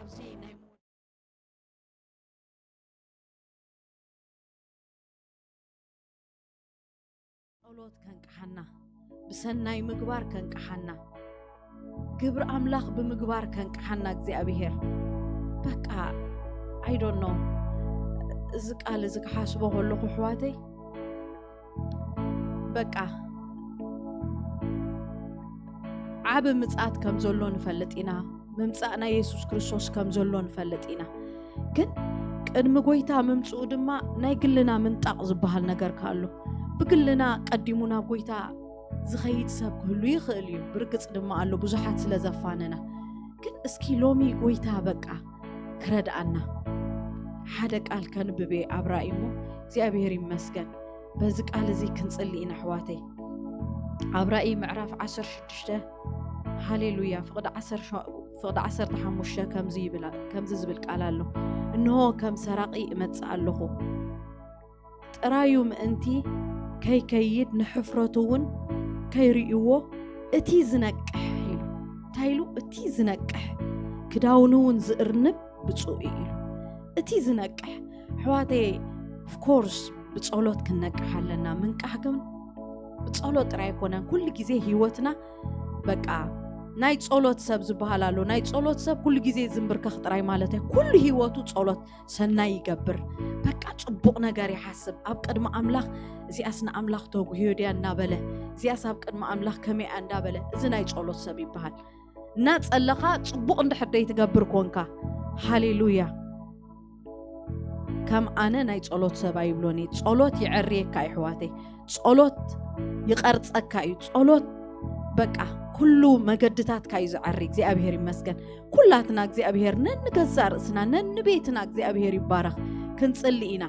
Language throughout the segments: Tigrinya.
ኣብዚ ናይ ጸሎት ከንቅሓና፣ ብሰናይ ምግባር ከንቅሓና፣ ግብሪ ኣምላኽ ብምግባር ከንቅሓና እግዚኣብሔር። በቃ፣ I don't know፣ እዚ ቃል እዚ ክሓስቦ ከለኹ ኣሕዋተይ፣ በቃ፣ ዓቢ ምጽኣት ከም ዘሎ ንፈልጥ ኢና። ምምጻእ ናይ የሱስ ክርስቶስ ከም ዘሎ ንፈልጥ ኢና። ግን ቅድሚ ጎይታ ምምጽኡ ድማ ናይ ግልና ምንጣቕ ዝበሃል ነገር ከ ኣሎ። ብግልና ቀዲሙ ናብ ጎይታ ዝኸይድ ሰብ ክህሉ ይኽእል እዩ። ብርግጽ ድማ ኣሎ፣ ብዙሓት ስለ ዘፋነና። ግን እስኪ ሎሚ ጎይታ በቃ ክረድኣና ሓደ ቃል ከንብብ እየ ኣብ ራእይ እሞ፣ እግዚኣብሔር ይመስገን። በዚ ቃል እዚ ክንጽሊ ኢና ኣሕዋተይ። ኣብ ራእይ ምዕራፍ ዓሰርተ ሽዱሽተ፣ ሃሌሉያ፣ ፍቕዲ ዓሰርተ ሸ-፣ ፍቕዲ ዓሰርተ ሓሙሽተ ከምዚ ይብል፣ ከምዚ ዝብል ቃል ኣሎ። እንሆ ከም ሰራቒ እመጽእ ኣለኹ። ጥራዩ ምእንቲ ከይከይድ ንሕፍረቱ እውን ከይርእይዎ እቲ ዝነቅሕ ኢሉ። እንታይ ኢሉ? እቲ ዝነቅሕ ክዳውኑ እውን ዝእርንብ ብፁዕ እዩ ኢሉ። እቲ ዝነቅሕ፣ ኣሕዋተይ፣ of course ብጸሎት ክንነቅሕ ኣለና። ምንቃሕ ግን ብጸሎት ጥራይ ኣይኮነን። ኩሉ ግዜ ህይወትና በቃ ናይ ጸሎት ሰብ ዝበሃል ኣሎ። ናይ ጸሎት ሰብ ኩሉ ግዜ ዝንብርከኽ ጥራይ ማለት ኣይ-፣ ኩሉ ህይወቱ ጸሎት ሰናይ ይገብር። በቃ ጽቡቕ ነገር ይሓስብ። ኣብ ቅድሚ ኣምላኽ እዚኣስ ንኣምላኽ ተጉህዮ ድያ እናበለ፣ እዚኣስ ኣብ ቅድሚ ኣምላኽ ከመይ እያ እንዳበለ፣ እዚ ናይ ጸሎት ሰብ ይበሃል። እናጸለኻ ጽቡቕ እንድሕር ደይትገብር ኮንካ፣ ሃሌሉያ። ከም ኣነ ናይ ጸሎት ሰብ ኣይብሎን እየ። ጸሎት ይዐርየካ እዩ ኣሕዋተይ። ጸሎት ይቐርጸካ እዩ። ጸሎት በቃ ኩሉ መገድታትካ እዩ ዝዐሪ። እግዚኣብሔር ይመስገን። ኩላትና እግዚኣብሔር ነንገዛእ ርእስና ነንቤትና እግዚኣብሔር ይባረኽ ክንጽሊ ኢና።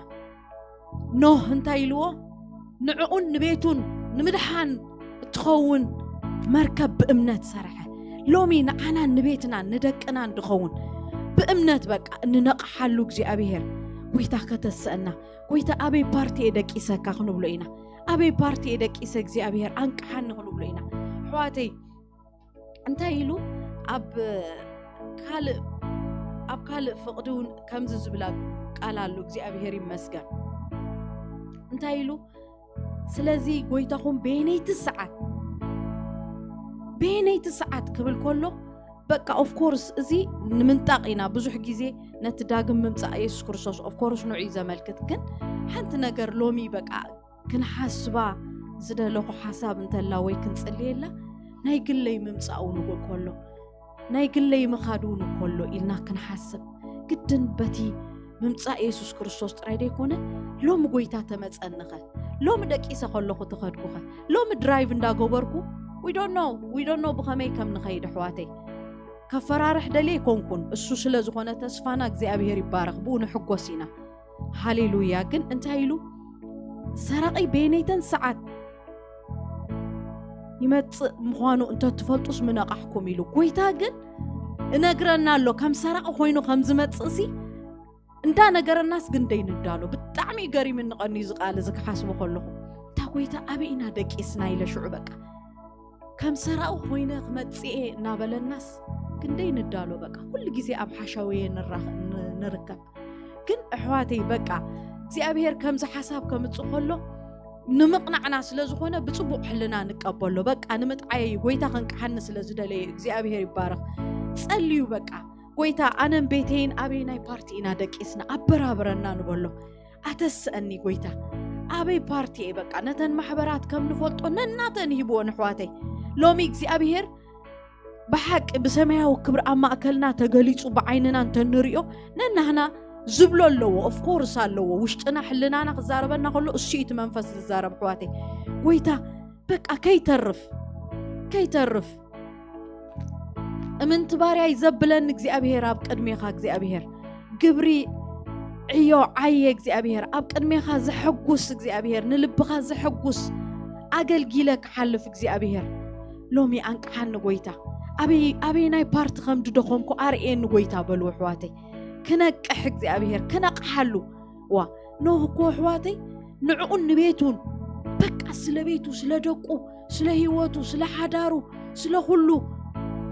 ኖህ እንታይ ኢልዎ? ንዕኡን ንቤቱን ንምድሓን እትኸውን መርከብ ብእምነት ሰርሐ። ሎሚ ንዓናን ንቤትናን ንደቅናን ድኸውን ብእምነት በቃ እንነቕሓሉ እግዚኣብሔር። ጎይታ ከተስአና። ጎይታ ኣበይ ፓርቲ እየ ደቂሰካ ክንብሎ ኢና። ኣበይ ፓርቲ እየ ደቂሰ እግዚኣብሔር ኣንቅሓኒ ክንብሎ ኢና። ኣሕዋተይ እንታይ ኢሉ ኣብ ካልእ፣ ኣብ ካልእ ፍቕዲ እውን ከምዚ ዝብላ ቃል ኣሎ። እግዚኣብሔር ይመስገን። እንታይ ኢሉ? ስለዚ ጎይታኹም በየነይቲ ሰዓት፣ በየነይቲ ሰዓት ክብል ከሎ በቃ of course እዚ ንምንጣቕ ኢና። ብዙሕ ግዜ ነቲ ዳግም ምምጻእ የሱስ ክርስቶስ of course ንዑ እዩ ዘመልክት። ግን ሓንቲ ነገር ሎሚ በቃ ክንሓስባ ዝደለኹ ሓሳብ እንተላ ወይ ክንጽልየላ፣ ናይ ግለይ ምምጻእ እውን እኮ ከሎ፣ ናይ ግለይ ምኻድ እውን እኮ ኣሎ ኢልና ክንሓስብ ግድን። በቲ ምምጻእ የሱስ ክርስቶስ ጥራይ ደይኮነ፣ ሎሚ ጎይታ ተመጸንኸ፣ ሎሚ ደቂሰ ከለኹ ተኸድኩኸ፣ ሎሚ ድራይቭ እንዳገበርኩ፣ we don't know፣ we don't know ብኸመይ ከም ንኸይድ ኣሕዋተይ። ከፈራርሕ ደልየ ኣይኮንኩን፣ እሱ ስለ ዝኾነ ተስፋና እግዚኣብሔር ይባረኽ፣ ብኡ ንሕጎስ ኢና። ሃሌሉያ። ግን እንታይ ኢሉ? ሰራቒ በየነይተን ሰዓት ይመጽእ ምዃኑ እንተትፈልጡስ ምነቓሕኩም ኢሉ። ጎይታ ግን እነግረና ኣሎ፣ ከም ሰራቒ ኮይኑ ከም ዝመጽእሲ እንዳነገረናስ ግን ደይንዳሎ። ብጣዕሚ እዩ ገሪምኒ ቀኒ እዚ ቃል እዚ ክሓስቦ ከለኹ። እታ ጎይታ ኣበይ ኢና ደቂስና ኢለ ሽዑ በቃ ከም ሰራቒ ኮይነ ክመጽእ እየ እናበለናስ ክንደይ ንዳሎ። በቃ ኩሉ ግዜ ኣብ ሓሻውየ ንራኽ-፣ ን-፣ ንርከብ። ግን ኣሕዋተይ በቃ እግዚኣብሔር ከምዚ ሓሳብ ከምጽእ ከሎ ንምቕናዕና ስለ ዝኾነ ብጽቡቕ ሕልና ንቀበሎ። በቃ ንምጥዓይ ጎይታ ከንቅሓኒ ስለ ዝደለየ እግዚኣብሔር ይባረኽ። ጸልዩ በቃ ጎይታ ኣነን ቤተይን ኣበየናይ ፓርቲ ኢና ደቂስና ኣበራብረና ንበሎ። ኣተስአኒ ጎይታ ኣበይ ፓርቲ እየ በቃ ነተን ማሕበራት ከም ንፈልጦ ነናተን ሂብወን ኣሕዋተይ። ሎሚ እግዚኣብሔር ብሓቂ ብሰማያዊ ክብሪ ኣብ ማእከልና ተገሊጹ ብዓይንና እንተንሪኦ ነናህና ዝብሎ ኣለዎ። ኦፍኮርስ ኣለዎ። ውሽጥና ሕልናና ክዛረበና ከሎ እሱ እዩ እቲ መንፈስ ዝዛረብ ኣሕዋተይ። ጎይታ በቃ ከይተርፍ፣ ከይተርፍ። እምንቲ ባርያይ ዘብለኒ እግዚኣብሔር ኣብ ቅድሜኻ እግዚኣብሔር። ግብሪ ዕዮ ዓየ እግዚኣብሔር። ኣብ ቅድሜኻ ዘሐጉስ እግዚኣብሔር። ንልብኻ ዘሐጉስ ኣገልጊለ ክሓልፍ እግዚኣብሔር። ሎሚ ኣንቅሓኒ ጎይታ። ኣበይ፣ ኣበይ ናይ ፓርቲ ከም ድደኸምኩ ኣርእየኒ ጎይታ በሉ ኣሕዋተይ። ክነቅሕ እግዚኣብሔር፣ ክነቕሓሉ። ዋ፣ ኖህ እኮ ኣሕዋተይ ንዕኡን ንቤቱን በቃ ስለ ቤቱ፣ ስለ ደቁ፣ ስለ ህይወቱ፣ ስለ ሓዳሩ፣ ስለ ኩሉ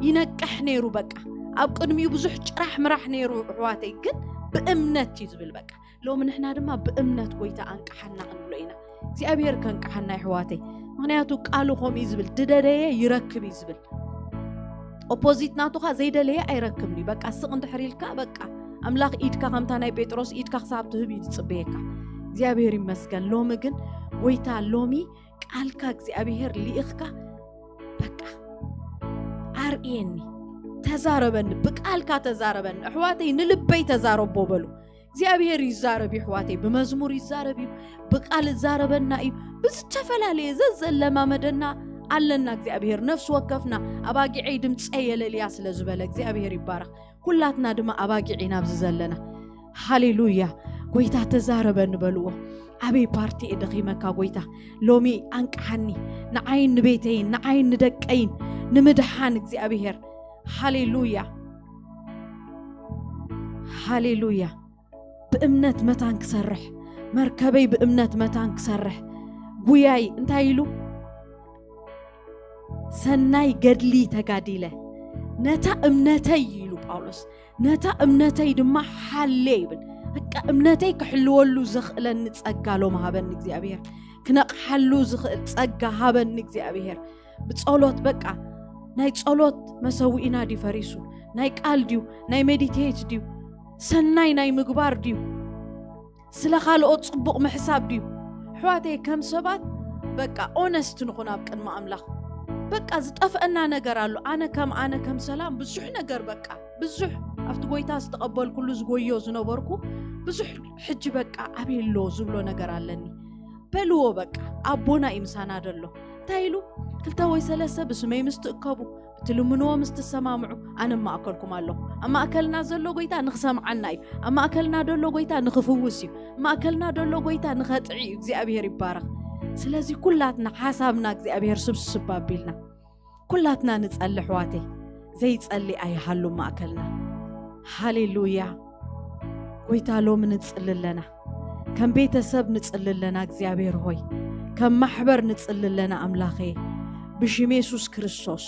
ይነቅሕ ነይሩ። በቃ ኣብ ቅድሚኡ ብዙሕ ጭራሕ ምራሕ ነይሩ ኣሕዋተይ፣ ግን ብእምነት እዩ ዝብል። በቃ ሎሚ ንሕና ድማ ብእምነት ጎይታ ኣንቅሓና ክንብሎ ኢና። እግዚኣብሔር ከንቅሓና ኣሕዋተይ፣ ምኽንያቱ ቃሉ ከምኡ እዩ ዝብል፣ ድደለየ ይረክብ እዩ ዝብል። ኦፖዚት ናቱኻ ዘይደለየ ኣይረክብን እዩ። በቃ ስቕ እንድሕር ኢልካ፣ በቃ ኣምላኽ ኢድካ ከምታ ናይ ጴጥሮስ ኢድካ ክሳብ ትህብ እዩ ዝጽበየካ። እግዚኣብሔር ይመስገን። ሎሚ ግን ጎይታ፣ ሎሚ ቃልካ እግዚኣብሔር ልኢኽካ፣ በቃ ኣርእየኒ፣ ተዛረበኒ፣ ብቃልካ ተዛረበኒ። ኣሕዋተይ ንልበይ ተዛረቦ በሉ። እግዚኣብሔር ይዛረብ እዩ ኣሕዋተይ፣ ብመዝሙር ይዛረብ እዩ፣ ብቃል ይዛረበና እዩ፣ ብዝተፈላለየ ዘዘለማመደና ኣለና እግዚኣብሔር። ነፍሲ ወከፍና ኣባጊዐይ ድምፀይ የለልያ ስለ ዝበለ እግዚኣብሔር ይባረኽ። ኩላትና ድማ ኣባጊዕ ኢና ኣብዚ ዘለና። ሃሌሉያ። ጎይታ ተዛረበኒ በልዎ። ኣበይ ፓርቲ እየ ደኺመካ ጎይታ? ሎሚ ኣንቅሓኒ፣ ንዓይን ንቤተይን ንዓይን ንደቀይን ንምድሓን እግዚኣብሔር። ሃሌሉያ፣ ሃሌሉያ። ብእምነት መታን ክሰርሕ፣ መርከበይ ብእምነት መታን ክሰርሕ። ጉያይ እንታይ ኢሉ? ሰናይ ገድሊ ተጋዲለ፣ ነታ እምነተይ ኢሉ ጳውሎስ፣ ነታ እምነተይ ድማ ሓልየ ይብል። በቃ እምነተይ ክሕልወሉ ዘኽእለኒ ጸጋ ሎም ሃበኒ እግዚኣብሔር። ክነቕሓሉ ዝኽእል ጸጋ ሃበኒ እግዚኣብሔር። ብጸሎት በቃ ናይ ጸሎት መሰውኢና ድዩ ፈሪሱ? ናይ ቃል ድዩ? ናይ ሜዲቴት ድዩ? ሰናይ ናይ ምግባር ድዩ? ስለ ካልኦት ጽቡቕ ምሕሳብ ድዩ? ኣሕዋተይ ከም ሰባት በቃ ኦነስት ንኹን ኣብ ቅድሚ ኣምላኽ። በቃ ዝጠፍአና ነገር ኣሎ። ኣነ ከም ኣነ ከም ሰላም ብዙሕ ነገር በቃ ብዙሕ ኣብቲ ጎይታ ዝተቐበልኩሉ ዝጎዮ ዝነበርኩ ብዙሕ ሕጂ በቃ ኣበይ ኣሎ ዝብሎ ነገር ኣለኒ። በልዎ በቃ ኣቦና እዩ ምሳና ደሎ። እንታይ ኢሉ? ክልተ ወይ ሰለስተ ብስመይ ምስ ትእከቡ፣ ብትልምንዎ ምስ ትሰማምዑ ኣነ ኣብ ማእከልኩም ኣለኹ። ኣብ ማእከልና ዘሎ ጎይታ ንኽሰምዓና እዩ። ኣብ ማእከልና ደሎ ጎይታ ንኽፍውስ እዩ። ኣብ ማእከልና ደሎ ጎይታ ንኸጥዒ እዩ። እግዚኣብሔር ይባረኽ። ስለዚ ኩላትና ሓሳብና እግዚኣብሔር ስብስብ ኣቢልና ኩላትና ንጸሊ ኣሕዋተይ። ዘይጸሊ ኣይሃሉ ማእከልና። ሃሌሉያ። ጎይታ ሎሚ ንጽሊ ኣለና። ከም ቤተሰብ ንጽሊ ኣለና እግዚኣብሔር ሆይ። ከም ማሕበር ንጽሊ ኣለና ኣምላኸ። ብሽም የሱስ ክርስቶስ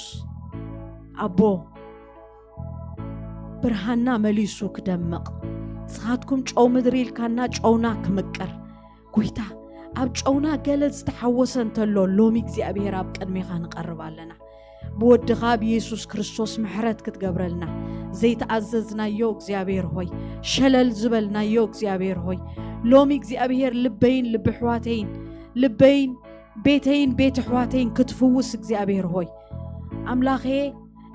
ኣቦ ብርሃንና መሊሱ ክደምቕ። ንስኻትኩም ጨው ምድሪ ኢልካና ጨውና ክምቅር። ጎይታ ኣብ ጨውና ገለ ዝተሓወሰ እንተሎ ሎሚ እግዚኣብሔር ኣብ ቅድሜኻ ንቐርብ ኣለና። ብወድኻ ብየሱስ ክርስቶስ ምሕረት ክትገብረልና ዘይተኣዘዝናዮ እግዚኣብሔር ሆይ፣ ሸለል ዝበልናዮ እግዚኣብሔር ሆይ፣ ሎሚ እግዚኣብሔር ልበይን ልቢ ኣሕዋተይን ልበይን ቤተይን ቤት ኣሕዋተይን ክትፍውስ እግዚኣብሔር ሆይ ኣምላኸ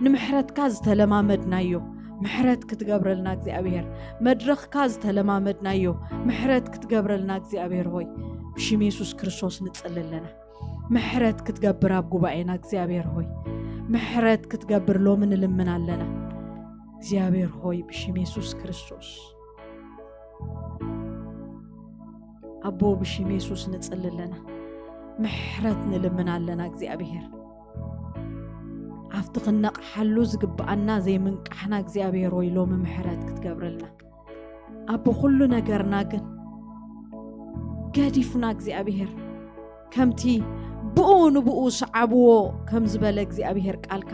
ንምሕረትካ ዝተለማመድናዮ ምሕረት ክትገብረልና እግዚኣብሔር መድረኽካ ዝተለማመድናዮ ምሕረት ክትገብረልና እግዚኣብሔር ሆይ ብሽም የሱስ ክርስቶስ ንጽሊ ኣለና። ምሕረት ክትገብር ኣብ ጉባኤና እግዚኣብሔር ሆይ ምሕረት ክትገብር ሎሚ ንልምን ኣለና። እግዚኣብሔር ሆይ ብሽም የሱስ ክርስቶስ ኣቦ ብሽም የሱስ ንጽሊ ኣለና። ምሕረት ንልምን ኣለና እግዚኣብሔር። ኣብቲ ክንነቕሓሉ ዝግብኣና ዘይምንቃሕና እግዚኣብሔር ወይ ሎሚ ምሕረት ክትገብረልና። ኣቦ ኩሉ ነገርና ግን ገዲፍና እግዚኣብሔር ከምቲ ብኡ ንብኡ ሰዓብዎ ከም ዝበለ እግዚኣብሔር ቃልካ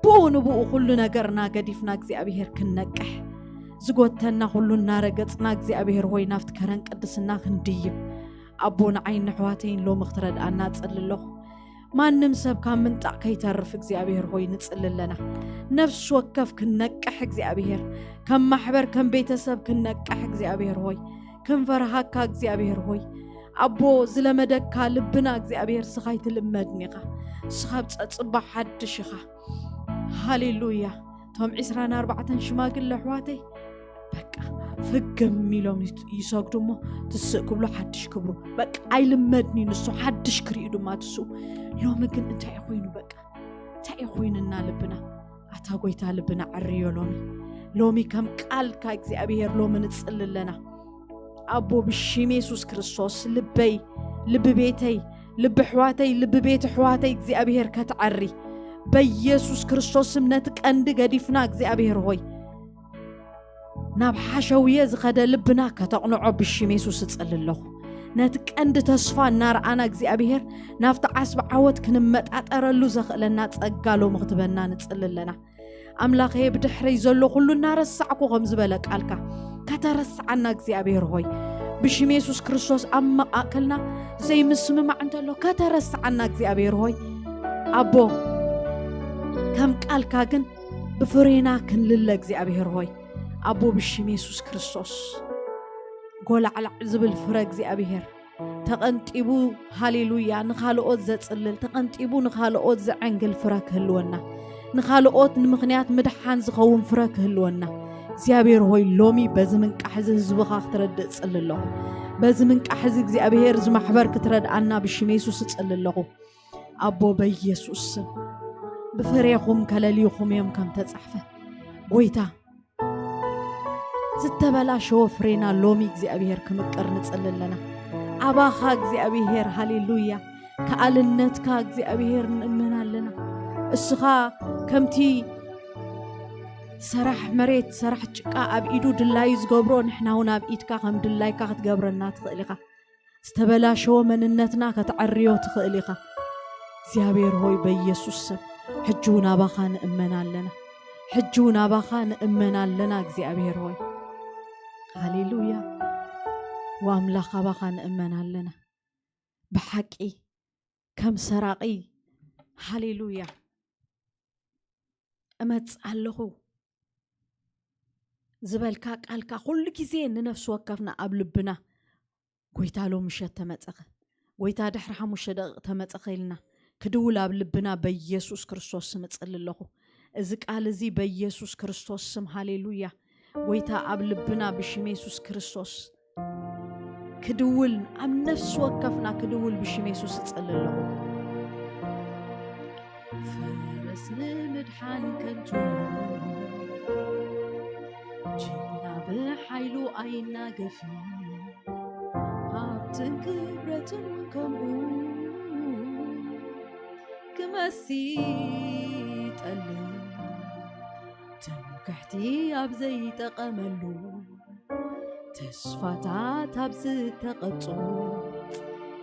ብኡ ንብኡ ኩሉ ነገርና ገዲፍና እግዚኣብሔር ክንነቅሕ ዝጎተና ኩሉ እናረገጽና እግዚኣብሔር ሆይ ናብቲ ከረን ቅድስና ክንድይብ ኣቦ ንዓይን ንሕዋተይን ሎሚ ክትረድኣና እጽሊ ኣለኹ። ማንም ሰብ ካብ ምንጣቕ ከይተርፍ እግዚኣብሔር ሆይ ንጽሊ ኣለና። ነፍሲ ወከፍ ክንነቅሕ እግዚኣብሔር ከም ማሕበር ከም ቤተሰብ ክንነቅሕ እግዚኣብሔር ሆይ ክንፈርሃካ እግዚኣብሔር ሆይ ኣቦ ዝለመደካ ልብና እግዚኣብሔር ስኻ ኣይትልመድን ኢኻ። ስኻ ኣብ ጸጽባ ሓድሽ ኢኻ። ሃሌሉያ። እቶም ዕስራን ኣርባዕተን ሽማግለ ኣሕዋተይ በቃ ፍግም ኢሎም ይት- ይሰግዱ እሞ ትስእ ክብሉ ሓድሽ ክብሩ በቃ ኣይልመድን እዩ ንሱ ሓድሽ ክርእዩ ድማ ትስኡ። ሎሚ ግን እንታይ እዩ ኮይኑ በቃ እንታይ እዩ ኮይኑና ልብና ኣታ ጎይታ ልብና ዕርዮ ሎሚ ሎሚ ከም ቃልካ እግዚኣብሔር ሎሚ ንጽሊ ኣለና ኣቦ ብሽም የሱስ ክርስቶስ ልበይ ልቢ ቤተይ ልቢ ኣሕዋተይ ልቢ ቤት ኣሕዋተይ እግዚኣብሔር ከትዓሪ በኢየሱስ ክርስቶስ ስም ነቲ ቀንዲ ገዲፍና እግዚኣብሔር ሆይ ናብ ሓሸውየ ዝኸደ ልብና ከተቕንዖ ብሽም የሱስ እጽሊ ኣለኹ። ነቲ ቀንዲ ተስፋ እናረኣና እግዚኣብሔር ናብቲ ዓስቢ ዓወት ክንመጣጠረሉ ዘኽእለና ጸጋ ሎሚ ክትበና ንጽሊ ኣለና። ኣምላኸየ ብድሕረይ ዘሎ ኩሉ እናረሳዕኩ ከም ዝበለ ቃልካ ከተረስዓና እግዚኣብሔር ሆይ ብሽም የሱስ ክርስቶስ ኣብ መቃእከልና ዘይምስምማዕ እንተሎ ከተረስዓና እግዚኣብሔር ሆይ ኣቦ ከም ቃልካ ግን ብፍሬና ክንልለ እግዚኣብሔር ሆይ ኣቦ ብሽም የሱስ ክርስቶስ ጎላዕላዕ ዝብል ፍረ እግዚኣብሔር ተቐንጢቡ ሃሌሉያ ንኻልኦት ዘጽልል ተቐንጢቡ ንኻልኦት ዘዐንግል ፍረ ክህልወና ንኻልኦት ንምኽንያት ምድሓን ዝኸውን ፍረ ክህልወና እግዚኣብሔር ሆይ ሎሚ በዚ ምንቃሕ እዚ ህዝብኻ ክትረድእ እጽሊ ኣለኹ በዚ ምንቃሕ እዚ እግዚኣብሔር እዚ ማሕበር ክትረድኣና ብሽም የሱስ እጽሊ ኣለኹ ኣቦ በኢየሱስ ስም ብፍሬኹም ከለልዩኹም እዮም ከም ተጻሕፈ ጎይታ ዝተበላሸወ ፍሬና ሎሚ እግዚኣብሔር ክምቅር ንጽሊ ኣለና ኣባኻ እግዚኣብሔር ሃሌሉያ ከኣልነትካ እግዚኣብሔር ንእመን ኣለና እስኻ ከምቲ ሰራሕ መሬት ሰራሕ ጭቃ ኣብ ኢዱ ድላዩ ዝገብሮ ንሕና እውን ኣብ ኢድካ ከም ድላይካ ክትገብረና ትኽእል ኢኻ ዝተበላሸወ መንነትና ከተዐርዮ ትኽእል ኢኻ እግዚኣብሔር ሆይ በኢየሱስ ስም ሕጂ እውን ኣባኻ ንእመን ኣለና ሕጂ እውን ኣባኻ ንእመን ኣለና እግዚኣብሔር ሆይ ሃሌሉያ ወኣምላኽ ኣባኻ ንእመን ኣለና ብሓቂ ከም ሰራቒ ሃሌሉያ እመጽእ ኣለኹ ዝበልካ ቃልካ ኩሉ ግዜ ንነፍሲ ወከፍና ኣብ ልብና ጎይታ ሎ ምሸት ተመጸኸ ጎይታ ድሕሪ ሓሙሽተ ደቂቕ ተመጸኸ ኢልና ክድውል ኣብ ልብና በኢየሱስ ክርስቶስ ስም እጽሊ ኣለኹ እዚ ቃል እዚ በኢየሱስ ክርስቶስ ስም ሃሌሉያ ጎይታ ኣብ ልብና ብሽም የሱስ ክርስቶስ ክድውል ኣብ ነፍሲ ወከፍና ክድውል ብሽም የሱስ እጽሊ ኣለኹ ፈረስ ንምድሓን ከንቱ ጅግና ብሓይሉ ኣይናገፍን ሃብትን ክብረትን እውን ከምኡ ክመሲ ጠልብ ትምክሕቲ ኣብ ዘይጠቐመሉ ተስፋታት ኣብ ዝተቐብጾ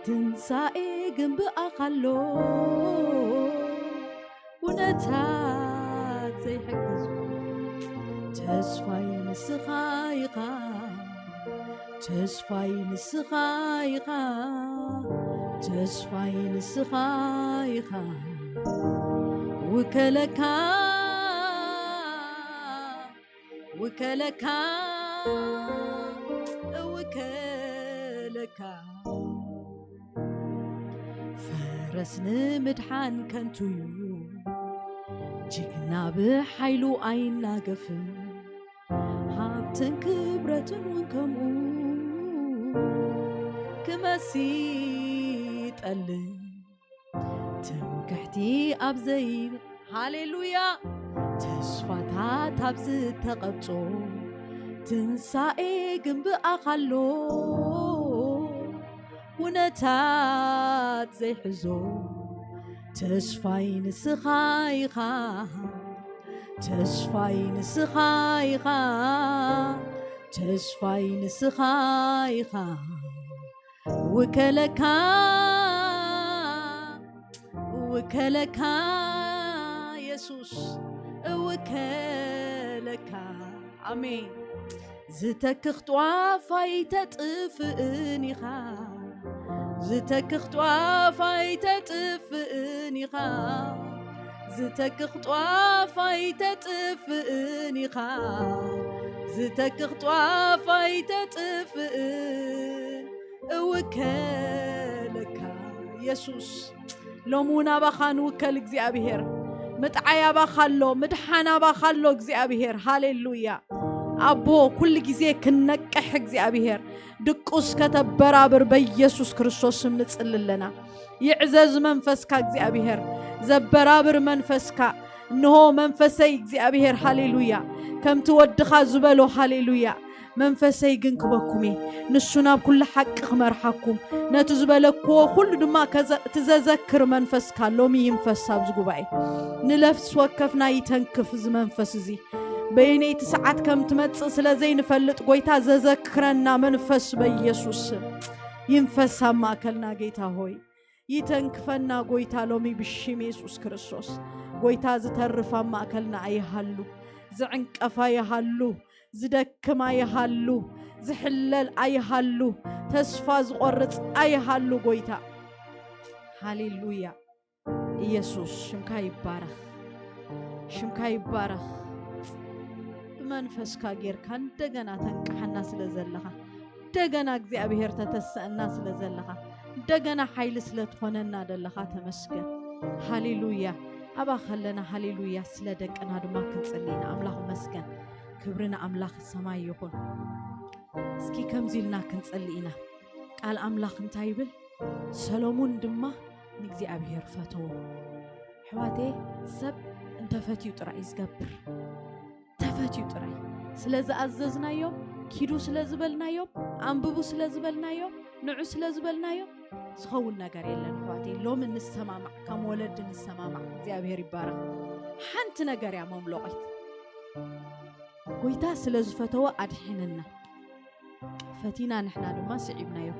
ትንሳኤ ግን ብኣኻሎ ኩነታት ዘይሕግዙ ተስፋይ ንስኻ ኢኻ ተስፋይ ንስኻ ኢኻ ተስፋይ ንስኻ ኢኻ ውከለካ ውከለካ እውከለካ ፈረስ ንምድሓን ከንቱዩ ጅግና ብሓይሉ ኣይናገፍን ሃብትን ክብረትን እውን ከምኡ ክመሲ ጠልብ ትምክሕቲ ኣብ ዘይ ሃሌሉያ ተስፋታት ኣብ ዝተቐብጾ ትንሳኤ ግን ብኣኻሎ ኩነታት ዘይሕዞ ተስፋይ ንስኻ ኢኻ ተስፋይ ንስኻ ኢኻ ተስፋይ ንስኻ ኢኻ ውከለካ ውከለካ የሱስ እውከለካ ኣሜን ዝተክኽ ጧፍ ኣይተጥፍእን ኢኻ ዝተክኽ ጧፍ ኣይተጥፍእን ኢኻ ዝተክኽ ጧፍ ኣይተጥፍእን ኢኻ ዝተክኽ ጧፍ ኣይተጥፍእን እውከለካ የሱስ ሎሚ እውን ኣባኻ ንውከል እግዚኣብሄር ምጥዓይ ኣባኻ ኣሎ ምድሓን ኣባኻ ኣሎ እግዚኣብሄር ሃሌሉያ ኣቦ ኩሉ ግዜ ክንነቅሕ እግዚኣብሄር ድቁስ ከተበራብር በኢየሱስ ክርስቶስ ስም ንጽሊ ኣለና ይዕዘዝ መንፈስካ እግዚኣብሄር ዘበራብር መንፈስካ እንሆ መንፈሰይ እግዚኣብሄር ሃሌሉያ ከምቲ ወድኻ ዝበሎ ሃሌሉያ መንፈሰይ ግን ክበኩም እየ ንሱ ናብ ኩሉ ሓቂ ክመርሓኩም ነቲ ዝበለክዎ ኩሉ ድማ እቲ ዘዘክር መንፈስካ ሎሚ ይንፈስ ኣብዚ ጉባኤ ንለፍስ ወከፍና ይተንክፍ እዚ መንፈስ እዚ በየነይቲ ሰዓት ከም ትመጽእ ስለ ዘይንፈልጥ ጎይታ ዘዘክረና መንፈስ በኢየሱስ ስም ይንፈስ ኣብ ማእከልና ጌታ ሆይ ይተንክፈና ጎይታ ሎሚ ብሽም የሱስ ክርስቶስ። ጎይታ ዝተርፍ ኣብ ማእከልና ኣይሃሉ፣ ዝዕንቀፍ ኣይሃሉ፣ ዝደክም ኣይሃሉ፣ ዝሕለል ኣይሃሉ፣ ተስፋ ዝቆርጽ ኣይሃሉ ጎይታ። ሃሌሉያ። ኢየሱስ ሽምካ ይባረኽ፣ ሽምካ ይባረኽ። ብመንፈስካ ጌርካ እንደገና ተንቅሓና ስለ ዘለኻ፣ እንደገና እግዚኣብሔር ተተስአና ስለ ዘለኻ፣ እንደገና ሓይሊ ስለ ትኾነና ዘለኻ ተመስገን። ሃሌሉያ። ኣብኣ ከለና ሃሌሉያ ስለ ደቅና ድማ ክንጽሊ ኢና። ኣምላኽ መስገን። ክብሪ ንኣምላኽ ሰማይ ይኹን። እስኪ ከምዚ ኢልና ክንጽሊ ኢና። ቃል ኣምላኽ እንታይ ይብል? ሰሎሙን ድማ ንእግዚኣብሔር ፈተዎ። ኣሕዋተየ፣ ሰብ እንተፈትዩ ጥራይ እዩ ዝገብር። ተፈትዩ ጥራይ። ስለ ዝኣዘዝናዮም፣ ኪዱ ስለ ዝበልናዮም፣ ኣንብቡ ስለ ዝበልናዮም፣ ንዑ ስለ ዝበልናዮም ዝኸውን ነገር የለን። ኣሕዋተየ፣ ሎሚ ንሰማማዕ፣ ከም ወለዲ ንሰማማዕ። እግዚኣብሔር ይባረኽ። ሓንቲ ነገር እያ መምሎቒት። ጎይታ ስለ ዝፈተወ ኣድሒንና። ፈቲና ንሕና ድማ ስዒብናዮ።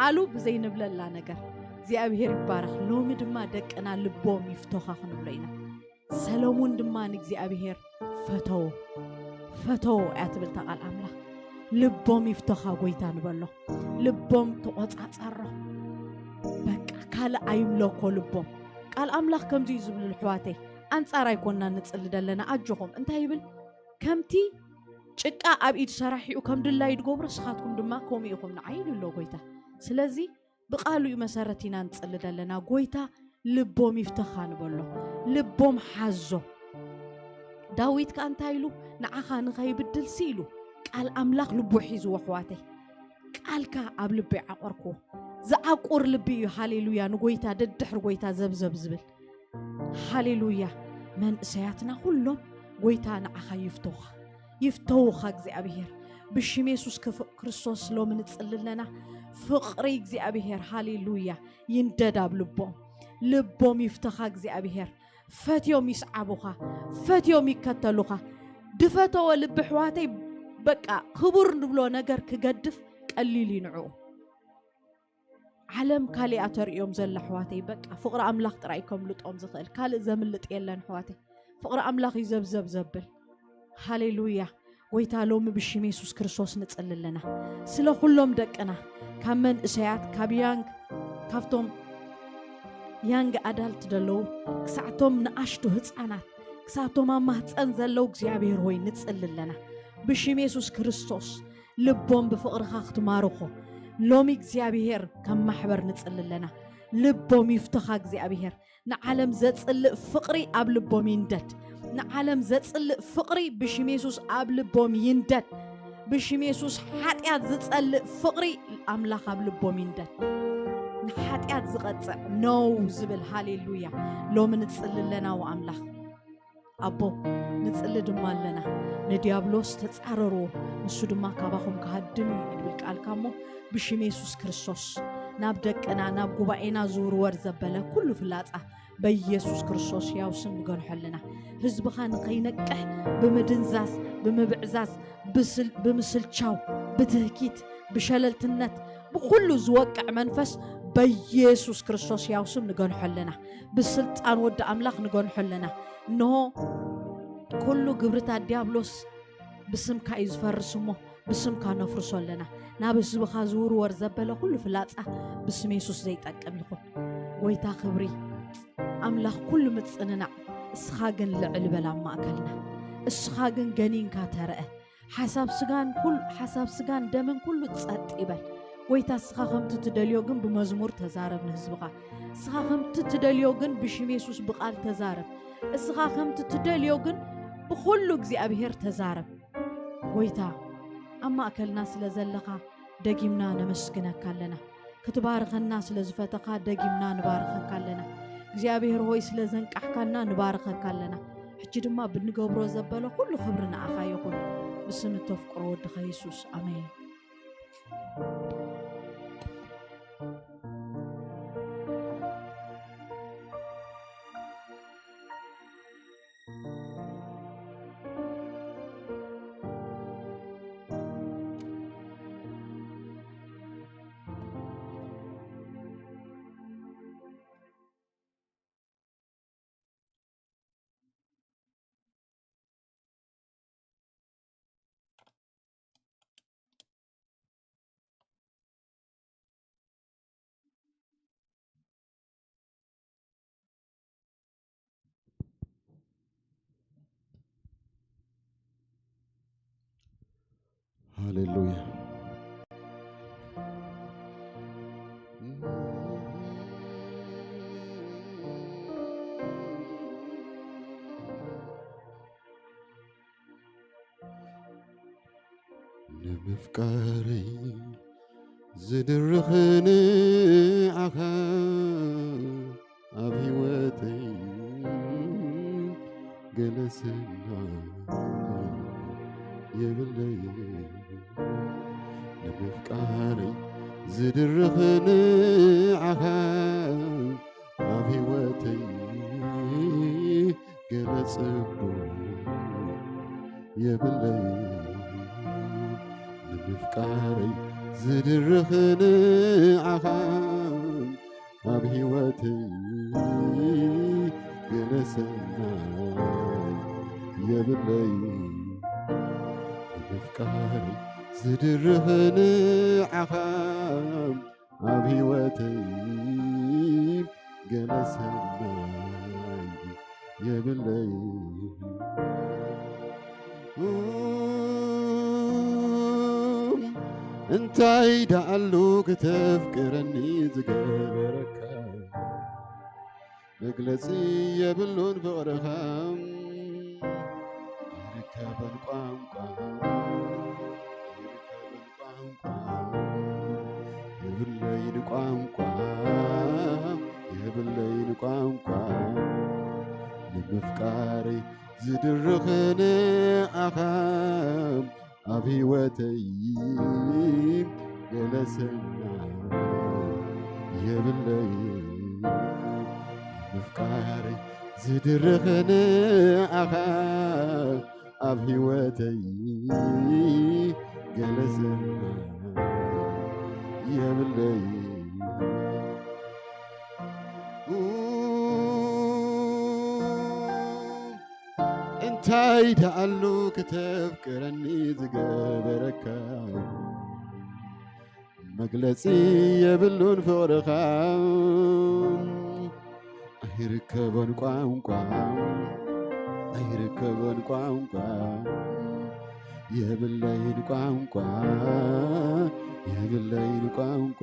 ኣሉ ብዘይንብለላ ነገር እግዚኣብሔር ይባረኽ። ሎሚ ድማ ደቅና ልቦም ይፍቶኻ ክንብሎ ኢና። ሰሎሙን ድማ ንእግዚኣብሔር ፈተዎ። ፈተዎ እያ ትብል እታ ቃል ኣምላኽ። ልቦም ይፍቶኻ ጎይታ ንበሎ። ልቦም ተቖጻጸሮ። በቃ ካልእ ኣይምለኮ ልቦም። ቃል ኣምላኽ ከምዚ እዩ ዝብል ኣሕዋተይ። ኣንጻር ኣይኮንና ንጽሊ ደለና ኣጆኹም። እንታይ ይብል? ከምቲ ጭቃ ኣብ ኢድ ሰራሒኡ ከም ድላዩ ድገብሮ፣ ንስኻትኩም ድማ ከምኡ ኢኹም ንዓይ ኢሉ ኣሎ ጎይታ። ስለዚ ብቓሉ እዩ መሰረት ኢና ንጽሊ ደለና። ጎይታ ልቦም ይፍተኻ ንበሎ፣ ልቦም ሓዞ። ዳዊት ከኣ እንታይ ኢሉ? ንዓኻ ንኸይብድልሲ ኢሉ ቃል ኣምላኽ ልቡ ሒዝዎ፣ ኣሕዋተይ። ቃልካ ኣብ ልበይ ዓቖርክዎ። ዝዓቁር ልቢ እዩ፣ ሃሌሉያ፣ ንጎይታ ደድሕሪ ጎይታ ዘብዘብ ዝብል። ሃሌሉያ። መንእሰያትና ኩሎም ጎይታ ንዓኻ ይፍተውኻ፣ ይፍተውኻ እግዚኣብሔር። ብሽም የሱስ ክፍ-፣ ክርስቶስ ሎሚ ንጽሊ ኣለና። ፍቕሪ እግዚኣብሔር፣ ሃሌሉያ፣ ይንደድ ኣብ ልቦም። ልቦም ይፍተኻ እግዚኣብሔር። ፈትዮም ይስዓቡኻ፣ ፈትዮም ይከተሉኻ። ድፈተወ ልቢ ኣሕዋተይ፣ በቃ ክቡር ንብሎ ነገር ክገድፍ ቀሊል እዩ ንዕኡ። ዓለም ካሊኣ ተርእዮም ዘላ ኣሕዋተይ፣ በቃ ፍቕሪ ኣምላኽ ጥራይ ከምልጦም ዝኽእል፣ ካልእ ዘምልጥ የለን ኣሕዋተይ። ፍቕሪ ኣምላኽ እዩ ዘብዘብ ዘብል። ሃሌሉያ። ጎይታ ሎሚ ብሽም የሱስ ክርስቶስ ንጽሊ ኣለና። ስለ ኩሎም ደቅና፣ ካብ መንእሰያት፣ ካብ ያንግ፣ ካብቶም ያንግ ኣዳልት ደለዉ፣ ክሳዕቶም ንኣሽቱ ህጻናት፣ ክሳቶም ኣብ ማህጸን ዘለዉ እግዚኣብሔር ሆይ ንጽሊ ኣለና። ብሽም የሱስ ክርስቶስ ልቦም ብፍቕርኻ ክትማርኾ ሎሚ እግዚኣብሔር ከም ማሕበር ንጽሊ ኣለና። ልቦም ይፍተኻ እግዚኣብሔር። ንዓለም ዘጽልእ ፍቕሪ ኣብ ልቦም ይንደድ። ንዓለም ዘጽልእ ፍቕሪ ብሽም የሱስ ኣብ ልቦም ይንደድ። ብሽም የሱስ ሓጢኣት ዝጸልእ ፍቕሪ ኣምላኽ ኣብ ልቦም ይንደድ። ንሓጢኣት ዝቐጽዕ ነው ዝብል፣ ሃሌሉያ። ሎሚ ንጽሊ ኣለና፣ ወኣምላኽ። ኣቦ፣ ንጽሊ ድማ ኣለና። ንዲያብሎስ ተጻረርዎ፣ ንሱ ድማ ካባኹም ክሃድም እዩ ይብል ቃልካ እሞ፣ ብሽም የሱስ ክርስቶስ ናብ ደቅና፣ ናብ ጉባኤና ዝውርወር ዘበለ ኩሉ ፍላጻ በኢየሱስ ክርስቶስ ያው ስም ንገንሖ ኣለና። ህዝብኻ ንኸይነቅሕ ብምድንዛዝ፣ ብምብዕዛዝ፣ ብስል-፣ ብምስልቻው፣ ብትህኪት፣ ብሸለልትነት፣ ብኹሉ ዝወቅዕ መንፈስ በኢየሱስ ክርስቶስ ያው ስም ንገንሖ ኣለና። ብስልጣን ወዲ ኣምላኽ ንገንሖ ኣለና። እንሆ ኩሉ ግብርታት ዲያብሎስ ብስምካ እዩ ዝፈርስ እሞ ብስምካ ነፍርሶ ኣለና። ናብ ህዝብኻ ዝውርወር ዘበለ ኩሉ ፍላጻ ብስም የሱስ ዘይጠቅም ይኹን። ጎይታ ክብሪ፣ ኣምላኽ ኩሉ ምጽንናዕ፣ እስኻ ግን ልዕል በል ኣብ ማእከልና። እስኻ ግን ገኒንካ ተረአ። ሓሳብ ስጋን ኩል-፣ ሓሳብ ስጋን ደምን ኩሉ ጸጥ ይበል። ጎይታ እስኻ ከምቲ ትደልዮ ግን ብመዝሙር ተዛረብ ንህዝብኻ። እስኻ ከምቲ ትደልዮ ግን ብሽም የሱስ ብቓል ተዛረብ። እስኻ ከምቲ ትደልዮ ግን ብኹሉ እግዚኣብሔር ተዛረብ። ጎይታ ኣብ ማእከልና ስለ ዘለኻ ደጊምና ነመስግነካ ኣለና። ክትባርኸና ስለ ዝፈተኻ ደጊምና ንባርኸካ ኣለና። እግዚኣብሔር ሆይ ስለ ዘንቃሕካና ንባርኸካ ኣለና። ሕጂ ድማ ብንገብሮ ዘበለ ኩሉ ክብሪ ንኣኻ ይኹን። ብስም እተፍቅሮ ወድኻ የሱስ፣ ኣሜን። ሃሌሉያ። ንምፍቃረይ ዝድርኽ ንዓኻ ኣብ ህይወተይ ገለ ሰናይ የብለይ። ንምፍቃረይ ዝድርኽ ንዓኻ ኣብ ህይወተይ ገለ ጽቡቕ የብለይ። ንምፍቃረይ ዝድርኽ ንዓኻ ኣብ ህይወተይ ገለ ሰናይ የብለይ። ንምፍቃረይ ዝድርኽ ንዓኻ ኣብ ህይወተይ ገለ ሰናይ የብለይ። እንታይ ደኣሉ ክተፍቅረኒ ዝገበረካ፣ መግለጺ የብሉን ፍቕርኻ። ኣይርከበን ቋንቋ፣ ኣይርከበን ቋንቋ፣ የብለይን ቋንቋ፣ የብለይን ቋንቋ፣ ንምፍቃረይ ዝድርኽ ንዓኻ ኣብ ህይወተይ ገለ ሰናይ የብለይ። ምፍቃረይ ዝድርኽ ንዓኻ ኣብ ህይወተይ ገለ ሰናይ የብለይ። እንታይ ደኣሉ ክተፍቅረኒ ዝገበረካ፣ መግለጺ የብሉን ፍቕርኻ። ኣይርከቦን ቋንቋ፣ ኣይርከቦን ቋንቋ፣ የብለይን ቋንቋ፣ የብለይን ቋንቋ፣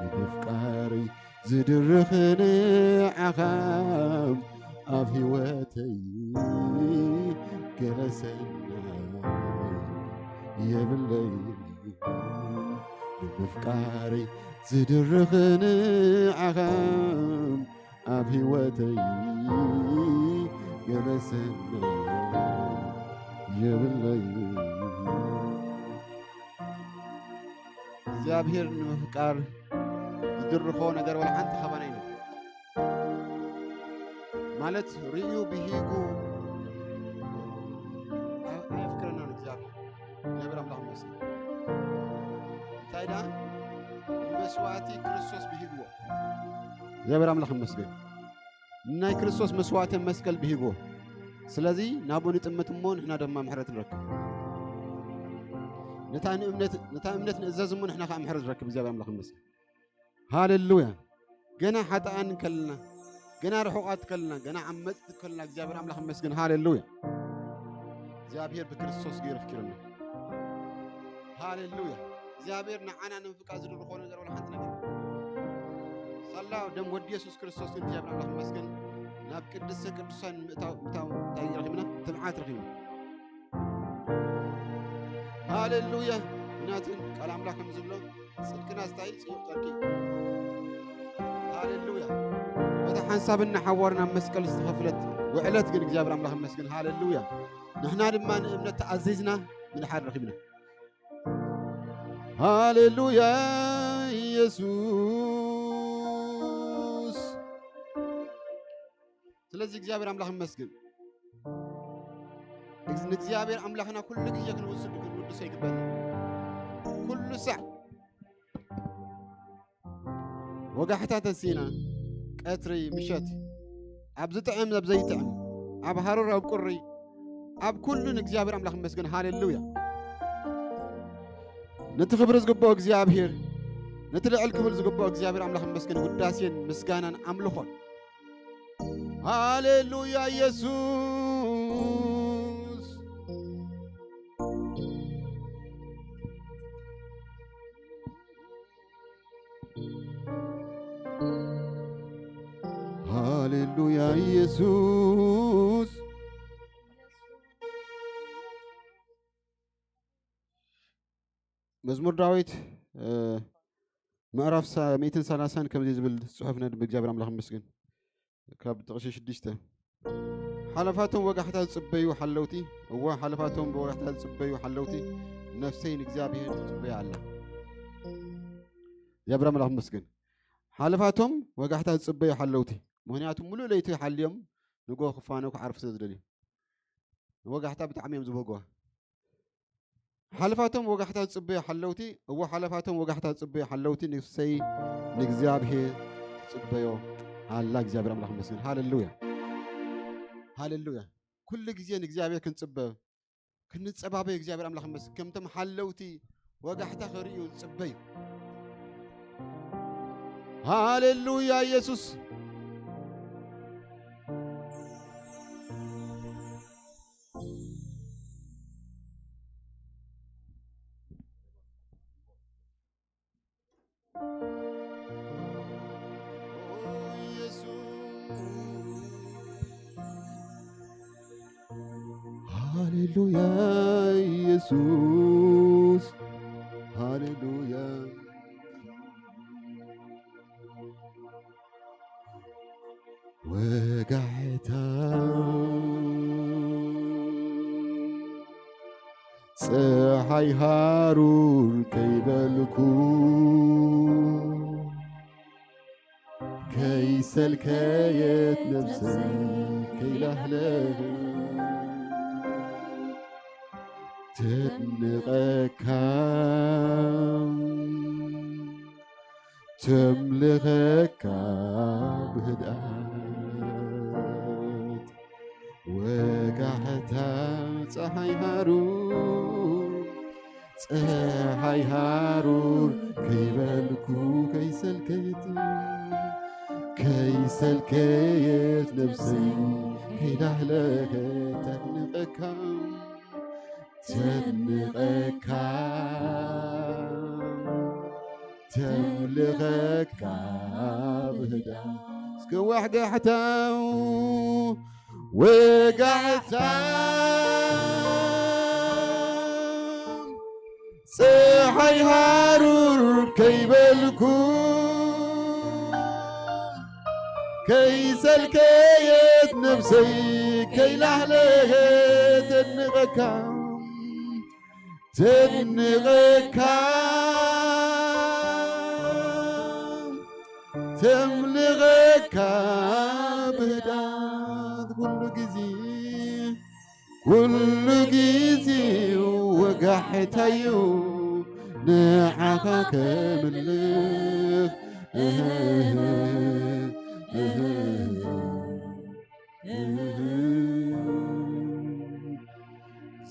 ንምፍቃረይ ዝድርኽ ንዓኻ ኣብ ህይወተይ ገለ ሰናይ የብለይ። ንምፍቃረይ ዝድርኽ ንዓኻ ኣብ ህይወተይ ገለ ሰናይ የብለይ። እግዚኣብሔር ንምፍቃር ዝድርኾ ነገር ወላ ሓንቲ ካባና የለን። ማለት ርእዩ ብሂጉ ኣየፍቅረናን እግዚኣብሔር። እግዚኣብሔር ኣምላኽ ይመስገን። እንታይ ደኣ ንመስዋእቲ ክርስቶስ ብሂግዎ። እግዚኣብሔር ኣምላኽ ይመስገን። ናይ ክርስቶስ መስዋእቲ መስቀል ብሂግዎ። ስለዚ ናብኡ ንጥምት እሞ ንሕና ድማ ምሕረት ንረክብ። ነታ ንእምነት፣ ነታ እምነት ንእዘዝ እሞ ንሕና ከዓ ምሕረት ንረክብ። እግዚኣብሔር ኣምላኽ ይመስገን። ሃሌሉያ። ገና ሓጥኣን ከልና፣ ገና ርሑቓት ከልና፣ ገና ዓመጽቲ ከልና እግዚኣብሔር ኣምላኽ ይመስገን። ሃሌሉያ። እግዚኣብሔር ብክርስቶስ ገይሩ ኣፍቂሩና። ሃሌሉያ። እግዚኣብሔር ንዓና ንምፍቃር ዝድርኾ ነገር ወላ ሓንቲ ነገር። ሳላ ደም ወዲ የሱስ ክርስቶስ ግን እግዚኣብሔር ኣምላኽ ይመስገን ናብ ቅድስተ ቅዱሳን ምእታው፣ ምእታው እንታይ ረኺብና? ትብዓት ረኺብና። ሃሌሉያ። ምክንያቱ ቃል ኣምላኽ ከም ዝብሎ ጽድቅና ዝታይ ጽዩቕ ጨርቂ። ሃሌሉያ። በታ ሓንሳብን ንሓዋሩን ኣብ መስቀል ዝተኸፍለት ውዕለት ግን እግዚኣብሔር ኣምላኽ ይመስገን። ሃሌሉያ። ንሕና ድማ ንእምነት ተኣዚዝና ምድሓር ረኺብና። ሃሌሉያ ኢየሱስ። ስለዚ እግዚኣብሔር ኣምላኽ ይመስገን። እግዝ-፣ ንእግዚኣብሔር ኣምላኽና ኩሉ ግዜ ክንውስድ ክንውድሶ ይግበኣና። ኩሉ ሳዕ ወጋሕታ ተሲና፣ ቀትሪ፣ ምሸት፣ ኣብ ዝጥዕም፣ ኣብ ዘይጥዕም፣ ኣብ ሃሩር፣ ኣብ ቁሪ፣ ኣብ ኩሉ ንእግዚኣብሔር ኣምላኽ ይመስገን። ሃሌሉያ። ነቲ ክብሪ ዝግብኦ እግዚኣብሔር፣ ነቲ ልዕል ክብል ዝግብኦ እግዚኣብሔር ኣምላኽ ይመስገን። ውዳሴን ምስጋናን ኣምልኾን። ሃሌሉያ ኢየሱስ። ሃሌሉያ ኢየሱስ። መዝሙር ዳዊት፣ እ፣ ምዕራፍ ሳ-፣ ሚእትን ሰላሳን ከምዚ ዝብል ጽሑፍ ነንብብ። እግዚኣብሔር ኣምላኽ ይመስገን። ካብ ጥቕሲ ሽዱሽተ፣ ሓለፋቶም ወጋሕታ ዝጽበዩ ሓለውቲ፣ እወ፣ ሓለፋቶም ወጋሕታ ዝጽበዩ ሓለውቲ፣ ነፍሰይ ንእግዚኣብሔር ትጽበዮ ኣላ። እግዚኣብሔር ኣምላኽ ይመስገን። ሓለፋቶም ወጋሕታ ዝጽበዩ ሓለውቲ፣ ምኽንያቱ ሙሉእ ለይቲ ሓልዮም ንግሆ ክፋነው ክዓርፉ ስለ ዝደልዩ፣ ንወጋሕታ ብጣዕሚ እዮም ዝበህግዋ። ሓለፋቶም ወጋሕታ ዝጽበዩ ሓለውቲ፣ እወ፣ ሓለፋቶም ወጋሕታ ዝጽበዩ ሓለውቲ፣ ነፍሰይ ንእግዚኣብሔር ትጽበዮ ኣላ። እግዚኣብሔር ኣምላኽ ይመስገን። ሃሌሉያ፣ ሃሌሉያ። ኩሉ ግዜ ንእግዚኣብሔር ክንጽበ፣ ክንጸባበዩ እግዚኣብሔር ኣምላኽ ይመስገን። ከምቶም ሓለውቲ ወጋሕታ ክርእዩ ዝጽበዩ። ሃሌሉያ ኢየሱስ። ሃሌሉያ ኢየሱስ፣ ሃሌሉያ። ወጋሕታ ጸሓይ ሃሩር ከይበልኩ፣ ከይሰልከየት ነፍሰይ ከይላህለኸት ተድንቐካ፣ ተምልኸካ ብህድኣት። ወጋሕታ ጸሓይ ሃሩር፣ ጸሓይ ሃሩር ከይበልኩ፣ ከይሰልከየት፣ ከይሰልከየት ነፍሰይ ከይላህለኸት ተድንቐካ፣ ተድንቐካ፣ ተምልኸካ ብህዳ። እስከ ወጋሕታ፣ ወጋሕታ ጸሓይ ሃሩር ከይበልኩ፣ ከይሰልከየት ነፍሰይ ከይላህለኸት ተድንቐካ፣ ተድንቐካ፣ ተምልኸካ ብህድኣት ኩሉ ግዜ፣ ኩሉ ግዜ ወጋሕታዩ ንዓኻ ከምልኽ።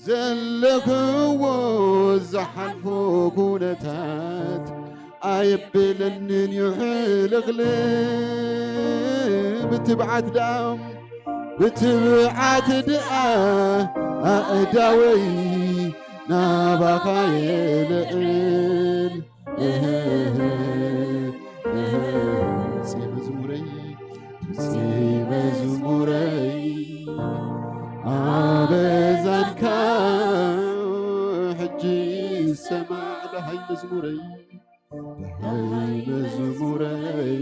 ዘለኽዎ ዝሓልፎ ኩነታት ኣየብለንን እዩ ሕልኽልኽ። ብትብዓት ደኣ፣ ብትብዓት ደኣ ኣእዳወይ ናባኻ የልዕል። እህህ፣ እህህ፣ ድምፂ መዝሙረይ፣ ድምፂ መዝሙረይ ኣበዛንካ ሕጂ ይሰማዕ። ደሃይ መዝሙረይ፣ ደሃይ መዝሙረይ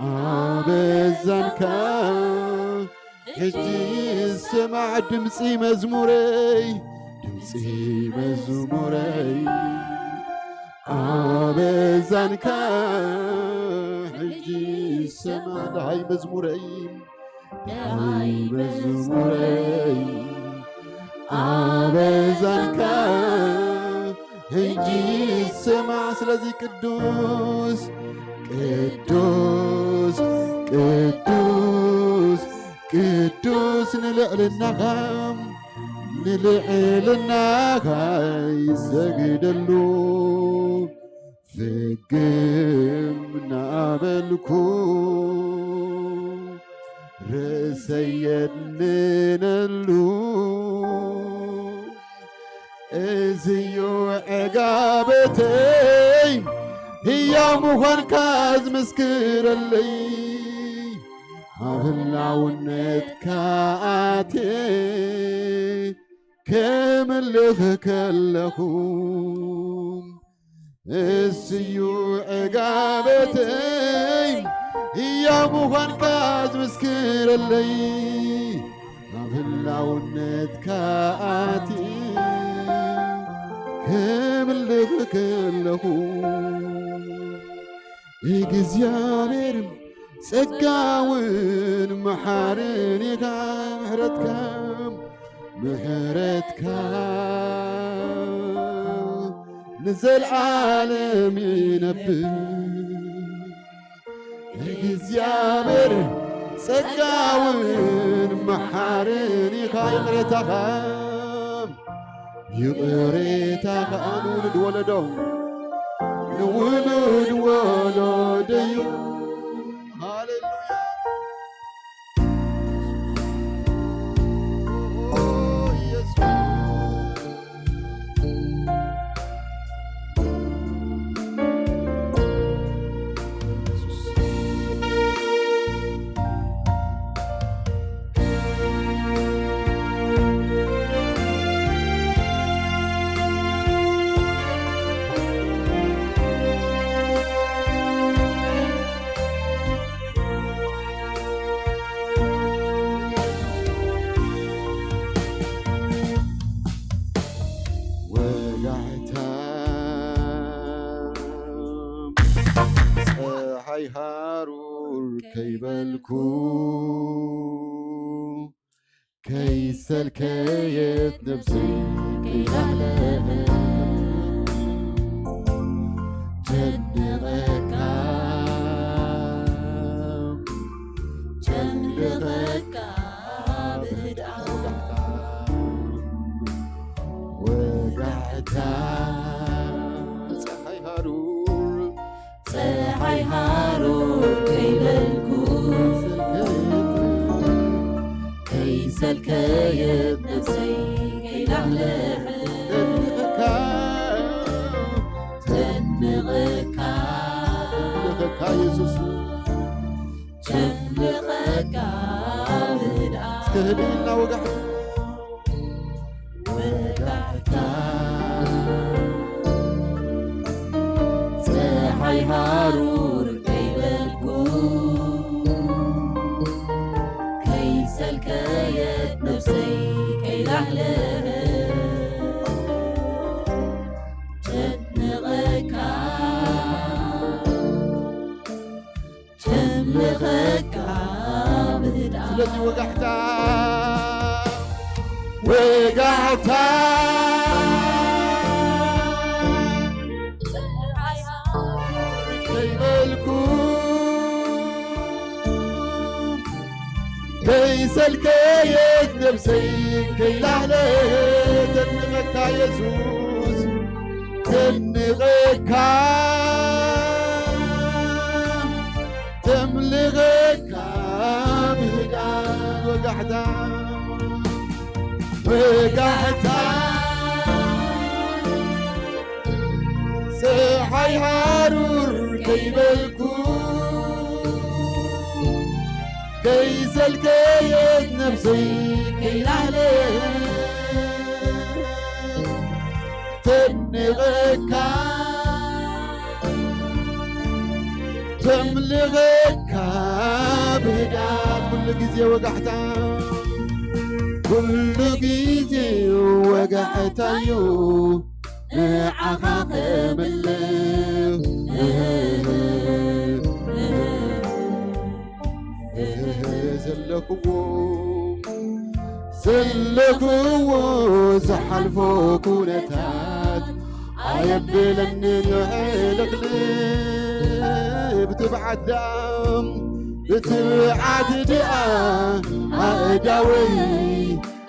ኣበዛንካ ሕጂ ይሰማዕ። ድምፂ መዝሙረይ፣ ድምፂ መዝሙረይ ኣበዛንካ ሕጂ ይሰማዕ። ደሃይ መዝሙረይ፣ ደሃይ መዝሙረይ ኣበዛንካ ሕጂ ይሰማዕ። ስለዚ ቅዱስ፣ ቅዱስ፣ ቅዱስ፣ ቅዱስ ንልዕልናኻ፣ ንልዕልናኻ ይሰግደሉ። ፍግም እናበልኩ ርእሰይ የድንነሉ። እዚዩ ዕጋበተይ፣ ህያው ምዃንካ ዝምስክረለይ። ኣብ ህላውነትካ ኣትየ ከምልኽ ከለኹ፣ እስዩ ዕጋበተይ፣ ህያው ምዃንካ ዝምስክረለይ። ኣብ ህላውነትካ ኣትየ ከምልኽ ከለኹ፣ እግዚኣብሔር ጸጋውን መሓርን ኢኻ። ምሕረትካ፣ ምሕረትካ ንዘልኣለም ይነብር። እግዚኣብሔር ጸጋውን መሓርን ኢኻ። ይቕሬታኻ፣ ይቕሬታኻ ንውሉድ ወለዶ፣ ንውሉድ ወለዶ እዩ። ሃሌሉያ። ወጋሕታ ጸሓይ ሃሩር ከይበልኩ፣ ከይሰልከየት ነብሰይ ከይላህለኸት፣ ጨንቐካ፣ ጨንቐካ ብህድኣት ወጋሕታ፣ ጸሓይ ሃሩር፣ ጸሓይ ሃሩር ከይበልኩ፣ ከይሰልከየት ነብሰይ ከይላህለኸት፣ ተንቐካ፣ ተንቐካ፣ ተንቐካ የሱስ፣ ተንቐካ ብህድኣት። እስከ ህድእ ኢልና ወጋሕታ። ወጋሕታ ጸሓይ ሃሩር ከይበልኩ፣ ከይሰልከየት ነብሰይ ከይላህለኸት፣ ጨንቐካ፣ ጨንቐካ ብህድኣት። ስለዚ ወጋሕታ፣ ወጋሕታ ከይበልኩ፣ ከይሰልከየት ነብሰይ ከይላህለኸት፣ ተንቐካ የሱስ፣ ተንቐካ፣ ተምልኸካ ብህድኣት። ወጋሕታ፣ ወጋሕታ ጸሓይ ሃሩር ከይበልኩ፣ ከይሰልከየት ነብሰይ ከይላህለኸት፣ ተንቐካ፣ ተምልኸካ ብህድኣት። ኩሉ ግዜ ወጋሕታ፣ ኩሉ ግዜ ወጋሕታዩ ንዓኻ ክምልኽ። ዘለኽዎ፣ ዘለኽዎ ዝሓልፎ ኩነታት ኣየብለንን ይሕልኽልኽ። ብትብዓት ደኣ፣ ብትብዓት ደኣ ኣእዳወይ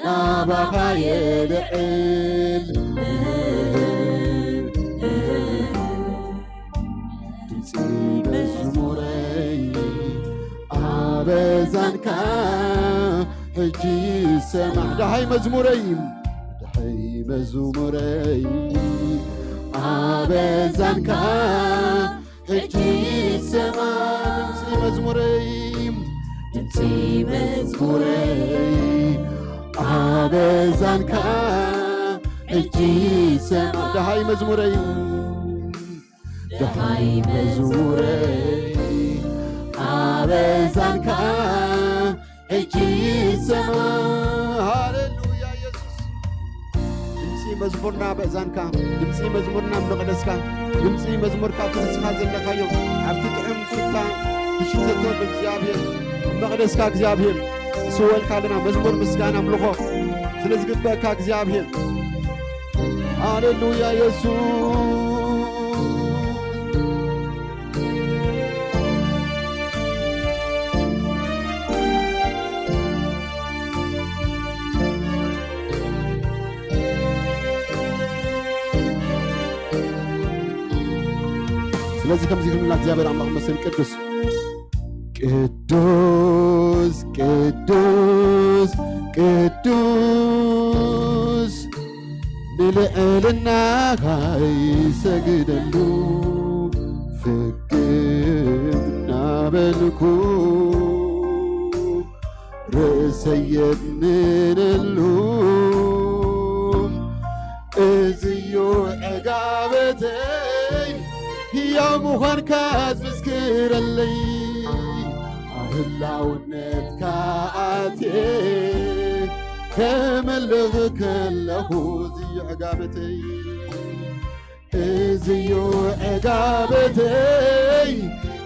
ናባኻ የልዕል። ድምፂ መዝሙረይ ኣበዛንካ ሕጂ ይሰማዕ። ደሃይ መዝሙረይ፣ ደሃይ መዝሙረይ ኣበዛንካ ሕጂ ይሰማዕ። ድምፂ መዝሙረይ፣ ድምፂ መዝሙረይ ኣበዛንካ እጂ ሰማ ደሃይ መዝሙረይ ደሃይ መዝሙረይ ኣበዛንካ እጂ ሰማ ሃሌሉያ ኢየሱስ ድምፂ መዝሙርና በእዛንካ ድምፂ መዝሙርና መቕደስካ ድምፂ መዝሙርካ ትንስኻ ዘለካዮ ኣብቲ ጥዑም ሽታ ትሽተቶ እግዚኣብሔር መቕደስካ እግዚኣብሔር ንስወልካ ኣለና መዝሙር ምስጋና ኣምልኾ ስለ ዝግበእካ እግዚኣብሔር ሃሌሉያ ኢየሱስ ስለዚ ከምዚ ክንብላ እግዚኣብሔር ኣምላኽ መስል ቅዱስ ቅዱስ ቅዱስ ቅዱስ ንልዕልናኻ ይሰግደሉ ፍግም እናበልኩ ርእሰይ የድንነሉ እዝዩ ዕጋበተይ ሕያው ምዃንካ ዝምስክረለይ ኣብ ህላውነትካ ኣትየ ከመልኽ ከለኹ እዝዩ ዕጋበተይ እዝዩ ዕጋበተይ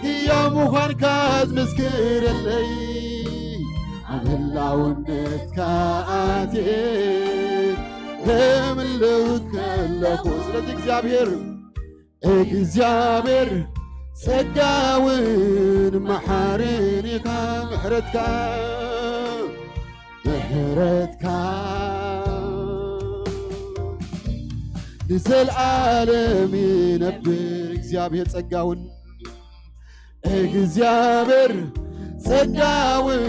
ሕያው ምዃንካ ዝምስክረለይ ኣብ ህላውነትካ ኣትየ ከምልኽ ከለኹ ስለዚ እግዚኣብሔር እግዚኣብሔር ጸጋውን መሓርን ኢኻ ምሕረትካ ምሕረትካ ንዘልኣለም ይነብር እግዚኣብሔር ጸጋውን እግዚኣብሔር ጸጋውን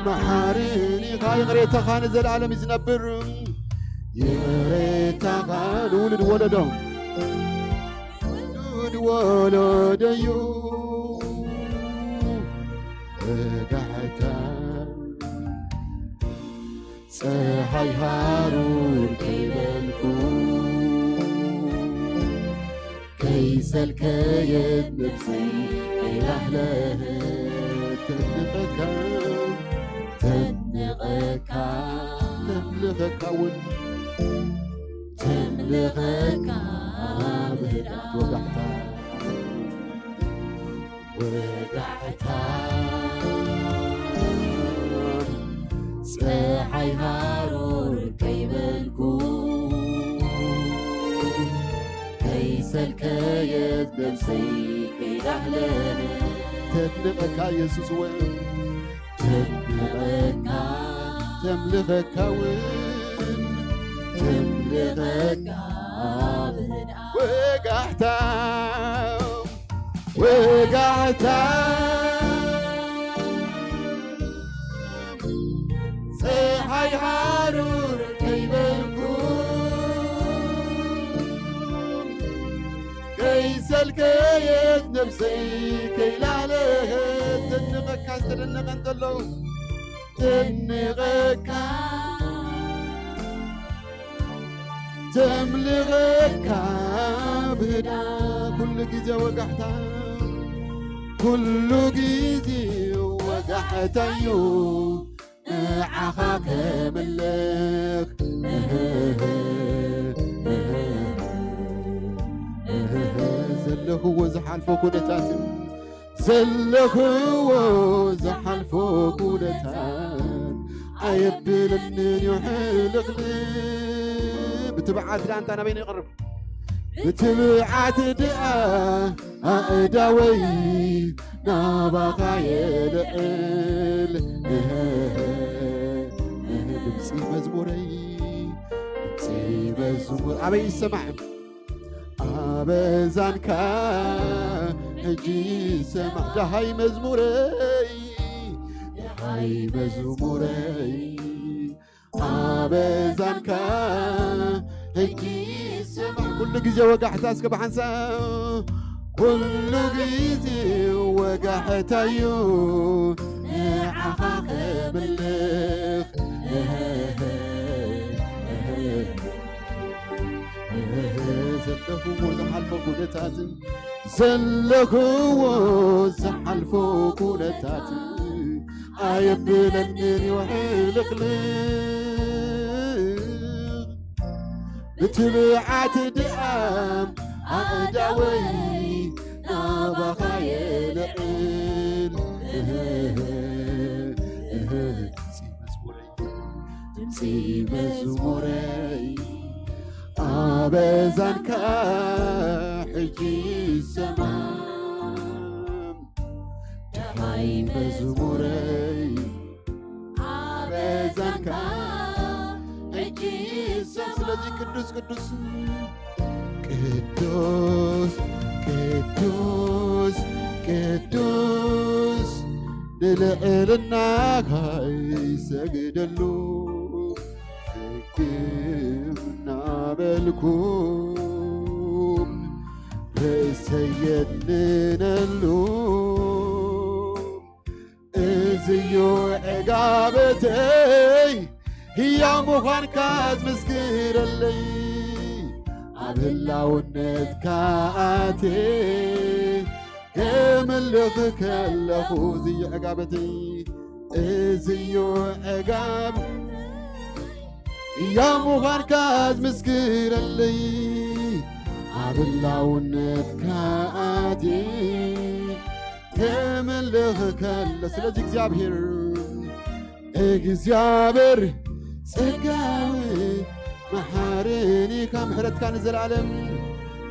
መሓርን ኢኻ ይቕሬታኻ ንዘልኣለም እዩ ዝነብር ይቕሬታኻ ንውሉድ ወለዶ ንውሉድ ወለዶ እዩ ጋሕታ ፀሓይ ሃሩር ከይበልኩ ከይሰልከየት ነብሰይ ከይላህለኸት ተድንቐካ ተድንቐካ ተምልኸካ እውን ተምልኸካ ብህድኣት ወጋሕታ ወጋሕታ ፀሓይ ሃሩር ከይበልኩ ከይሰልከየት ነብሰይ ከይዳህለለ ተድንቐካ የሱስ እውን ተድንቐካ ተምልኸካ እውን ተምልኸካ ብህድኣ ወጋሕታ ወጋሕታ ፀሓይ ሃሩር ከይበልኩ ከይሰልከየት ነብሰይ ከይላለኸት ተድንቐካ ዝተደነቐ እንተሎ ተድንቐካ ተምልኸካ ብህዳ ኩሉ ግዜ ወጋሕታ ኩሉ ግዜ ወጋሕታ እዩ ንዓኻ ከምልኽ ዘለኽዎ ዝሓልፎ ኩነታትን ዘለኽዎ ዝሓልፎ ኩነታት ኣየብለንን እዩ ሕልኽልኽ ብትብዓት ደኣ እንታ ናበይ ይቐርብ ብትብዓት ደኣ ኣእዳወይ ናባኻ የልዕል ድምፂ መዝሙረይ ድምፂ መዝሙር ኣበይ ይሰማዕ ኣበዛንካ ሕጂ ሰማ ደሃይ መዝሙረይ ደሃይ መዝሙረይ ኣበዛንካ ሕጂ ሰማ ኩሉ ግዜ ወጋሕታ እስከ ብሓንሳ ኩሉ ግዜ ወጋሕታዩ ናኻ ከመልኽ። ዘለኽዎ ዝሓልፎ ኩነታትን ዘለኽዎ ዝሓልፎ ኩነታትን ኣየብለንን ይውሕልኽልኽ። ብትብዓት ድኣም ኣእዳወይ ናባኻ የልዕል። ድምፂ መዝሙረይ ኣበዛንካ ሕጂ ይሰማ። ደሃይ መዝሙረይ ኣበዛንካ ሕጂ ይሰማ። ስለዚ ቅዱስ ቅዱስ ቅዱስ ቅዱስ ቅዱስ ንልዕልናኻ ይሰግደሉ። ፍግም እናበልኩ ርእሰይ የድንነሉ። እዝዩ ዕጋበተይ ህያው ምዃንካ ዝምስክረለይ። ኣብ ህላውነትካ ኣትየ ከምልኽ ከለኹ እዝዩ ዕጋበተይ እዝዩ ዕጋብ ህያው ምዃንካ ዝምስክረለይ። ኣብ ህላውነትካ ኣትየ ከምልኽ ከለ ስለዚ እግዚኣብሔር እግዚኣብሔር ጸጋዊ መሓርን ኢኻ። ምሕረትካ ንዘለኣለም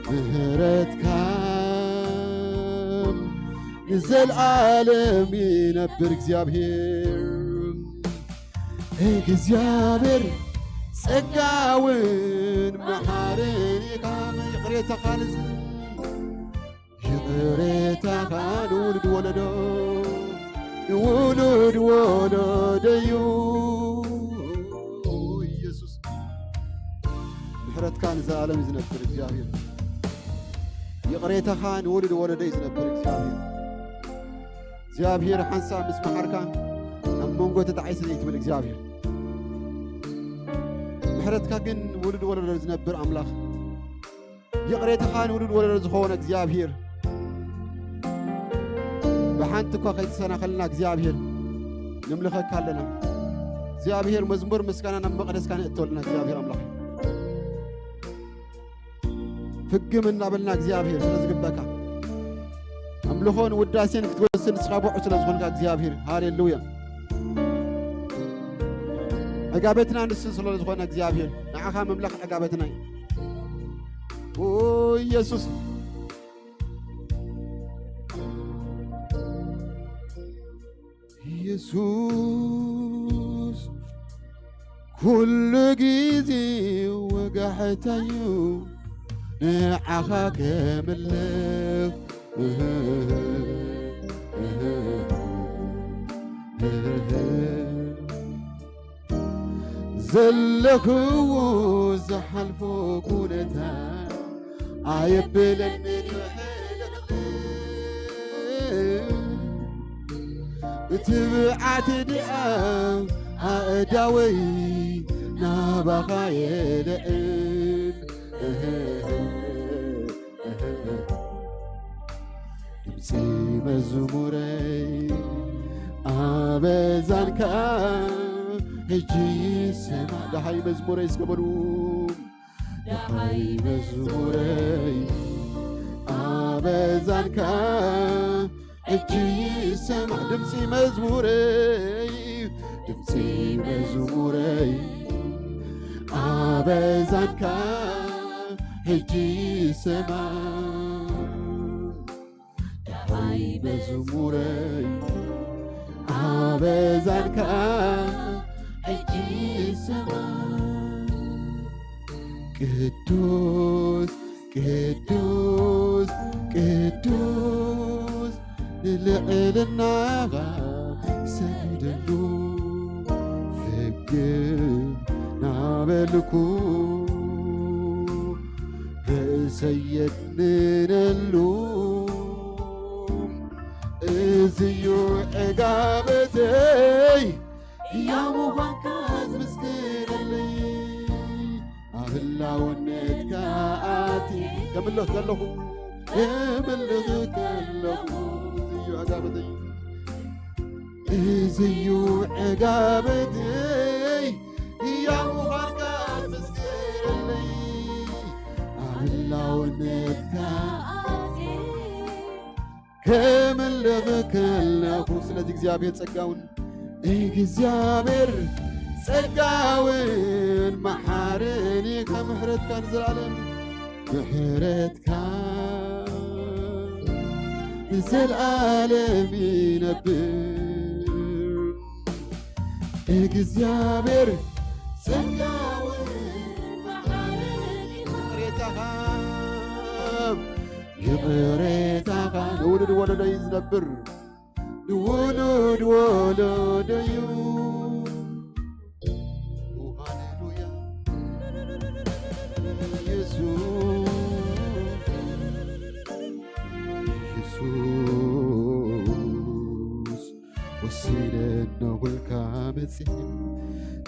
ምሕረትካ ንዘለኣለም ይነብር እግዚኣብሔር። እግዚኣብሔር ጸጋውን መሓርን ኢኻ። ይቕሬታኻ ንዝ- ይቕሬታኻ ንውሉድ ወለዶ ንውሉድ ወለዶ እዩ። ኢየሱስ ምሕረትካ ንዘለኣለም እዩ ዝነብር እግዚኣብሔር። ይቕሬታኻ ንውሉድ ወለዶ እዩ ዝነብር እግዚኣብሔር። እግዚኣብሔር ሓንሳብ ምስ መሓርካ ኣብ መንጎ ተጣዒሰ ዘይትብል እግዚኣብሔር። ምሕረትካ ግን ውሉድ ወለዶ ዝነብር ኣምላኽ። ይቕሬታኻ ንውሉድ ወለዶ ዝኾነ እግዚኣብሔር። ብሓንቲ እኳ ከይተሰናኸልና እግዚኣብሔር ንምልኸካ ኣለና። እግዚኣብሔር መዝሙር ምስጋና ናብ መቕደስካ ነእተወልና እግዚኣብሔር ኣምላኽ። ፍግም እናበልና እግዚኣብሔር ስለ ዝግበካ ኣምልኾን ውዳሴን ክትወስድ ንስኻ ብቑዕ ስለ ዝኾንካ እግዚኣብሔር። ሃሌሉያ። ዕጋበትና ንሱ ስለ ዝኾነ እግዚኣብሔር ንዓኻ ምምላኽ ዕጋበትና እዩ። ኦ ኢየሱስ። ኢየሱስ ኩሉ ግዜ ወጋሕታዩ ንዓኻ ከምልኽ ዘለኽዎ ዝሓልፎ ኩነታ ኣየብለንን ይውሕልኽልኽ። ብትብዓት ድኣ ኣእዳወይ ናባኻ የልዕል። ድምፂ መዝሙረይ ኣበዛንካ ሕጂ ይሰማ። ደሃይ መዝሙረይ እስከ በሉ። ደሃይ መዝሙረይ ኣበዛንካ ሕጂ ይሰማ። ድምፂ መዝሙረይ ድምፂ መዝሙረይ ኣበዛንካ ሕጂ ይሰማ። ደሃይ መዝሙረይ ኣበዛንካ ሕጂ ይሰማ። ቅዱስ ቅዱስ ቅዱስ ንልዕልናኻ ሰግደሉ። ፍግም ናበልኩ ርእሰይ የድንነሉ። እዝዩ ዕጋበት እይ፣ ሕያው ምዃንካ ዝምስክረለይ፣ ኣብ ህላውነትካ ኣትየ ከምልኽ ከለኹ፣ ከምልኽ ከለኹ፣ እዚ እዩ ዕጋበተይ፣ እዚ እዩ ዕጋበተይ፣ ሕያው ምዃንካ ዝምስክረለይ፣ ኣብ ህላውነትካ ኣትየ ከምልኽ ከለኹ። ስለዚ እግዚኣብሔር ጸጋውን፣ እግዚኣብሔር ጸጋውን መሓርን እዩ፣ ከምሕረትካ ንዘለዓለም፣ ምሕረትካ ንዘለዓለም ይነብር። እግዚኣብሔር ጸጋውን መሓርን እዩ፣ ይቕሬታኻ፣ ይቕሬታኻ ንውሉድ ወለዶ እዩ ዝነብር፣ ንውሉድ ወለዶ እዩ። ሃሌሉያ። ኢየሱስ፣ ኢየሱስ፣ ወሲነ ነኹልካ መጺእ፣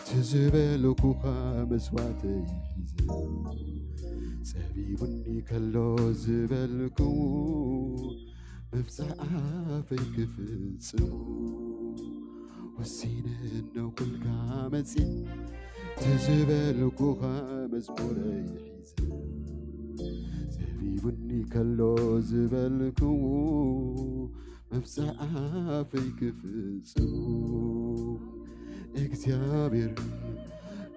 ትዝበልኩኻ መስዋዕተይ ሒዘ፣ ጸቢቡኒ ከሎ ዝበልክዎ፣ ምብጻሕ ኣፈይ ክፍጽሙ፣ ወሲነ ነኹልካ መጺእ፣ ትዝበልኩኻ መዝሙረይ ሒዘ፣ ጸቢቡኒ ከሎ ዝበልክዎ፣ ምብጻሕ ኣፈይ ክፍጽሙ፣ እግዚኣብሔር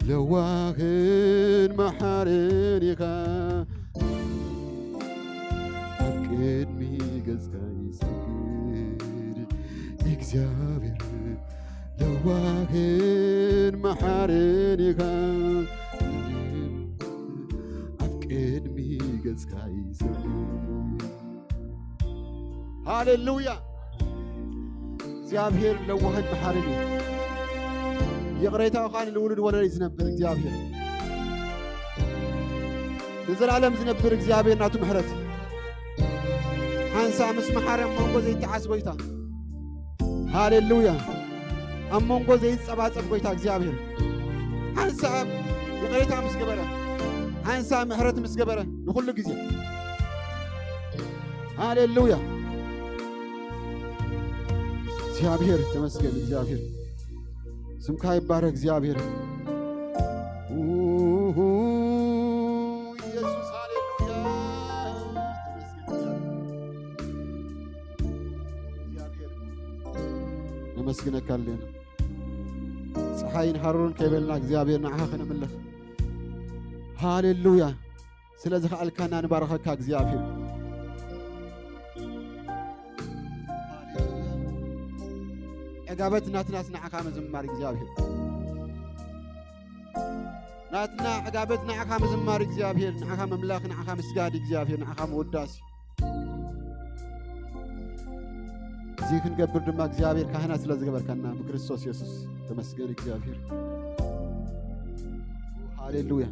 ለዋህን መሓርን ኢኻ፣ ኣብ ቅድሚ ገጽካ ይሰግድ። እግዚኣብሔር ለዋህን መሓርን ኢኻ፣ ኣብ ቅድሚ ገጽካ ይሰግድ። ሃሌሉያ። እግዚኣብሔር ለዋህን መሓርን እዩ። ይቕሬታኡ ኸዓ ንውሉድ ወለዶ እዩ ዝነብር እግዚኣብሔር። ንዘለዓለም ዝነብር እግዚኣብሔር ናቱ ምሕረት። ሓንሳእ ምስ መሓረ ኣብ መንጎ ዘይተዓስ ጎይታ። ሃሌሉያ። ኣብ መንጎ ዘይጸባጸብ ጎይታ እግዚኣብሔር። ሓንሳእ ይቕሬታ ምስ ገበረ፣ ሓንሳእ ምሕረት ምስ ገበረ ንኹሉ ግዜ። ሃሌሉያ። እግዚኣብሔር ተመስገን፣ እግዚኣብሔር ስምካ ይባረክ፣ እግዚኣብሔር። ኡሁ፣ ኢየሱስ፣ ሃሌሉያ። ተመስገን፣ እግዚኣብሔር። ነመስግነካ ኣለና። ፀሓይን ሃሩርን ከይበልና እግዚኣብሔር ንዓኻ ከነምልኽ። ሃሌሉያ። ስለ ዝኸኣልካና ንባረኸካ እግዚኣብሔር። ሃሌሉያ። ዕጋበት ናትናስ ንዓኻ ምዝማር እግዚኣብሔር። ናትና ዕጋበት ንዓኻ ምዝማር እግዚኣብሔር፣ ንዓኻ ምምላኽ፣ ንዓኻ ምስጋድ እግዚኣብሔር፣ ንዓኻ ምውዳስ። እዚ ክንገብር ድማ እግዚኣብሔር ካህናት ስለ ዝገበርካና ብክርስቶስ የሱስ ተመስገን እግዚኣብሔር። ሃሌሉያ።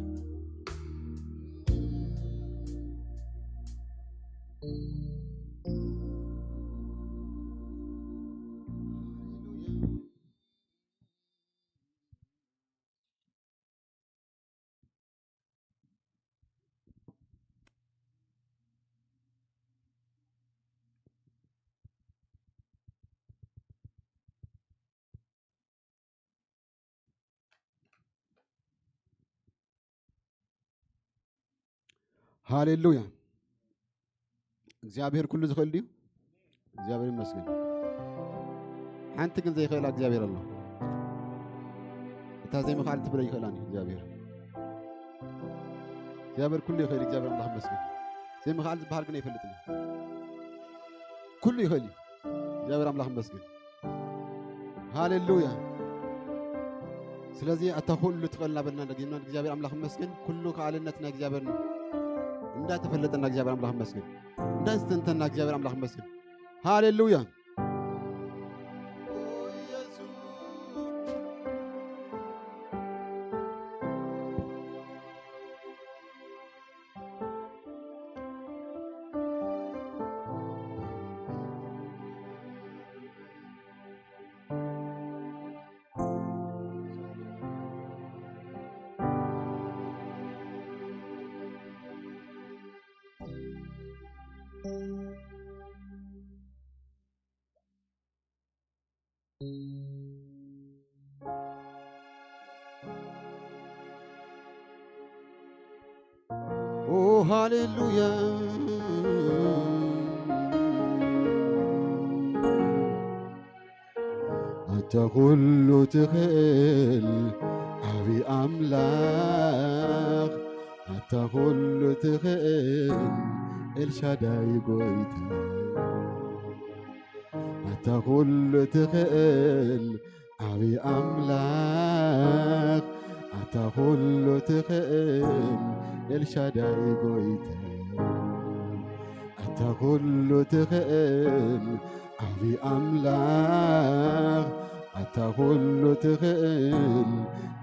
ሃሌሉያ። እግዚኣብሔር ኩሉ ዝኽእል ድዩ? እግዚኣብሔር ይመስገን። ሓንቲ ግን ዘይኽእላ እግዚኣብሔር ኣሎ። እታ ዘይምኽኣል ትብለ ይኽእላን እዩ እግዚኣብሔር። እግዚኣብሔር ኩሉ ይኽእል፣ እግዚኣብሔር ኣምላኽ ይመስገን። ዘይምኽኣል ዝበሃል ግን ኣይፈልጥን እዩ። ኩሉ ይኽእል እዩ። እግዚኣብሔር ኣምላኽ ይመስገን። ሃሌሉያ። ስለዚ ኣታ ኩሉ ትኽእል እናበልና እንደጊምና እግዚኣብሔር ኣምላኽ ይመስገን። ኩሉ ከኣልነት ናይ እግዚኣብሔር ነው። እንዳተፈለጠና እግዚኣብሔር ኣምላኽ ይመስገን። እንዳስተንተና እግዚኣብሔር ኣምላኽ ይመስገን። ሃሌሉያ። ኦ ሃሌሉያ። ኣታ ኩሉ ትኽእል ዓቢ ኣምላኽ፣ ኣታ ኩሉ ትኽእል ኤልሻዳይ ጎይታ፣ ኣታ ኩሉ ትኽእል ዓቢ ኣምላኽ፣ ኣታ ኩሉ ትኽእል ኤልሻዳይ ጎይታ፣ ኣታ ኩሉ ትኽእል ዓቢ ኣምላኽ፣ ኣታ ኩሉ ትኽእል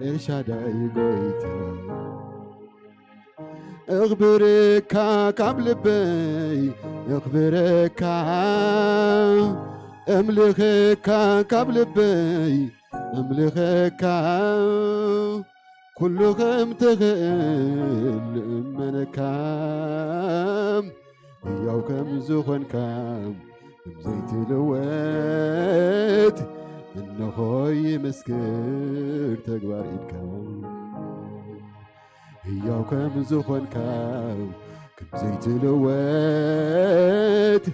ኤልሻዳይ ጎይታ። እኽብረካ ካብ ልበይ እኽብረካ፣ እምልኸካ ካብ ልበይ እምልኸካ፣ ኩሉ ከም ትኽእል እመነካ፣ ህያው ከም ዝኾንካ ከም ዘይትልወጥ፣ እንሆ ይምስክር ተግባር ኢድካ። ህያው ከም ዝኾንካ ከም ዘይትልወጥ፣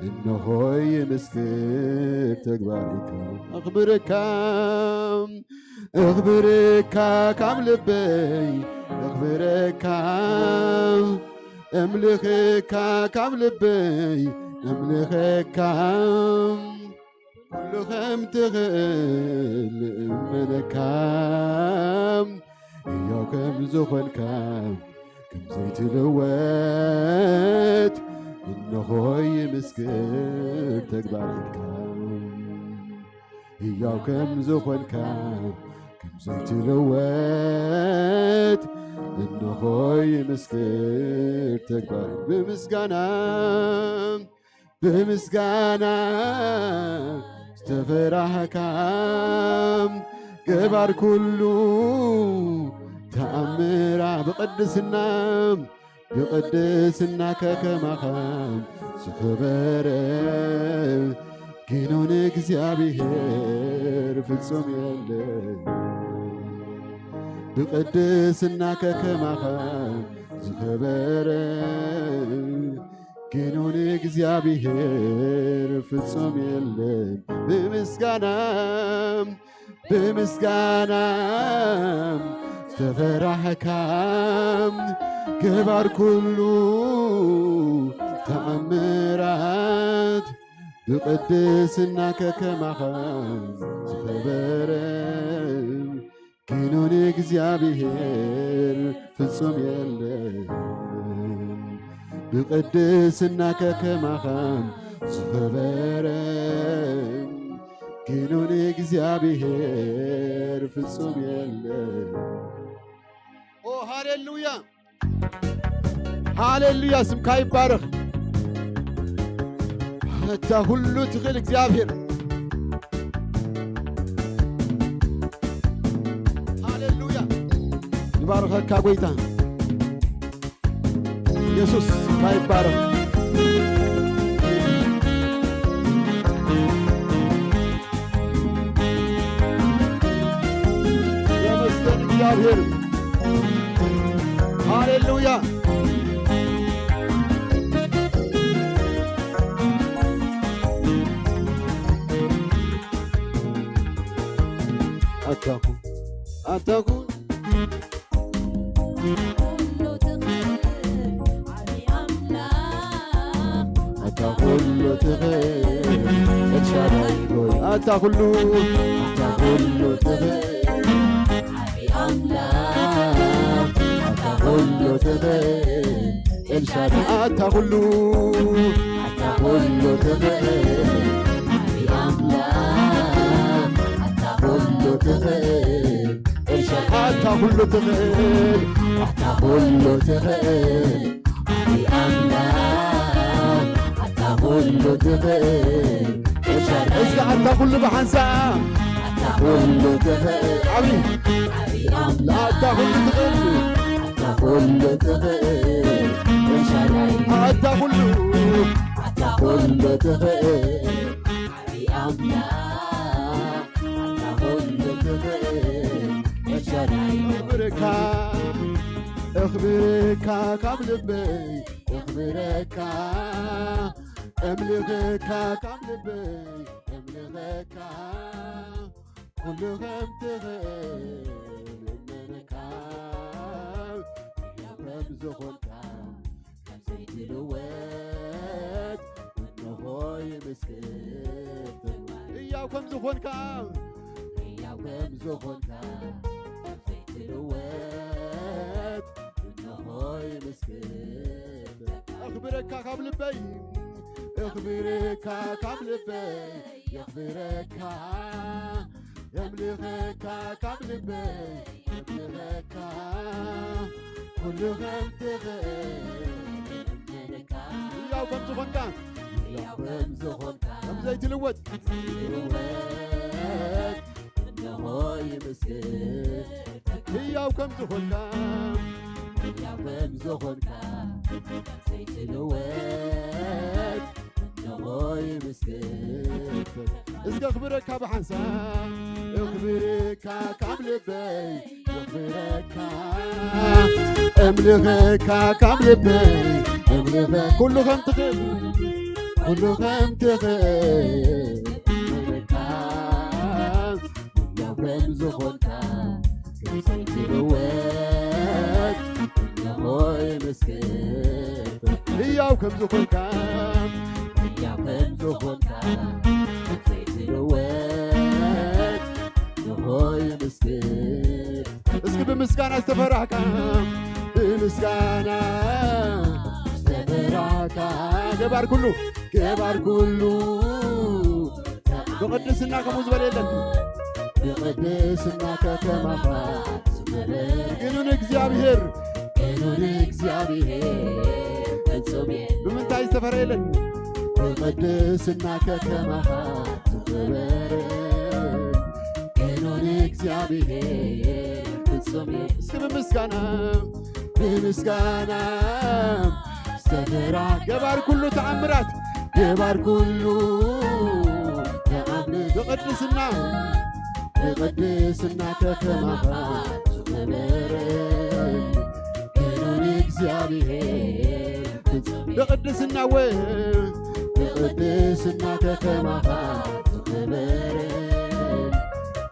እንሆ ይምስክር ተግባር ኢድካ። ኣኽብረካ፣ እኽብረካ ካብ ልበይ እኽብረካ፣ እምልኸካ ካብ ልበይ እምልኸካ፣ ኩሉ ከም ትኽእል እመነካ፣ ህያው ከም ዝኾንካ ከም ዘይትልወጥ፣ እንሆ ይምስክር ተግባር ኢድካ። ህያው ከም ዝኾንካ ከም ዘይትልወጥ፣ እንሆ ይምስክር ተግባር። ብምስጋና፣ ብምስጋና ዝተፈራህካ፣ ገባር ኩሉ ተኣምራ፣ ብቅድስና፣ ብቅድስና ከከማኻ ዝኸበረ፣ ግኑን እግዚኣብሔር ፍጹም የለን። ብቅድስና ከከማኻ ዝኸበረ፣ ግኑን እግዚኣብሔር ፍጹም የለን። ብምስጋና፣ ብምስጋና ዝተፈራህካ፣ ገባር ኩሉ ተኣምራት፣ ብቅድስና ከከማኻ ዝኸበረ፣ ግኑን እግዚኣብሔር ፍጹም የለን። ብቅድስና ከከማኻ ዝኸበረ፣ ግኑን እግዚኣብሔር ፍጹም የለን። ኦ ሃሌሉያ፣ ሃሌሉያ፣ ስምካ ይባረኽ። ኣታ ኩሉ ትኽእል እግዚኣብሔር። ሃሌሉያ፣ ንባርኸካ ጎይታ። ኢየሱስ ስምካ ይባረኽ። ተመስገን እግዚኣብሔር። ሃሌሉያ። ኣታኹ፣ ኣታኹ። ኩሉ ትኽእል ዓቢ ኣምላኽ። ኣታ ኩሉ ትኽእል ኤልሻዳይ ጎይ። ኣታ ኩሉ፣ ኣታ ኩሉ ትኽእል ዓቢ ኣምላኽ። ኣታ ኩሉ ትኽእል ኤልሻዳይ። ኣታ ኩሉ፣ ኣታ ኩሉ ትኽእል ዓቢ ኣምላኽ። ኣታ ኩሉ ትኽእል ኤልሻዳይ። ኣታ ኩሉ ትኽእል፣ ኣታ ኩሉ ትኽእል ዓቢ ኣምላኽ። ኣታ ኩሉ ትኽእል ኤልሻዳይ። እስከ ኣታ ኩሉ ብሓንሳብ። ኣታ ኩሉ ትኽእል ዓቢ፣ ዓቢ ኣምላኽ። ኣታ ኩሉ ትኽእል፣ ኣታ ኩሉ ትኽእል ኤልሻዳይ። ኣታ ኩሉ፣ ኣታ ኩሉ ትኽእል ዓቢ ኣምላኽ። ምስጋናይ። እኽብረካ፣ እኽብረካ ካብ ልበይ፣ እኽብረካ፣ እምልኸካ ካብ ልበይ፣ እምልኸካ፣ ኩሉ ከም ትኽእል እምነካ፣ ሕያው ከም ዝኾንካ፣ ከም ዘይትልወጥ፣ እንሆ ይምስክር። ሕያው ከም ዝኾንካ፣ ሕያው ከም ዝኾንካ፣ ከም ዘይትልወጥ፣ እንሆ ይምስክር። እኽብረካ ካብ ልበይ፣ እኽብረካ ካብ ልበይ፣ የኽብረካ፣ የምልኸካ ካብ ልበይ፣ የምልኸካ፣ ኩሉ ከም ትኽእል እምነካ። ሕያው ከም ዝኾንካ፣ ሕያው ከም ዝኾንካ፣ ከም ዘይትልወጥ፣ ዘይትልወጥ፣ እንሆ ይምስክር። ሕያው ከም ዝኾንካ፣ ሕያው ከም ዝኾንካ፣ ዘይትልወጥ፣ እንሆ ይምስክር። እስከ እኽብረካ ብሓንሳብ፣ እኽብረካ ካብ ልበይ፣ እኽብረካ፣ እምልኸካ ካብ ልበይ፣ እምልኸ-፣ ኩሉ ከም ትኽእል፣ ኩሉ ከም ትኽእል፣ እምልኸካ፣ ሕያው ከም ዝኾንካ፣ ከም ዘይትልወጥ፣ እንሆ ይምስክር። ሕያው ከም ዝኾንካ፣ ሕያው ከም ዝኾንካ፣ ከም ዘይትልወጥ፣ እንሆ ይምስክር። እስኪ ብምስጋና ዝተፈራህካ፣ ብምስጋና ዝተፈራህካ፣ ገባር ኩሉ፣ ገባር ኩሉ፣ ብቕድስና ከምኡ ዝበለ የለን። ብቕድስና ከተማኻ ዝኽበር፣ ግኑን እግዚኣብሔር፣ ግኑን እግዚኣብሔር፣ ፍጹም የለን። ብምንታይ ዝተፈረ የለን? ብቕድስና ከተማኻ ዝኽበር፣ ግኑን እግዚኣብሔር፣ ፍጹም የለን። እስኪ ብምስጋና፣ ብምስጋና ዝተፈራ፣ ገባር ኩሉ ተኣምራት፣ ገባር ኩሉ ተኣምር፣ ብቕድስና፣ ብቕድስና ከተማኻ ዝኽበር፣ ግኑን እግዚኣብሔር፣ ብቕድስና ወ-፣ ብቕድስና ከተማኻ ዝኽበር፣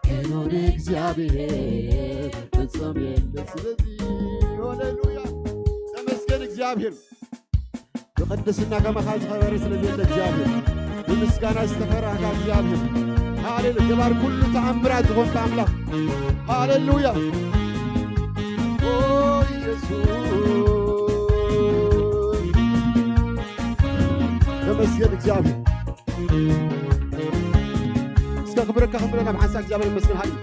ግኑን እግዚኣብሔር፣ ፍጹም የለ። ስለዚ፣ ሃሌሉያ፣ ተመስገን እግዚኣብሔር። ብቕድስና ከማኻ ዝኸበረ ስለ ዘየለ እግዚኣብሔር፣ ብምስጋና ዝተፈራህካ እግዚኣብሔር፣ ሃሌሉ-፣ ገባር ኩሉ ተኣምራት ዝኾንካ ኣምላኽ፣ ሃሌሉያ። ኦ ኢየሱስ፣ ተመስገን እግዚኣብሔር። እስከ ክብረካ ክንብሎ ናብ ሓንሳብ እግዚኣብሔር ይመስገን። ሃሌ-፣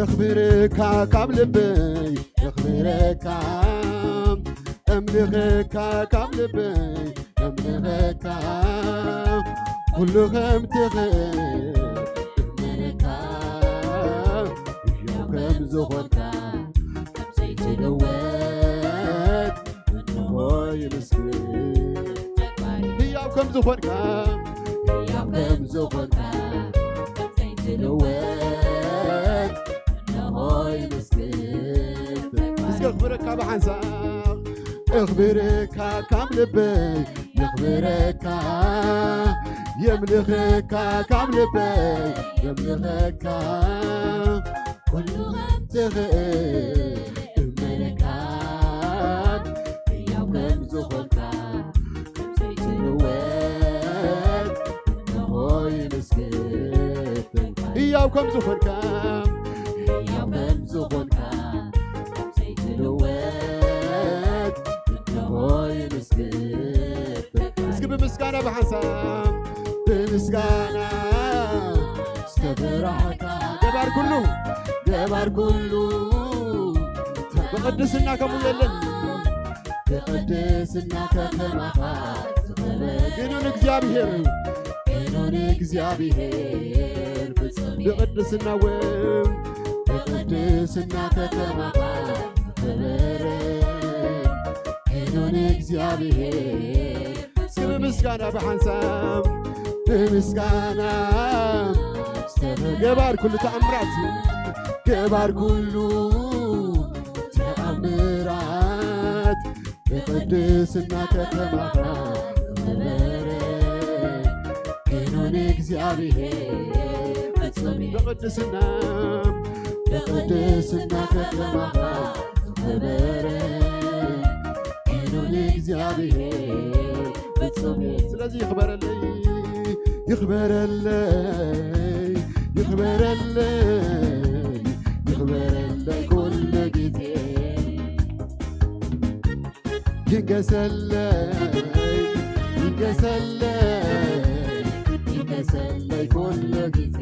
እኽብረካ ካብ ልበይ፣ እኽብረካ፣ እምልኸካ ካብ ልበይ፣ እምልኸካ፣ ኩሉ ከም ትኽእል እምልኸካ፣ ሕያው ከም ዝኾንካ፣ ከም ዘይትልወጥ፣ እንሆ ይምስክር። ሕያው ከም ዝኾንካ፣ ሕያው ከም ዝኾንካ፣ ከም ዘይትልወጥ፣ እንሆ ይምስክር። እስከ እኽብረካ ብሓንሳብ፣ እኽብረካ ካብ ልበይ፣ የኽብረካ፣ የምልኸካ ካብ ልበይ፣ የምልኸካ፣ ኩሉ ከም ትኽእል እምነካ፣ ሕያው ከም ዝኾንካ፣ ከም ዘይትልወጥ፣ እንሆ ይምስክር። ሕያው ከም ዝኾንካ፣ ሕያው ከም ዝኾንካ፣ ከም ዘይትልወጥ፣ እንሆ ይምስክር። እስኪ ብምስጋና ብሓንሳብ፣ ብምስጋና ዝተፈራህካ፣ ገባር ኩሉ፣ ገባር ኩሉ፣ ብቕድስና ከምኡ የለን። ብቕድስና ከተማኻ ዝኸበረ ግኑን እግዚኣብሔር፣ ግኑን እግዚኣብሔር ፍጹም ብቕድስና እውን፣ ብቕድስና ከተማኻ ዝኸበረ ግኑን እግዚኣብሔር። እስኪ ብምስጋና ብሓንሳብ፣ ብምስጋና ዝተፈ-፣ ገባር ኩሉ ተኣምራት፣ ገባር ኩሉ ተኣምራት ብቅድስና ከተማኻ ዝኸበረ ክኑን እግዚኣብሔር ፍጹም እዩ። ብቅድስና ብቅድስና ከተማኻ ዝኸበረ ክኑን እግዚኣብሔር ፍጹም እዩ። ስለዚ ይኽበረለይ፣ ይኽበረለይ፣ ይኽበረለይ፣ ይኽበረለይ ኩሉ ግዜ። ይንገሰለይ፣ ይንገሰለይ፣ ይንገሰለይ ኩሉ ግዜ።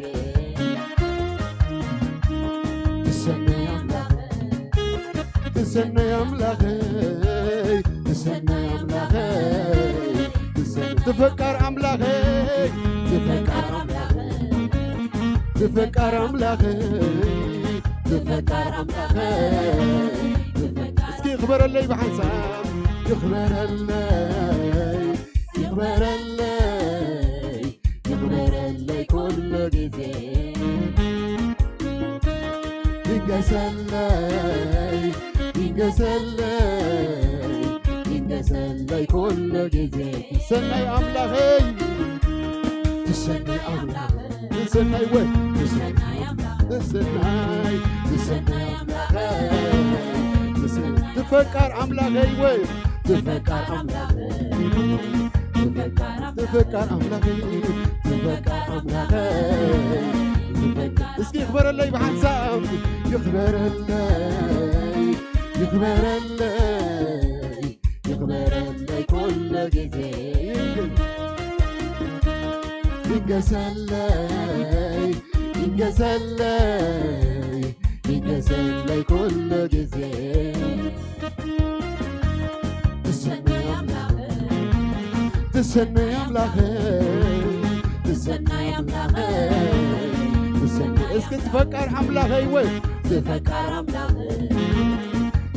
ትሰነይ ኣምላኽ፣ ትሰነይ ኣምላኸይ፣ ትሰነይ ኣምላኸይ፣ ትሰነይ ትፈቃር ኣምላኸይ፣ ትፈቃር ኣምላኸይ፣ ትፈቃር ኣምላኸይ፣ ትፈቃር ኣምላኸይ፣ ትፈቃር እስኪ ይኽበረለይ ብሓንሳብ፣ ይኽበረለይ፣ ይኽበረለይ፣ ይኽበረለይ ኩሉ ግዜ። ይንገሰለይ፣ ይንገሰለይ፣ ይንገሰለይ ኩሉ ግዜ። ትሰናይ ኣምላኸይ፣ ትሰናይ ኣምላኸይ፣ ትሰናይ ወይ፣ ትሰናይ ኣምላኸይ፣ ትሰናይ፣ ትሰናይ ኣምላኸይ፣ ትሰናይ ትፈቃር ኣምላኸይ ወይ፣ ትፈቃር ኣምላኸይ፣ ትፈቃር ኣምላኸይ፣ ትፈቃር ኣምላኸይ፣ ትፈቃር ኣምላኸይ፣ ትፈቃር እስኪ ይኽበረለይ ብሓንሳብ፣ ይኽበረለይ፣ ይኽበረለይ፣ ይኽበረለይ ኩሉ ግዜ። ይንገሰለይ፣ ይንገሰለይ፣ ይንገሰለይ ኩሉ ግዜ። ትሰነይ ኣምላኸይ፣ ትሰነይ ኣምላኸይ፣ ትሰነይ ኣምላኸይ፣ ትሰነይ እስኪ ትፈቃር ኣምላኸይ ወይ፣ ትፈቃር ኣምላኸይ፣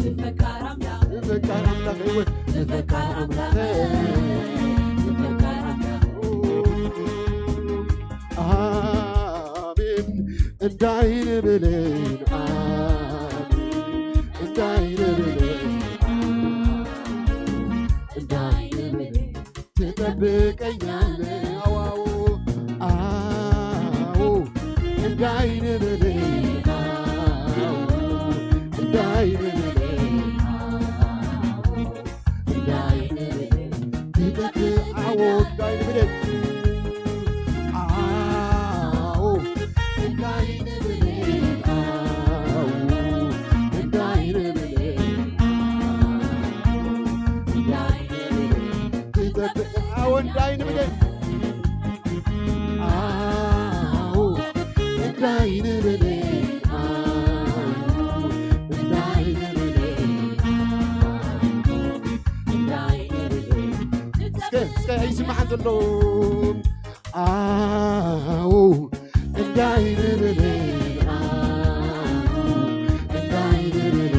ትፈቃር ኣምላኸይ፣ ትፈቃር ኣምላኸይ ወይ፣ ትፈቃር ኣምላኸይ፣ ትፈቃር ኣምላኸይ። ኣሜን እንዳይንብል ኣሜን እንዳይንብል እንዳይንብል ትጠብቀኛለህ። ኣዋው ኣው እንዳይንብል ኣው እንዳይንብል እንዳይንብል ትጠብቅ ኣዎ እንዳይንብል ኣዎ እንዳይንብል ኣዎ እንዳይንብል እንዳይንብል ትጠብቅ ኣዎ እንዳይንብል ኣዎ እንዳይንብል ኣዎ እንዳይንብል እስከ እስከ ኣይስማዕን ዘሎ ኣዎ እንዳይንብል ኣዎ እንዳይንብል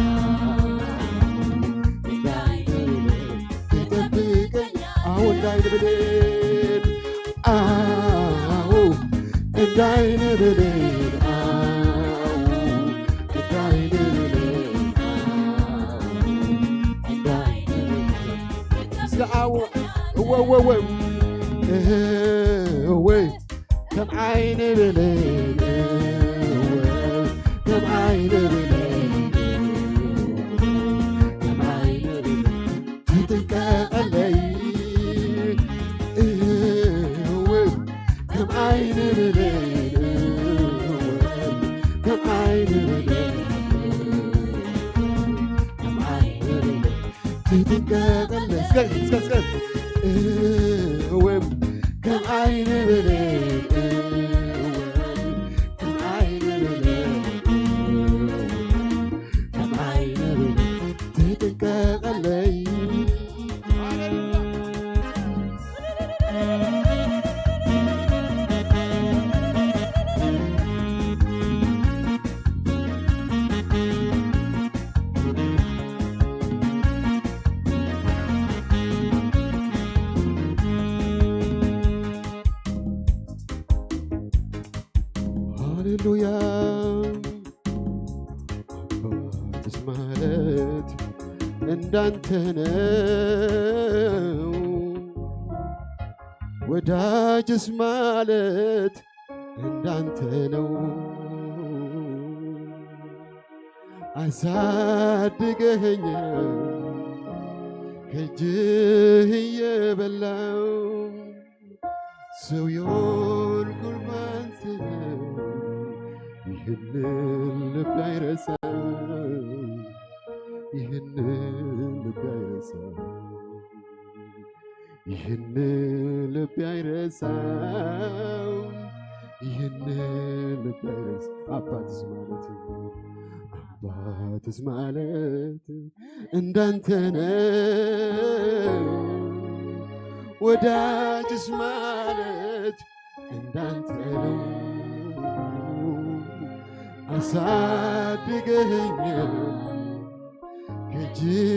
ኣዎ እንዳይንብል ትጠብቀኝ ኣዎ እንዳይንብል ኣዎ እንዳይንብል ኣዎ እንዳይንብል ኣዎ እንዳይንብል እስከ ኣዎ እወ እወ እወ እህ እወ ከም ዓይኒ ብሌን እወ ከም ዓይኒ ብሌን ከም ዓይኒ ብሌን ትጥንቀቐለይ እወ ከም ዓይኒ ብሌን እወ ከም ዓይኒ ብሌን ከም ዓይኒ ብሌን ትጥንቀቐለይ እስከ እስከ እስከ እወ ከም ዓይኒ ብሌን እወ ከም ዓይኒ ብሌን እወ ከም ዓይኒ ብሌን ትጥንቀቐለይ። ሃሌሉያ። እንዳንተ ነው። ወዳጅስ ማለት እንዳንተ ነው። አሳድገኸኛል ከእጅህ እየበላው ሰው የሆንኩት ባንተ ነው። ይህንን ልብ አይረሳም፣ ይህንን ልብ አይረሳም፣ ይህንን ልብ አይረሳም፣ ይህንን ልብ አይረሳም። አባትስ ማለት አባትስ ማለት እንዳንተ ነው። ወዳጅስ ማለት እንዳንተ ነው። አሳድገኸኛል ከእጅህ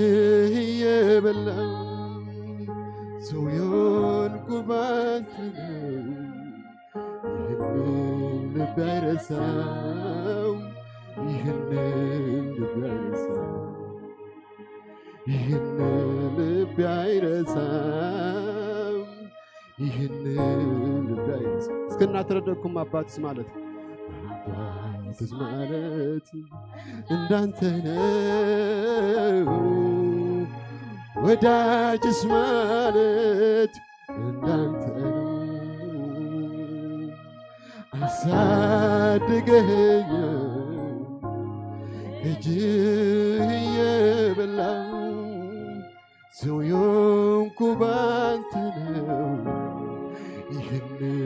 እየበላው ሰው የሆንኩት ባንተ ነው። ይህንን ልብ አይረሳም፣ ይህንን ልብ አይረሳም፣ ይህንን ልብ አይረሳም፣ ይህንን ልብ አይረሳም። እስከ እናተረደኩም አባትስ ማለት አባትስ ማለት እንዳንተ ነው። ወዳጅስ ማለት እንዳንተ ነው። አሳድገኸኛል ከእጅህ እየበላው ሰው የሆንኩት ባንተ ነው። ይህንን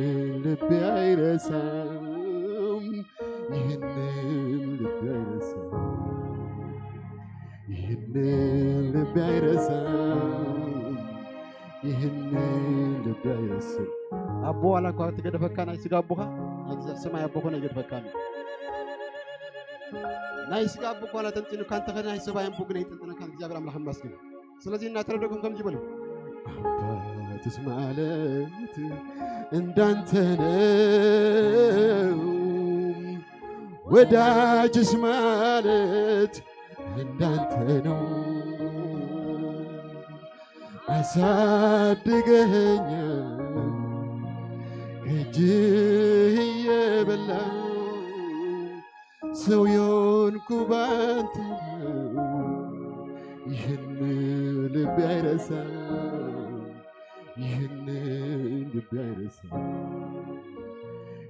ልቤ አይረሳም፣ ይህንን ልቤ አይረሳም፣ ይህንን ልቤ አይረሳም፣ ይህንን ልቤ አይረሳም። ኣቦ ዋላ እኳ ትገደፈካ ናይ ስጋ ኣቦኻ፣ ናይ ሰማይ ኣቦ ኮነ ይገድፈካ ኣሎ። ናይ ስጋ ኣቦ እኳ ተንቲኑካ እንተኸደ ናይ ሰማይ ኣቦ ግን ኣይጠንጥነካን። እግዚኣብሔር ኣምላኽ ይመስገን። ስለዚህ እናተረደኩም ከምዚ በሉ። ኣባትስ ማለት እንዳንተ ነው፣ ወዳጅስ ማለት እንዳንተ ነው። አሳድገኸኛል ከእጅህ እየበላሁ ሰው የሆንኩ ባንተ ነው። ይህን ልቤ አይረሳም፣ ይህን ልቤ አይረሳም፣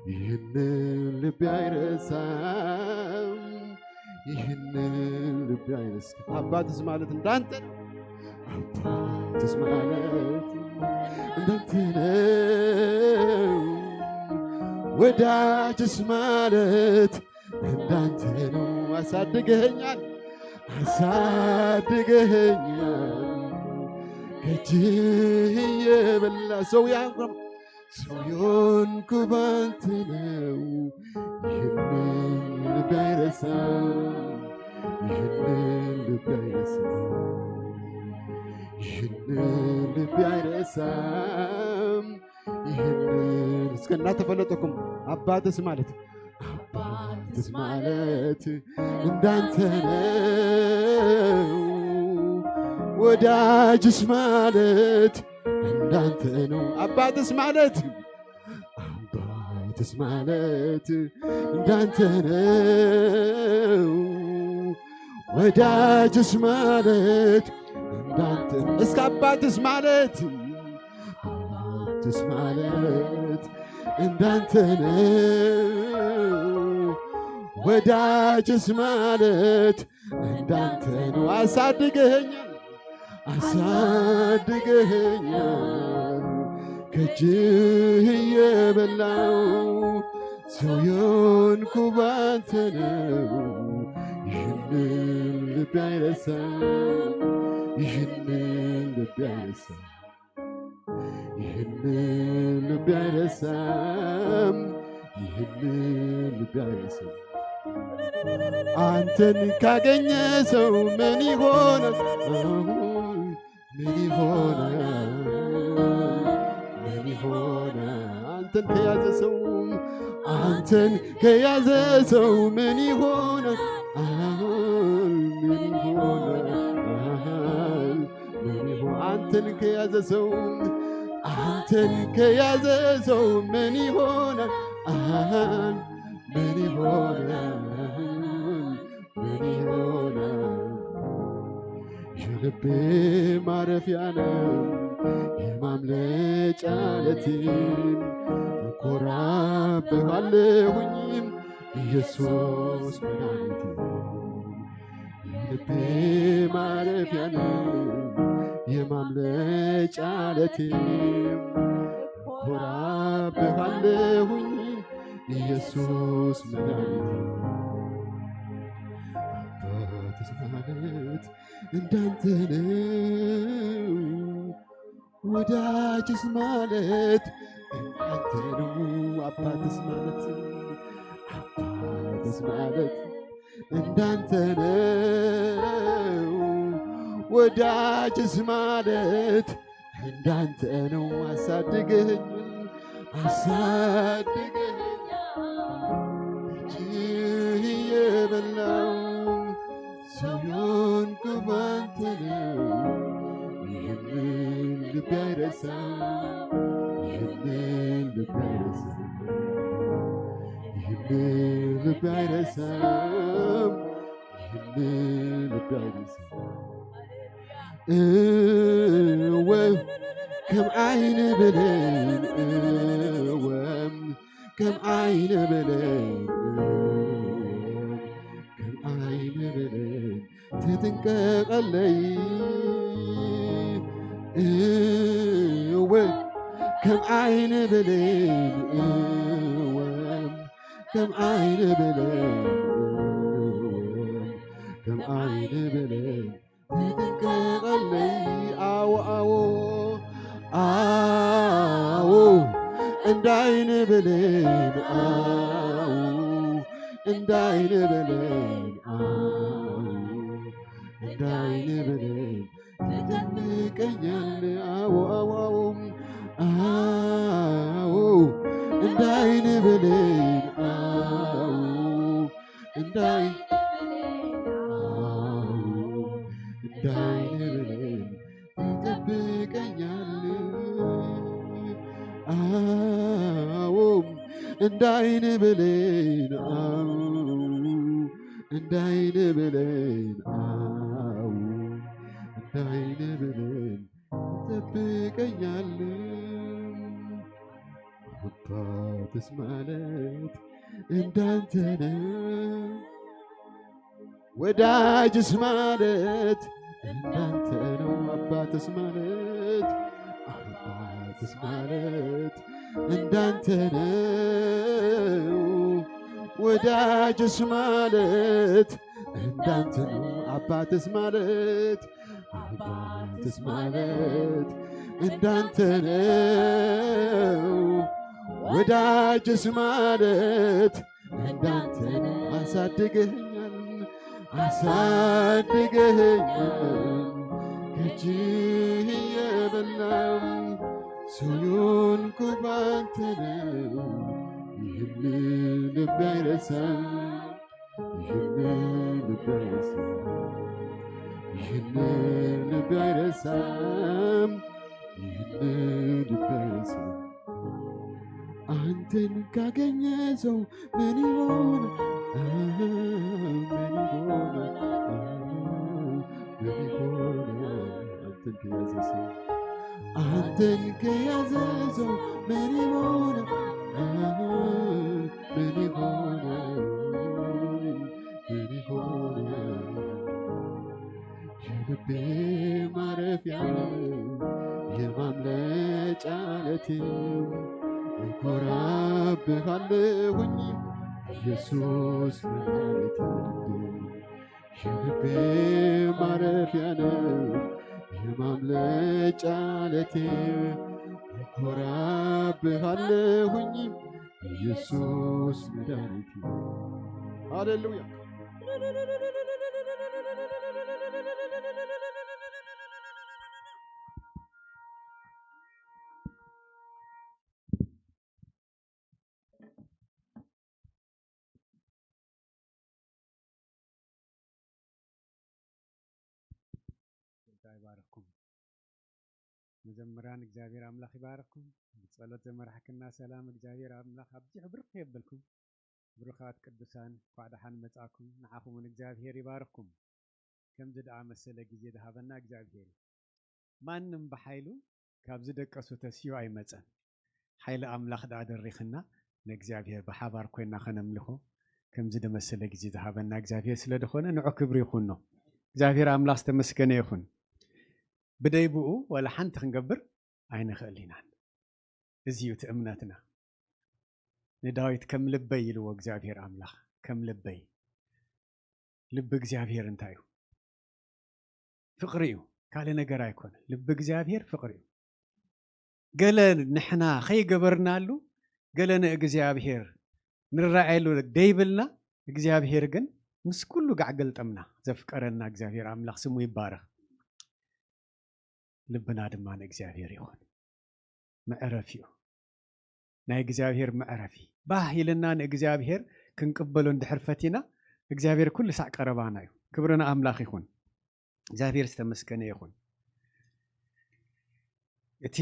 ይህን ልቤ አይረሳም፣ ይህን ልቤ አይረሳም። አባትስ ማለት እንዳንተ ነው። አባትስ ማለት እንዳንተ ነው። ወዳጅስ ማለት እንዳንተ ነው። አሳድገኸኛል፣ አሳድገኸኛል ከእጅህ እየበላ ሰው ያንኳ ሰው የሆንኩ ባንተ ነው። ይህንን ልቤ አይረሳም፣ ይህንን ልቤ አይረሳም፣ ይህንን ልቤ አይረሳም። ይህንን እስከ እናተፈለጠኩም አባትስ ማለት አባትስ ማለት እንዳንተ ነው። ወዳጅስ ማለት እንዳንተ ነው። አባትስ ማለት አባትስ ማለት እንዳንተ ነው። ወዳጅስ ማለት እንዳንተ ነው። እስከ አባትስ ማለት አባትስ ማለት እንዳንተ ነው። ወዳጅስ ማለት እንዳንተ ነው። አሳድገኸኛል፣ አሳድገኸኛል ከእጅህ እየበላው ሰው የሆንኩ ባንተ ነው። ይህንን ልቤ አይረሳም፣ ይህንን ልቤ አይረሳም፣ ይህንን ልቤ አይረሳም፣ ይህንን ልቤ አይረሳም። አንተን ካገኘ ሰው ምን ይሆናል? ምን ይሆናል? ምን ይሆናል? አንተን ከያዘ ሰው፣ አንተን ከያዘ ሰው ምን ይሆናል? ምን ይሆናል? አንተን ከያዘ ሰው፣ አንተን ከያዘ ሰው ምን ይሆናል? አሃን ምን ይሆናል? ምን ይሆናል? የልቤ ማረፊያ ነው፣ የማምለጫ ዓለቴ፣ እኮራብሃለሁኝ ኢየሱስ መድኃኒቴ። የልቤ ማረፊያ ነው፣ የማምለጫ ዓለቴ፣ እኮራብሃለሁኝ ኢየሱስ መድኃኒቴ። አባትስ ማለት እንዳንተ ነው፣ ወዳጅስ ማለት እንዳንተ ነው። አባትስ ማለት፣ አባትስ ማለት እንዳንተ ነው፣ ወዳጅስ ማለት እንዳንተ ነው። አሳድገኸኛል፣ አሳድገኸኛል፣ እጅህ እየበላው ሰው የሆንኩ ባንተ ነው። ይህንን ልብ አይረሳም፣ ይህንን ልብ አይረሳም፣ ይህንን ልብ አይረሳም፣ ይህንን ልብ አይረሳም። እወ ከም ዓይኒ ብሌን፣ እወ ከም ዓይኒ ብሌን፣ ከም ዓይኒ ብሌን ትጥንቀቐለይ። እወ ከም ዓይኒ ብሌን፣ እወ ከም ዓይኒ ብሌን፣ እወ ከም ዓይኒ ብሌን ትጥንቀቐለይ። ኣዎ፣ ኣዎ፣ ኣዎ፣ እንዳ ዓይኒ ብሌን፣ ኣዎ፣ እንዳ ዓይኒ ብሌን፣ ኣዎ፣ እንዳ ዓይኒ ብሌን ትጠብቀኛል። ኣዎ፣ ኣዎ፣ ኣዎ፣ ኣዎ፣ እንዳ ዓይኒ ብሌን፣ ኣዎ፣ እንዳ ዓይኒ፣ ኣዎ፣ እንዳ ዓይኒ ብሌን ትጠብቀኛል። ኣዎ፣ እንዳ ዓይኒ ብሌን፣ ኣዎ፣ እንዳ ዓይኒ ብሌን፣ ኣዎ፣ እንዳ ዓይኒ ብሌን ትጠብቀኛል። አባትስ ማለት እንዳንተ ነው፣ ወዳጅስ ማለት እንዳንተ ነው። አባትስ ማለት፣ አባትስ ማለት እንዳንተ ነው፣ ወዳጅስ ማለት እንዳንተ ነው። አባትስ ማለት፣ አባትስ ማለት እንዳንተ ነው። ወዳጅስ ማለት እንዳንተ ነው። አሳድገኸኛል፣ አሳድገኸኛል፣ ከእጅህ እየበላሁ ሰው የሆንኩ ባንተ ነው። ይህን ልብ አይረሳም፣ ይህን ልብ አይረሳም፣ ይህን ልብ አይረሳም፣ ይህን ልብ አይረሳም። አንተን ካገኘ ሰው ምን ይሆን? ምን ይሆን? ምን ይሆን? አንተን ከያዘ ሰው፣ አንተን ከያዘ ሰው ምን ይሆን? ምን ይሆን? ምን ይሆን? የልቤ ማረፊያ፣ የማምለጫ ዓለቴ፣ እኮራብሃለሁኝ ኢየሱስ መድኃኒቴ። የልቤ ማረፊያ ነው፣ የማምለጫ ዓለቴ፣ እኮራብሃለሁኝ ኢየሱስ መድኃኒቴ። ሃሌሉያ። ጌታ ይባርክኩም። መዘምራን እግዚኣብሔር ኣምላኽ ይባርኽኩም። ብጸሎት ዘመራሕክና ሰላም እግዚኣብሔር ኣምላኽ ኣብዚሑ ብርኽ የብልኩም። ብሩኻት ቅዱሳን፣ እንኳዕ ደሓን መጻእኩም። ንዓኹም እውን እግዚኣብሔር ይባርኽኩም። ከምዚ ደኣ መሰለ ግዜ ዝሃበና እግዚኣብሔር እዩ። ማንም ብሓይሉ ካብ ዝደቀሱ ተስዩ ኣይመጸን። ሓይሊ ኣምላኽ ደኣ ደሪኽና ንእግዚኣብሔር ብሓባር ኮይና ከነምልኾ ከምዚ ደመሰለ ግዜ ዝሃበና እግዚኣብሔር ስለ ዝኾነ ንዑ ክብሪ ይኹኖ። እግዚኣብሔር ኣምላኽ ዝተመስገነ ይኹን። ብደይ ብኡ ዋላ ሓንቲ ክንገብር ኣይንኽእል ኢናን። እዚ እዩ እቲ እምነትና። ንዳዊት ከም ልበይ ኢልዎ እግዚኣብሔር ኣምላኽ፣ ከም ልበይ። ልቢ እግዚኣብሔር እንታይ እዩ? ፍቕሪ እዩ፣ ካልእ ነገር ኣይኮነ። ልቢ እግዚኣብሔር ፍቕሪ እዩ። ገለ ንሕና ከይገበርናሉ፣ ገለ ንእግዚኣብሔር ንረኣየሉ ደይብልና፣ እግዚኣብሔር ግን ምስ ኩሉ ጋዕ ገልጠምና ዘፍቀረና እግዚኣብሔር ኣምላኽ ስሙ ይባረኽ። ልብና ድማ ንእግዚኣብሔር ይኹን። መዕረፊ እዩ። ናይ እግዚኣብሔር መዕረፊ። ባህ ኢልና ንእግዚኣብሔር ክንቅበሎ እንድሕር ፈቲና፣ እግዚኣብሔር ኩሉ ሳዕ ቀረባና እዩ። ክብሪ ንኣምላኽ ይኹን። እግዚኣብሔር ዝተመስገነ ይኹን። እቲ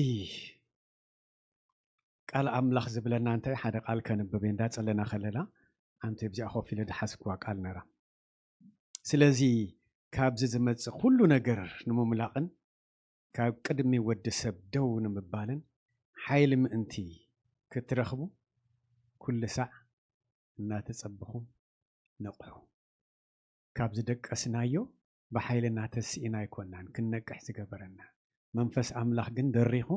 ቃል ኣምላኽ ዝብለና እንታይ ሓደ ቃል ከንብብ እንዳጸለና ከለና፣ ኣንቲ ኣብዚኣ ኮፍ ኢለ ድሓስኩዋ ቃል ነራ። ስለዚ ካብዚ ዝመጽእ ኩሉ ነገር ንምምላቕን ካብ ቅድሚ ወዲ ሰብ ደው ንምባልን ሓይሊ ምእንቲ ክትረኽቡ ኩሉ ሳዕ እናተጸበኹም ንቕሑ። ካብ ዝደቀስናዮ ብሓይልና ተስኢና ኣይኮናን ክንነቅሕ ዝገበረና። መንፈስ ኣምላኽ ግን ደሪኹ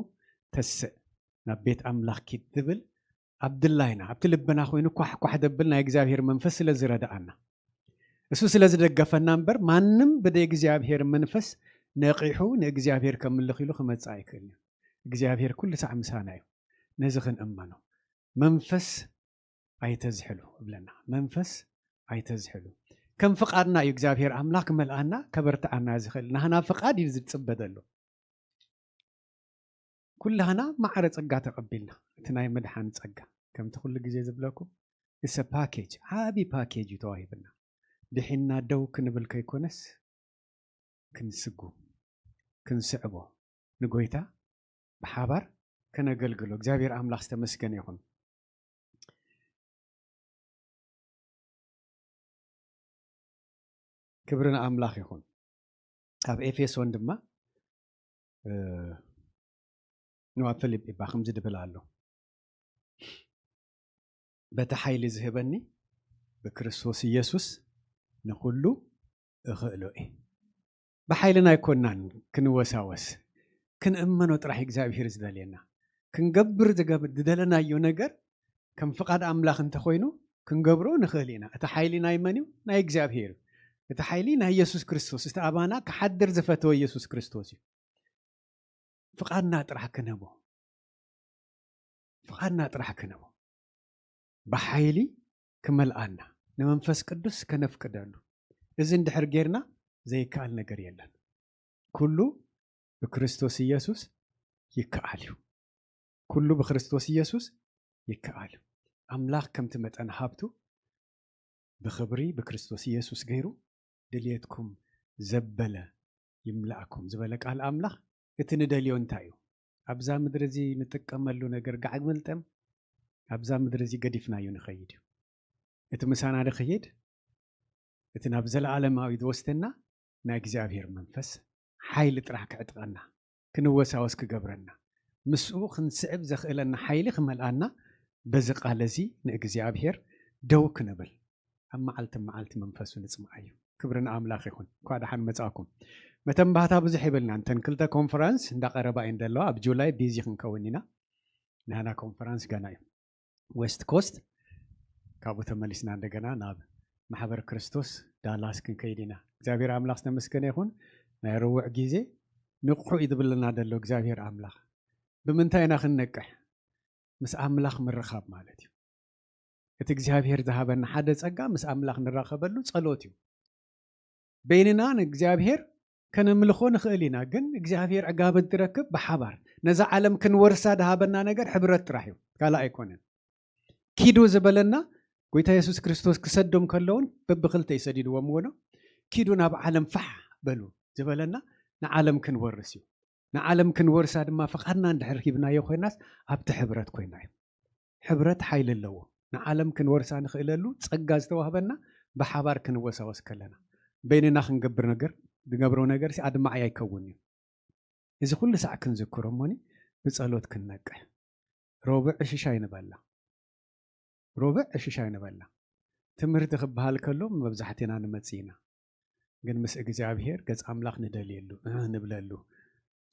ተስእ፣ ናብ ቤት ኣምላኽ ኪድ ትብል ኣብ ድላይና፣ ኣብቲ ልብና ኮይኑ ኳሕ ኳሕ ደብል ናይ እግዚኣብሔር መንፈስ ስለ ዝረድኣና፣ እሱ ስለ ዝደገፈና እምበር ማንም ብደይ እግዚኣብሔር መንፈስ ነቂሑ ንእግዚኣብሔር ከምልኽ ኢሉ ክመጽእ ኣይክእልን እዩ። እግዚኣብሔር ኩሉ ሳዕ ምሳና እዩ። ነዚ ክንእመኖ። መንፈስ ኣይተዝሕሉ እብለና። መንፈስ ኣይተዝሕሉ። ከም ፍቓድና እዩ እግዚኣብሔር ኣምላኽ ክመልኣና ከበርትዓና ዝኽእል። ናህና ፍቓድ እዩ ዝጽበ ዘሎ። ኩላህና ማዕረ ጸጋ ተቐቢልና። እቲ ናይ ምድሓን ጸጋ። ከምቲ ኩሉ ግዜ ዝብለኩም፣ it's a package፣ ዓቢ ፓኬጅ እዩ ተዋሂብና። ድሒንና ደው ክንብል ከይኮነስ፣ ክንስጉ፣ ክንስዕቦ፣ ንጎይታ ብሓባር ከነገልግሎ። እግዚኣብሔር ኣምላኽ ዝተመስገነ ይኹን። ክብሪ ንኣምላኽ ይኹን። ኣብ ኤፌሶን ድማ፣ እ፣ ንዋብ ፊልጲ እባ ከምዚ ድብል ኣሎ። በቲ ሓይሊ ዝህበኒ ብክርስቶስ ኢየሱስ ንኹሉ እኽእሎ እየ። ብሓይልና ኣይኮናን ክንወሳወስ፣ ክንእመኖ ጥራሕ እግዚኣብሔር ዝደልየና። ክንገብር ዝገብ-፣ ዝደለናዮ ነገር ከም ፍቓድ ኣምላኽ እንተኾይኑ ክንገብሮ ንኽእል ኢና። እቲ ሓይሊ ናይ መን እዩ? ናይ እግዚኣብሔር እዩ። እቲ ሓይሊ ናይ ኢየሱስ ክርስቶስ፣ እቲ ኣባና ክሓድር ዝፈተወ ኢየሱስ ክርስቶስ እዩ። ፍቓድና ጥራሕ ክንህቦ፣ ፍቓድና ጥራሕ ክንህቦ፣ ብሓይሊ ክመልኣና፣ ንመንፈስ ቅዱስ ከነፍቅደሉ። እዚ እንድሕር ጌርና ዘይከኣል ነገር የለን። ኩሉ ብክርስቶስ ኢየሱስ ይከኣል እዩ። ኩሉ ብክርስቶስ ኢየሱስ ይከኣል እዩ። ኣምላኽ ከምቲ መጠን ሃብቱ ብኽብሪ ብክርስቶስ ኢየሱስ ገይሩ ድልየትኩም ዘበለ ይምላእኩም ዝበለ ቃል ኣምላኽ፣ እቲ ንደልዮ እንታይ እዩ? ኣብዛ ምድሪ እዚ ንጥቀመሉ ነገር ጋዕ ግምልጠም ኣብዛ ምድሪ እዚ ገዲፍናዮ ንኸይድ እዩ። እቲ ምሳና ድኽይድ፣ እቲ ናብ ዘለኣለማዊ ዝወስደና ናይ እግዚኣብሔር መንፈስ ሓይሊ ጥራሕ ክዕጥቀና፣ ክንወሳወስ ክገብረና፣ ምስኡ ክንስዕብ ዘኽእለና ሓይሊ ክመልኣና፣ በዚ ቃል እዚ ንእግዚኣብሔር ደው ክንብል፣ ኣብ መዓልቲ መዓልቲ መንፈሱ ንጽምኣዮ። ክብሪ ንኣምላኽ ይኹን። እንኳዕ ደሓን መጻእኩም። መተንባህታ ብዙሕ የብልናን። እተን ክልተ ኮንፈረንስ እንዳቐረባ እየን ዘለዋ። ኣብ ጁላይ ቢዚ ክንከውን ኢና። ናህና ኮንፈረንስ ገና እዩ። ዌስት ኮስት፣ ካብኡ ተመሊስና እንደገና ናብ ማሕበር ክርስቶስ ዳላስ ክንከይድ ኢና። እግዚኣብሔር ኣምላኽ ዝተመስገነ ይኹን። ናይ ረቡዕ ግዜ ንቕሑ እዩ ዝብለና ዘሎ እግዚኣብሔር ኣምላኽ። ብምንታይ ኢና ክንነቅሕ? ምስ ኣምላኽ ምርኻብ ማለት እዩ። እቲ እግዚኣብሔር ዝሃበና ሓደ ጸጋ ምስ ኣምላኽ ንራኸበሉ ጸሎት እዩ። በይንና ንእግዚኣብሔር ከነምልኾ ንኽእል ኢና፣ ግን እግዚኣብሔር ዕጋበት ዝረክብ ብሓባር። ነዛ ዓለም ክንወርሳ ዝሃበና ነገር ሕብረት ጥራሕ እዩ፣ ካልእ ኣይኮነን። ኪዱ ዝበለና፣ ጎይታ የሱስ ክርስቶስ ክሰዶም ከለውን በብኽልተ እዩ ሰዲድዎም፣ ወኖ፣ ኪዱ ናብ ዓለም ፋሕ በሉ ዝበለና ንዓለም ክንወርስ እዩ። ንዓለም ክንወርሳ ድማ ፍቓድና እንድሕር ሂብናዮ ኮይናስ ኣብቲ ሕብረት ኮይና እዩ። ሕብረት ሓይሊ ኣለዎ። ንዓለም ክንወርሳ ንኽእለሉ ጸጋ ዝተዋህበና ብሓባር ክንወሳወስ ከለና፣ በይንና ክንገብር ነገር ዝገብሮ ነገር ሲ ኣድማዒ ኣይከውን እዩ። እዚ ኩሉ ሳዕ ክንዝክሮ እሞኒ ብጸሎት ክንነቅሕ። ሮብዕ ዕሽሽ ኣይንበላ። ሮብዕ ዕሽሽ ኣይንበላ። ትምህርቲ ክበሃል ከሎ መብዛሕትና ንመጽእ ኢና። ግን ምስ እግዚኣብሔር ገጽ ኣምላኽ ንደልየሉ፣ እህ ንብለሉ፣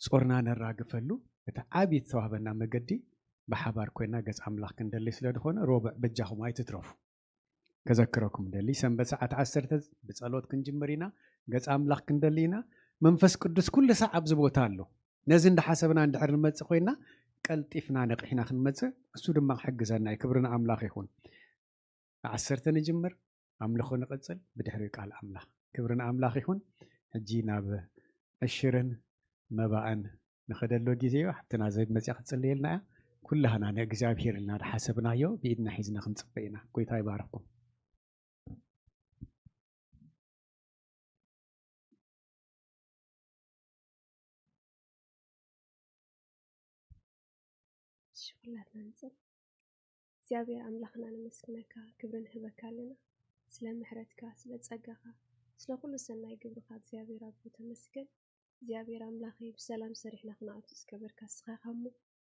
ጾርና ነራግፈሉ፣ እቲ ዓቢ ዝተዋህበና መገዲ ብሓባር ኮይና ገጽ ኣምላኽ ክንደሊ ስለ ዝኾነ ሮብዕ በጃኹም ኣይትትረፉ። ከዘክረኩም ደሊ ሰንበት ሰዓት ዓሰርተ ብጸሎት ክንጅምር ኢና። ገጽ ኣምላኽ ክንደሊ ኢና። መንፈስ ቅዱስ ኩሉ ሳዕ ኣብዚ ቦታ ኣሎ። ነዚ እንዳሓሰብና እንድሕር ንመጽእ ኮይና ቀልጢፍና ነቂሕና ክንመጽእ እሱ ድማ ክሕግዘና እዩ። ክብሪ ንኣምላኽ ይኹን። ዓሰርተ ንጅምር፣ ኣምልኾ ንቐጽል፣ ብድሕሪኡ ቃል ኣምላኽ። ክብሪ ንኣምላኽ ይኹን። ሕጂ ናብ ዕሽርን መባእን ንኸደሎ ግዜ እዩ። ሓብትና ዘቢብ መጽያ ክትጽልየልና እያ። ኩላህና ንእግዚኣብሔር ኢልና ዝሓሰብናዮ ብኢድና ሒዝና ክንጽበ ኢና። ጎይታ ይባርኽኩም። እሺ፣ ኩላትና ንጽል። እግዚኣብሔር ኣምላኽና ነመስግነካ፣ ክብሪ ንህበካ ኣለና። ስለ ምሕረትካ፣ ስለ ጸጋኻ፣ ስለ ኩሉ ሰናይ ግብርኻ እግዚኣብሔር ኣቦ ተመስገን። እግዚኣብሔር ኣምላኸይ ብሰላም ሰሪሕና ክንኣቱ ዝገበርካ ንስኻ ኢኻ እሞ፣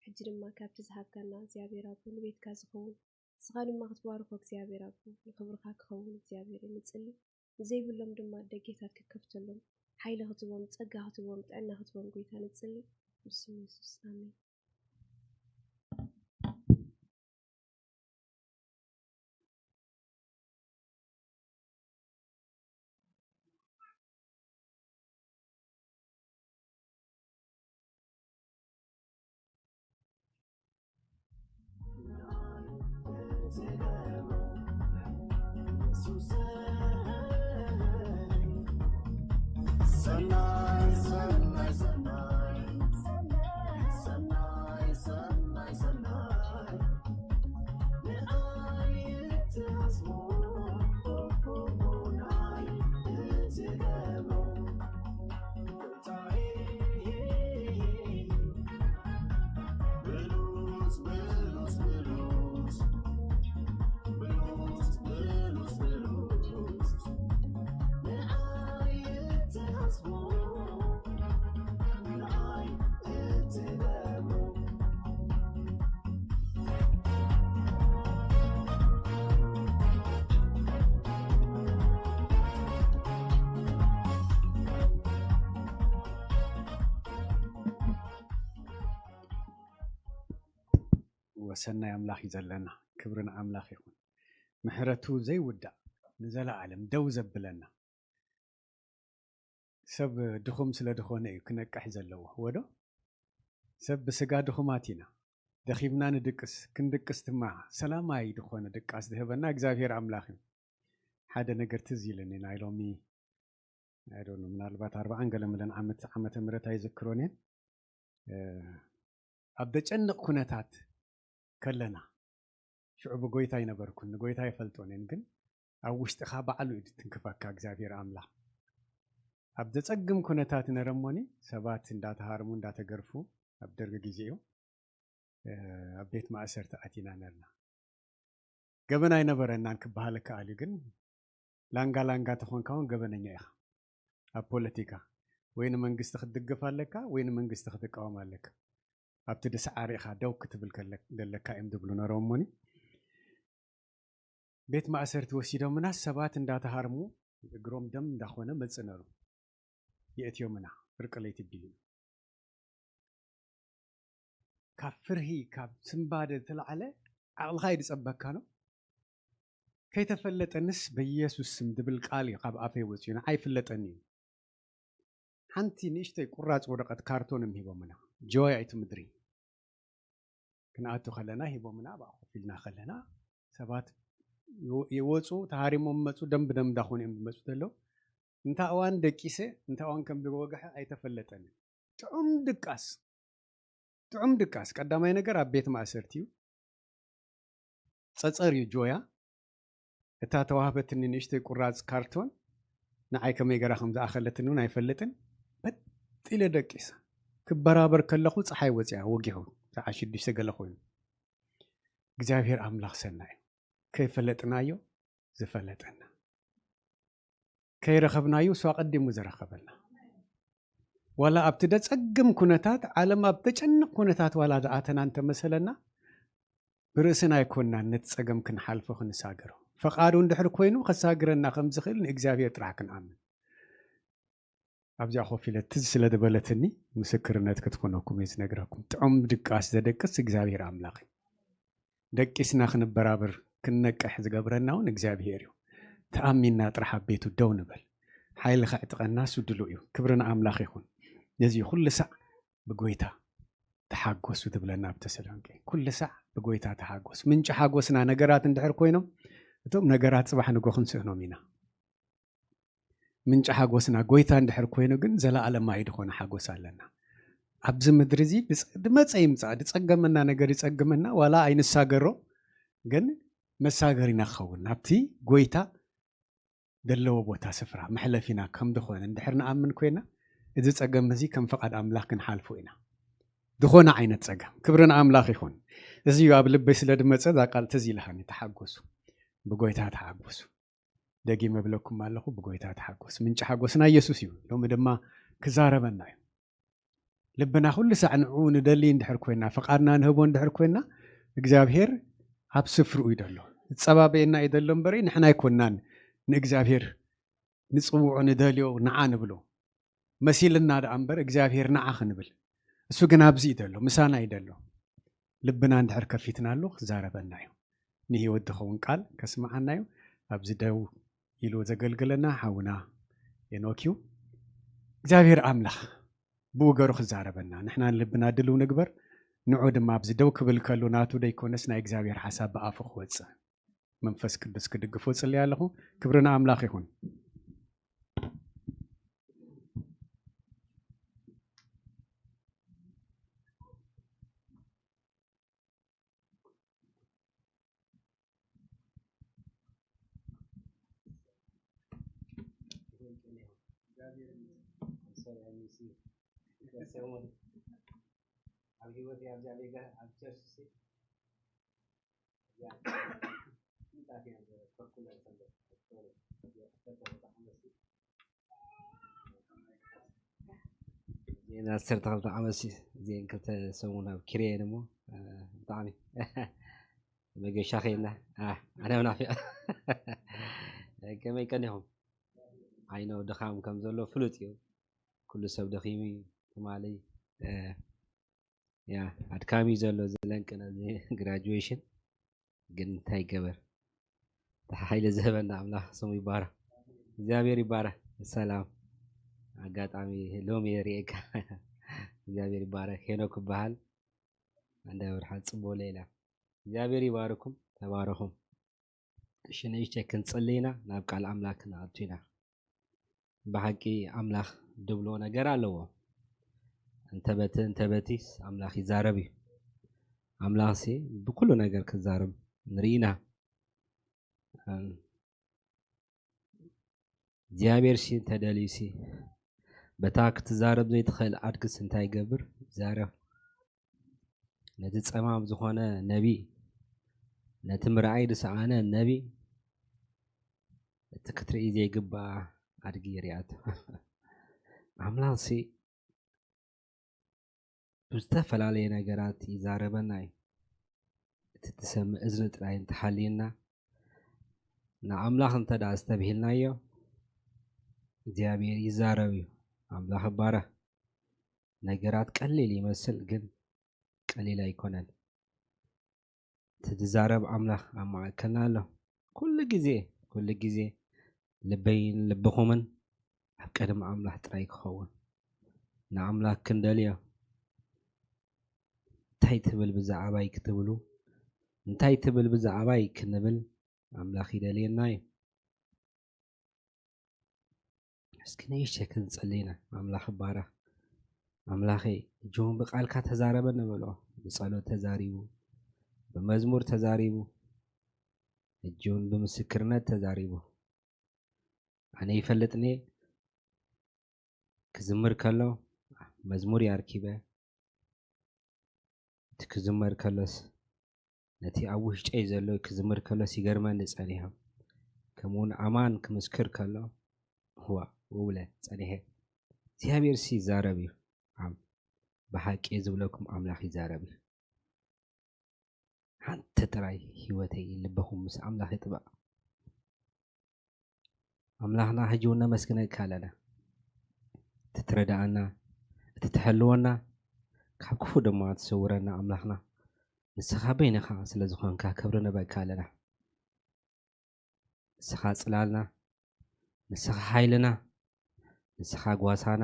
ሕጂ ድማ ካብቲ ዝሃብካና እግዚኣብሔር ኣቦ ንቤትካ ዝኸውን ንስኻ ድማ ክትባርኾ እግዚኣብሔር ኣቦ ንኽብርኻ ክኸውን እግዚኣብሔር እዩ ንጽሊ። ንዘይብሎም ድማ ደጌታት ክከፍተሎም፣ ሓይሊ ክትቦም፣ ጸጋ ክትቦም፣ ጥዕና ክትቦም ጎይታ ንጽሊ። ብስም የሱስ ኣሜን። ወሰናይ ኣምላኽ እዩ ዘለና። ክብሪ ንኣምላኽ ይኹን። ምሕረቱ ዘይውዳእ ንዘለኣለም ደው ዘብለና። ሰብ ድኹም ስለ ድኾነ እዩ ክነቅሕ ዘለዎ። ወዶ ሰብ ብስጋ ድኹማት ኢና። ደኺምና ንድቅስ፣ ክንድቅስ ድማ ሰላማይ ድኾነ ድቃስ ዝህበና እግዚኣብሔር ኣምላኽ እዩ። ሓደ ነገር ትዝ ኢልኒ ናይ ሎሚ፣ I don't know፣ ምናልባት ኣርባዓን ገለ ምለን ዓመት፣ ዓመተ ምህረት ኣይዝክሮን እየን። ኣብ ዘጨንቕ ኩነታት ከለና፣ ሽዑ ብጎይታ ኣይነበርኩን፣ ንጎይታ ኣይፈልጦን እየን፣ ግን ኣብ ውሽጥኻ ባዕሉ እዩ ዝትንክፈካ እግዚኣብሔር ኣምላኽ። ኣብ ዘጸግም ኩነታት ነረሞኒ ሰባት እንዳተሃርሙ እንዳተገርፉ ኣብ ደርጊ ግዜ እዩ ኣብ ቤት ማእሰርቲ ኣቲና ነርና። ገበን ኣይነበረናን ክበሃል ይከኣል እዩ፣ ግን ላንጋ ላንጋ ተኾንካ እውን ገበነኛ ኢኻ። ኣብ ፖለቲካ ወይ ንመንግስቲ ክትድግፍ ኣለካ ወይ ንመንግስቲ ክትቃወም ኣለካ። ኣብቲ ድስዓር ኢኻ ደው ክትብል ዘለካ እዮም ዝብሉ ነረሞኒ። ቤት ማእሰርቲ ወሲዶምና ሰባት እንዳተሃርሙ እግሮም ደም እንዳኾነ መጽእ ነሩ። የእትዮምና ፍርቂ ለይቲ ቢሉ። ካብ ፍርሂ ካብ ስንባደ ዝተላዕለ ዓቕልኻ እዩ ዝጸበካ ነው። ከይተፈለጠንስ በኢየሱስ ስም ዝብል ቃል እዩ ካብ ኣፈይ ወጺኡ፣ ንዓይ ይፍለጠኒ እዩ። ሓንቲ ንእሽተይ ቁራጽ ወረቐት ካርቶን እዮም ሂቦምና። ጆያ እቲ ምድሪ ክንኣቱ ከለና ሂቦምና፣ ኣብኣ ኮፍ ኢልና ከለና ሰባት ይወ- ይወፁ፣ ተሃሪሞም መፁ፣ ደም ብደም እንዳኾኑ እዮም ዝመፁ ዘለዉ። እንታ እዋን ደቂሰ እንታ እዋን ከም ዝወግሐ ኣይተፈለጠንን። ጥዑም ድቃስ፣ ጥዑም ድቃስ። ቀዳማይ ነገር ኣብ ቤት ማእሰርቲ እዩ። ፀፀር እዩ ጆያ። እታ ተዋህበትኒ ንእሽተይ ቁራፅ ካርቶን ንዓይ ከመይ ገራ ከም ዝኣኸለትኒ እውን ኣይፈልጥን። በጥ ኢለ ደቂሰ። ክበራበር ከለኹ ፀሓይ ወፂኣ ወጊሑ፣ ሰዓት ሽዱሽተ ገለ ኮይኑ። እግዚኣብሔር ኣምላኽ ሰናይ እዩ። ከይፈለጥናዮ ዝፈለጠና፣ ከይረኸብናዩ እሱ ኣቐዲሙ ዝረኸበና። ዋላ ኣብቲ ደጸግም ኩነታት፣ ዓለም ኣብ ተጨንቕ ኩነታት ዋላ ዝኣተና እንተመሰለና፣ ብርእስና ኣይኮንናን ነቲ ጸገም ክንሓልፎ ክንሳገሮ። ፈቓዱ እንድሕር ኮይኑ ከሳግረና ከም ዝኽእል ንእግዚኣብሔር ጥራሕ ክንኣምን። ኣብዚኣ ኮፍ ኢለ ትዝ ስለ ዝበለትኒ ምስክርነት ክትኮነኩም እየ ዝነግረኩም። ጥዑም ድቃስ ዘደቅስ እግዚኣብሔር ኣምላኽ እዩ። ደቂስና ክንበራበር ክንነቅሕ ዝገብረና እውን እግዚኣብሔር እዩ። ተኣሚንና ጥራሕ ኣብ ቤቱ ደው ንበል። ሓይሊ ከዕጥቀና እሱ ድሉው እዩ። ክብሪ ንኣምላኽ ይኹን። ነዚ ኩሉ ሳዕ ብጎይታ ተሓጎሱ ትብለና ኣብ ተሰሎንቄ። ኩሉ ሳዕ ብጎይታ ተሓጎስ። ምንጪ ሓጎስና ነገራት እንድሕር ኮይኖም፣ እቶም ነገራት ጽባሕ ንጎ ክንስእኖም ኢና። ምንጪ ሓጎስና ጎይታ እንድሕር ኮይኑ ግን ዘለኣለማዊ ዝኾነ ሓጎስ ኣለና። ኣብዚ ምድሪ እዚ ድጸ-፣ ድመጸ ይምጻእ፣ ድጸገመና ነገር ይጸግመና፣ ዋላ ኣይንሳገሮ፣ ግን መሳገሪና ክኸውን ናብቲ ጎይታ ዘለዎ ቦታ ስፍራ መሕለፊና ከም ዝኾነ እንድሕር ንኣምን ኮይና፣ እዚ ጸገም እዚ ከም ፍቓድ ኣምላኽ ክንሓልፎ ኢና። ዝኾነ ዓይነት ጸገም። ክብሪ ንኣምላኽ ይኹን። እዚ እዩ ኣብ ልበይ ስለ ድመጸ እዛ ቃል ትዝ ኢላሃኒ፣ ተሓጎሱ፣ ብጎይታ ተሓጎሱ። ደጊመ እብለኩም ኣለኹ፣ ብጎይታ ተሓጎስ። ምንጪ ሓጎስና ኢየሱስ እዩ። ሎሚ ድማ ክዛረበና እዩ። ልብና ኩሉ ሳዕ ንዕኡ ንደሊ እንድሕር ኮይና፣ ፍቓድና ንህቦ እንድሕር ኮይና፣ እግዚኣብሔር ኣብ ስፍርኡ እዩ ደሎ። ዝጸባበየና እዩ ደሎ እምበሪ፣ ንሕና ኣይኮንናን ንእግዚኣብሔር ንጽውዖ፣ ንደልዮ፣ ንዓ ንብሎ። መሲልና ደኣ እምበር እግዚኣብሔር ንዓ ክንብል። እሱ ግን ኣብዚ እዩ ደሎ፣ ምሳና እዩ ደሎ። ልብና እንድሕር ከፊትናሉ ክዛረበና እዩ። ንህይወት ዝኸውን ቃል ከስምዓና እዩ። ኣብዚ ደው ኢሉ ዘገልግለና ሓውና ሄኖክ እዩ። እግዚኣብሔር ኣምላኽ ብኡ ገሩ ክዛረበና፣ ንሕና ንልብና ድልው ንግበር። ንዑ ድማ ኣብዚ ደው ክብል ከሎ ናቱ ደይኮነስ ናይ እግዚኣብሔር ሓሳብ ብኣፉ ክወጽእ መንፈስ ቅዱስ ክድግፎ ጽልይ ኣለኹ። ክብሪ ንኣምላኽ ይኹን። ኣብ ህይወት ኣብዛ ሌጋ ኣብ ቸርች ሲ እዚኤን ዓሰርተ ክልተ ዓመት ሲ-፣ እዚኤን ክልተ ሰሙን ኣብ ኪርየ እሞ፣ እ፣ ብጣዕሚ መገሻ ከይና፣ እ፣ ኣነ እውን ናፊቐ። ከመይ ቀኒኹም? ዓይኖ ድኻም ከም ዘሎ ፍሉጥ እዩ። ኩሉ ሰብ ደኺሙ እዩ ትማሊ፣ እ፣ ያ፣ ኣድካሚ እዩ ዘሎ እዚ ለንቅነ እዚ ግራጁዌሽን። ግን እንታይ ይገበር? እቲ ሓይሊ ዝህበና ኣምላኽ ስሙ ይባረኽ። እግዚኣብሔር ይባረኽ። ሰላም። ኣጋጣሚ ሎሚ እየ ርእየካ። እግዚኣብሔር ይባረኽ። ሄኖክ ይበሃል። ኣንዳ ወርሓ ጽቡቕ ሌላ። እግዚኣብሔር ይባርኩም። ተባረኹም። እሺ፣ ንእሽተይ ክንጽሊ ኢና፣ ናብ ቃል ኣምላኽ ክንኣቱ ኢና። ብሓቂ ኣምላኽ ድብሎ ነገር ኣለዎ። እንተ በቲ እንተ በቲስ ኣምላኽ ይዛረብ እዩ። ኣምላኽሲ ብኩሉ ነገር ክዛረብ ንርኢ ኢና። እም፣ እግዚኣብሔርሲ እንተደልዩሲ በታ ክትዛረብ ዘይትኽእል ኣድግስ እንታይ ይገብር? ይዛረብ። ነቲ ጸማም ዝኾነ ነቢ፣ ነቲ ምርኣይ ዝሰኣነ ነቢ፣ እቲ ክትርኢ ዘይግባእ ኣድጊ ርኣቶ። ኣምላኽሲ ብዝተፈላለየ ነገራት ይዛረበና እዩ። እቲ ትሰምዕ እዝኒ ጥራይ እንተሃልዩና፣ ንኣምላኽ እንተ ደኣ ኣስተብሂልናዮ፣ እግዚኣብሔር ይዛረብ እዩ። ኣምላኽ ይባረኽ። ነገራት ቀሊል ይመስል፣ ግን ቀሊል ኣይኮነን። እቲ ዝዛረብ ኣምላኽ ኣብ ማእከልና ኣሎ። ኩሉ ግዜ፣ ኩሉ ግዜ ልበይን ልብኹምን ኣብ ቅድሚ ኣምላኽ ጥራይ ክኸውን። ንኣምላኽ ክንደልዮ። እንታይ ትብል ብዛዕባይ ክትብሉ፣ እንታይ ትብል ብዛዕባይ ክንብል ኣምላኽ ይደልየና እዩ። እስኪ ንእሽተይ ክንጽሊ ኢና። ኣምላኽ ይባረኽ። ኣምላኸይ፣ እጆን ብቃልካ ተዛረበኒ በሎ። ብጸሎት ተዛሪቡ፣ ብመዝሙር ተዛሪቡ፣ እጆን ብምስክርነት ተዛሪቡ። ኣነ ይፈልጥኒ ክዝምር ከሎ መዝሙር ኣርኪበ እቲ ክዝመር ከሎስ ነቲ ኣብ ውሽጠይ ዘሎ ክዝምር ከሎስ ይገርመኒ ጸኒሑ። ከምኡውን ኣማን ክምስክር ከሎ፣ እዋ፣ ውብለ ጸኒሐ። እግዚኣብሔር ሲ ይዛረብ እዩ። ኣም-፣ ብሓቂ ዝብለኩም ኣምላኽ ይዛረብ እዩ። ሓንቲ ጥራይ ህይወተይ ልበኹም ምስ ኣምላኽ ይጥበቕ። ኣምላኽና ሕጂ እውን ነመስግነካ ኣለና። እቲ ትረዳኣና፣ እቲ ትሕልወና፣ ካብ ክፉእ ድማ ትስውረና ኣምላኽና፣ ንስኻ በይንኻ ስለ ዝኾንካ ክብሪ ንበካ ኣለና። ንስኻ ጽላልና፣ ንስኻ ሓይልና፣ ንስኻ ጓሳና፣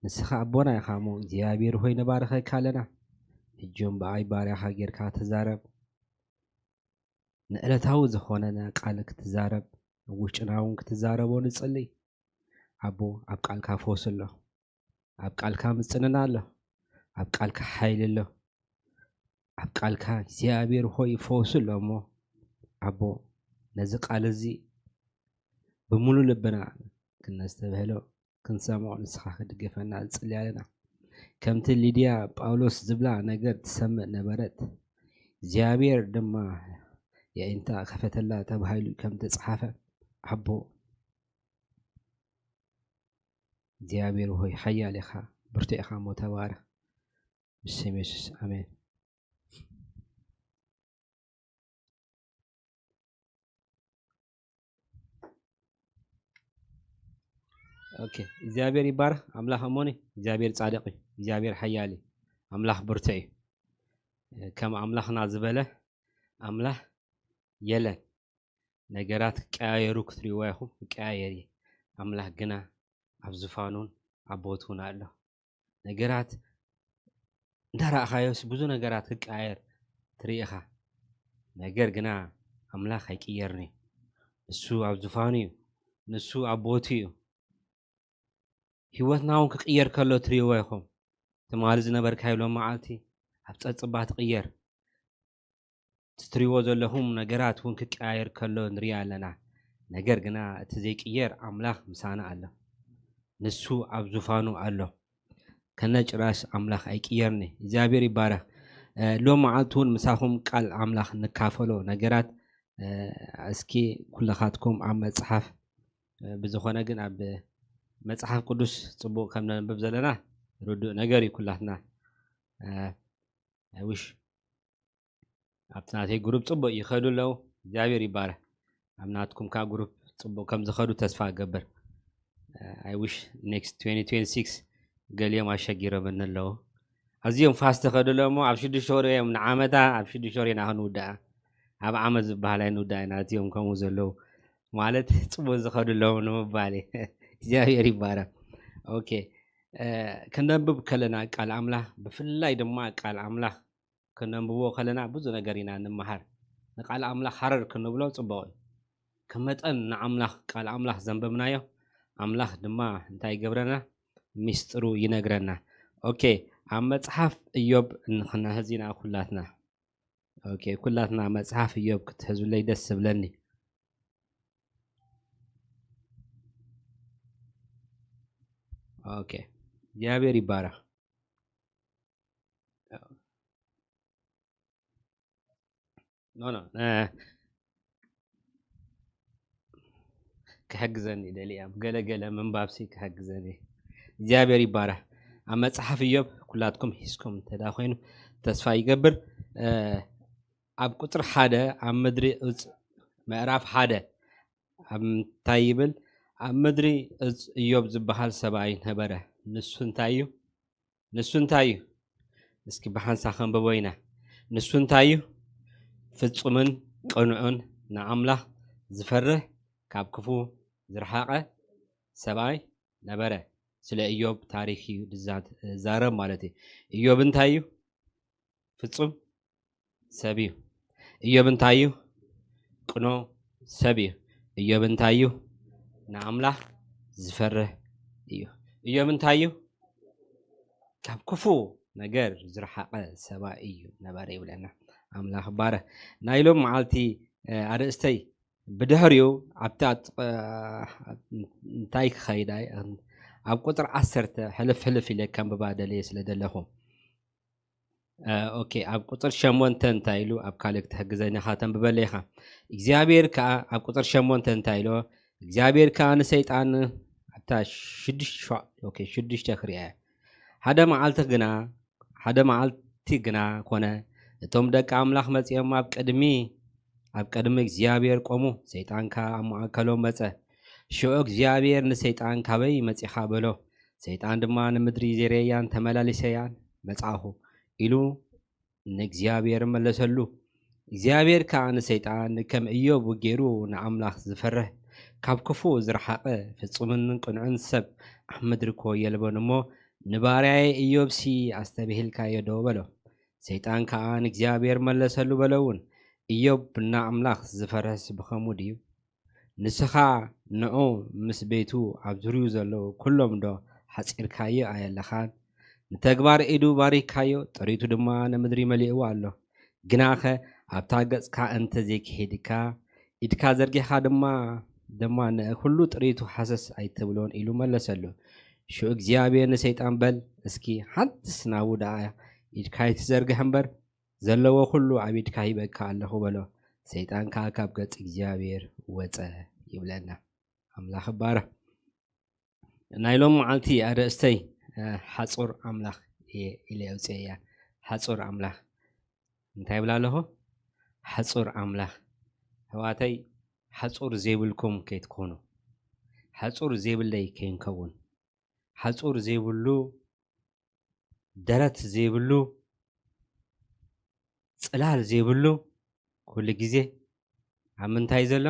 ንስኻ ኣቦና ኢኻ እሞ እግዚኣብሔር ሆይ ንባርኸካ ኣለና። ሕጂ እውን ብኣይ ባርያኻ ጌርካ ተዛረብ። ንዕለታዊ ዝኾነና ቃል ክትዛረብ፣ ውሽጥና እውን ክትዛረቦ ንጽሊ። ኣቦ ኣብ ቃልካ ፈውሲ ኣሎ። ኣብ ቃልካ ምጽንና ኣሎ። ኣብ ቃልካ ሓይሊ ኣሎ። ኣብ ቃልካ እግዚኣብሔር ሆይ ፈውሲ ኣሎ እሞ ኣቦ ነዚ ቃል እዚ ብምሉእ ልብና ክነስተብህሎ ክንሰምዖ ንስኻ ክድግፈና ንጽሊ ኣለና። ከምቲ ሊድያ ጳውሎስ ዝብላ ነገር ትሰምዕ ነበረት። እግዚኣብሔር ድማ የዒንታ ከፈተላ ተባሂሉ ከም ተጻሓፈ ኣቦ እግዚኣብሔር ሆይ ሓያል ኢኻ፣ ብርቱዕ ኢኻ እሞ ተባረኽ። ብስም የሱስ ኣሜን። ኦኬ፣ እግዚኣብሔር ይባረኽ። ኣምላኽ እሞኒ፣ እግዚኣብሔር ጻድቕ እዩ፣ እግዚኣብሔር ሓያል እዩ፣ ኣምላኽ ብርቱዕ እዩ። ከም ኣምላኽና ዝበለ ኣምላኽ የለን። ነገራት ክቀያየሩ ክትርእይዎ ኢኹም፣ ክቀያየር እዩ። ኣምላኽ ግና ኣብ ዙፋኑን ኣብ ቦትኡን ኣሎ። ነገራት እንዳረኣኻዮስ ብዙ ነገራት ክቀያየር ትርኢ ኢኻ። ነገር ግና ኣምላኽ ኣይቅየርን እዩ። ንሱ ኣብ ዙፋኑ እዩ። ንሱ ኣብ ቦቱ እዩ። ህይወትና እውን ክቅየር ከሎ ትርእይዎ ኢኹም። ትማሊ ዝነበርካዮ ሎም መዓልቲ ኣብ ጸብጻብ ትቅየር። እቲ ትርእይዎ ዘለኹም ነገራት እውን ክቀያየር ከሎ ንርኢ ኣለና። ነገር ግና እቲ ዘይቅየር ኣምላኽ ምሳና ኣሎ። ንሱ ኣብ ዙፋኑ ኣሎ። ከነ ጭራሽ ኣምላኽ ኣይቅየርኒ። እግዚኣብሔር ይባረኽ። እ፣ ሎም መዓልቲ እውን ምሳኹም ቃል ኣምላኽ ንካፈሎ ነገራት፣ እ፣ እስኪ ኩልኻትኩም ኣብ መጽሓፍ፣ እ፣ ብዝኾነ ግን ኣብ መጽሓፍ ቅዱስ ጽቡቕ ከም ነንብብ ዘለና ርዱእ ነገር እዩ ኩላትና። እ፣ I wish ኣብቲ ናተይ ግሩፕ ጽቡቕ ይኸዱ ኣለዉ። እግዚኣብሔር ይባረኽ። ኣብ ናትኩም ከኣ ግሩፕ ጽቡቕ ከም ዝኸዱ ተስፋ እገብር። I wish next twenty twenty-six ገሊኦም ኣሸጊሮምኒ ኣለዉ። ኣዝዮም ፋስት ይኸዱ ኣለዉ እሞ ኣብ ሽዱሽተ ወር እዮም ንዓመታ፣ ኣብ ሽዱሽተ ወር ኢና ክንውድኣ። ኣብ ዓመት ዝበሃል ኣይንውድኣ ኢና፣ እዚኦም ከምኡ ዘለዉ ማለት ጽቡቕ ዝኸዱ ኣለዉ ንምባል እዩ። እግዚኣብሔር ይባረኽ። ኦኬ፣ እ፣ ከነንብብ ከለና ቃል ኣምላኽ፣ ብፍላይ ድማ ቃል ኣምላኽ ከነንብቦ ከለና ብዙ ነገር ኢና ንመሃር። ንቃል ኣምላኽ ሃረር ክንብሎ ጽቡቕ እዩ። ከም መጠን ንኣምላኽ፣ ቃል ኣምላኽ ዘንበብናዮ፣ ኣምላኽ ድማ እንታይ ይገብረና? ሚስጥሩ ይነግረና። ኦኬ፣ ኣብ መጽሓፍ እዮብ እንክነህዝ ኢና ኩላትና። ኦኬ፣ ኩላትና መጽሓፍ እዮብ ክትሕዙለይ ደስ ዝብለኒ። ኦኬ፣ እግዚኣብሔር ይባረኽ። ኖ፣ ኖ፣ እ፣ ክሕግዘኒ ደሊ እያ። ገለ ገለ ምንባብሲ ክሕግዘኒ። እግዚኣብሔር ይባረኽ። ኣብ መጽሓፍ እዮብ ኩላትኩም ሒዝኩም እንተ ደኣ ኮይኑ ተስፋ ይገብር። እ፣ ኣብ ቁጽሪ ሓደ ኣብ ምድሪ እጽ ምዕራፍ ሓደ ኣብ እንታይ ይብል? ኣብ ምድሪ እጽ እዮብ ዝበሃል ሰብኣይ ነበረ። ንሱ እንታይ እዩ? ንሱ እንታይ እዩ? እስኪ ብሓንሳ ከንብቦ ኢና። ንሱ እንታይ እዩ? ፍጹምን ቅኑዕን ንኣምላኽ ዝፈርህ ካብ ክፉ ዝረሓቐ ሰብኣይ ነበረ። ስለ እዮብ ታሪኽ እዩ ዝዛ-፣ ዝዛረብ ማለት እዩ። እዮብ እንታይ እዩ? ፍጹም ሰብ እዩ። እዮብ እንታይ እዩ? ቅኖ ሰብ እዩ። እዮብ እንታይ እዩ? ንኣምላኽ ዝፈርህ እዩ። እዮብ እንታይ እዩ? ካብ ክፉ ነገር ዝረሓቐ ሰብኣይ እዩ ነበረ ይብለና። ኣምላኽ ባረ። ናይ ሎም መዓልቲ፣ እ፣ ኣርእስተይ ብድሕሪኡ ኣብታ ጥ-፣ እ፣ እንታይ ክኸይድ ኣይ-፣ ኣብ ቁፅር ዓሰርተ ሕልፍ ሕልፍ ኢለ ከንብባ ደልየ ስለ ዘለኹ። ኦኬ፣ ኣብ ቁፅር ሸሞንተ እንታይ ኢሉ ኣብ ካልእ ክትሕግዘኒ ኢኻ ተንብበለይ ኢኻ። እግዚኣብሔር ከዓ ኣብ ቁፅር ሸሞንተ እንታይ ኢሎ? እግዚኣብሔር ከዓ ንሰይጣን ኣብታ ሽዱሽተ ክሪያ ሓደ መዓልቲ ግና ሓደ መዓልቲ ግና ኮነ፣ እቶም ደቂ ኣምላኽ መጺኦም ኣብ ቅድሚ ኣብ ቅድሚ እግዚኣብሔር ቆሙ። ሰይጣን ከኣ ኣብ ማእከሎም መጸ። ሽዑ እግዚኣብሔር ንሰይጣን፣ "ካበይ መጺኻ?" በሎ። ሰይጣን ድማ፣ "ንምድሪ ዜረያን ተመላሊሰያን መጻእኹ" ኢሉ ንእግዚኣብሔር መለሰሉ። እግዚኣብሔር ከኣ ንሰይጣን፣ "ከም እዮብ ገይሩ ንኣምላኽ ዝፈርህ፣ ካብ ክፉእ ዝረሓቐ፣ ፍጹምን ቅኑዕን ሰብ ኣብ ምድሪ እኮ የልቦን እሞ፣ ንባርያየ እዮብሲ ኣስተብሂልካዮ ዶ?" በሎ። ሰይጣን ከኣ ንእግዚኣብሔር መለሰሉ በሎ እውን፣ "እዮብ ንኣምላኽ ዝፈርህስ ብኸምኡ ድዩ? ንስኻ ንዑ ምስ ቤቱ ኣብ ዙርዩ ዘለዉ ኩሎም ዶ ሓጺርካዮ ኣየለኻን? ንተግባር ኢዱ ባሪካዮ፣ ጥሪቱ ድማ ንምድሪ መሊእዋ ኣሎ። ግናኸ ኣብታ ገጽካ እንተ ዘይክሒድካ፣ ኢድካ ዘርጊሕካ ድማ ድማ ንኹሉ ጥሪቱ ሃሰስ ኣይትብሎን" ኢሉ መለሰሉ። ሽዑ እግዚኣብሔር ንሰይጣን፣ "በል እስኪ ሓንትስ ናቡ ደኣ ኢድካ ኣይትዘርግሕ እምበር፣ ዘለዎ ኩሉ ኣብ ኢድካ ሂበካ ኣለኹ" በሎ። ሰይጣን ከኣ ካብ ገጽ እግዚኣብሔር ወጸ ይብለና። ኣምላኽ ይባረኽ። ናይ ሎም መዓልቲ ኣርእስተይ፣ እ፣ ሓጹር ኣምላኽ እየ ኢለ ኣውፅኤያ። ሓጹር ኣምላኽ። እንታይ ይብላ ኣለኹ? ሓጹር ኣምላኽ። ኣሕዋተይ፣ ሓጹር ዘይብልኩም ከይትኮኑ። ሓጹር ዘይብለይ ከይንከውን። ሓጹር ዘይብሉ፣ ደረት ዘይብሉ፣ ጽላል ዘይብሉ፣ ኩሉ ግዜ ኣብ ምንታይ ዘሎ?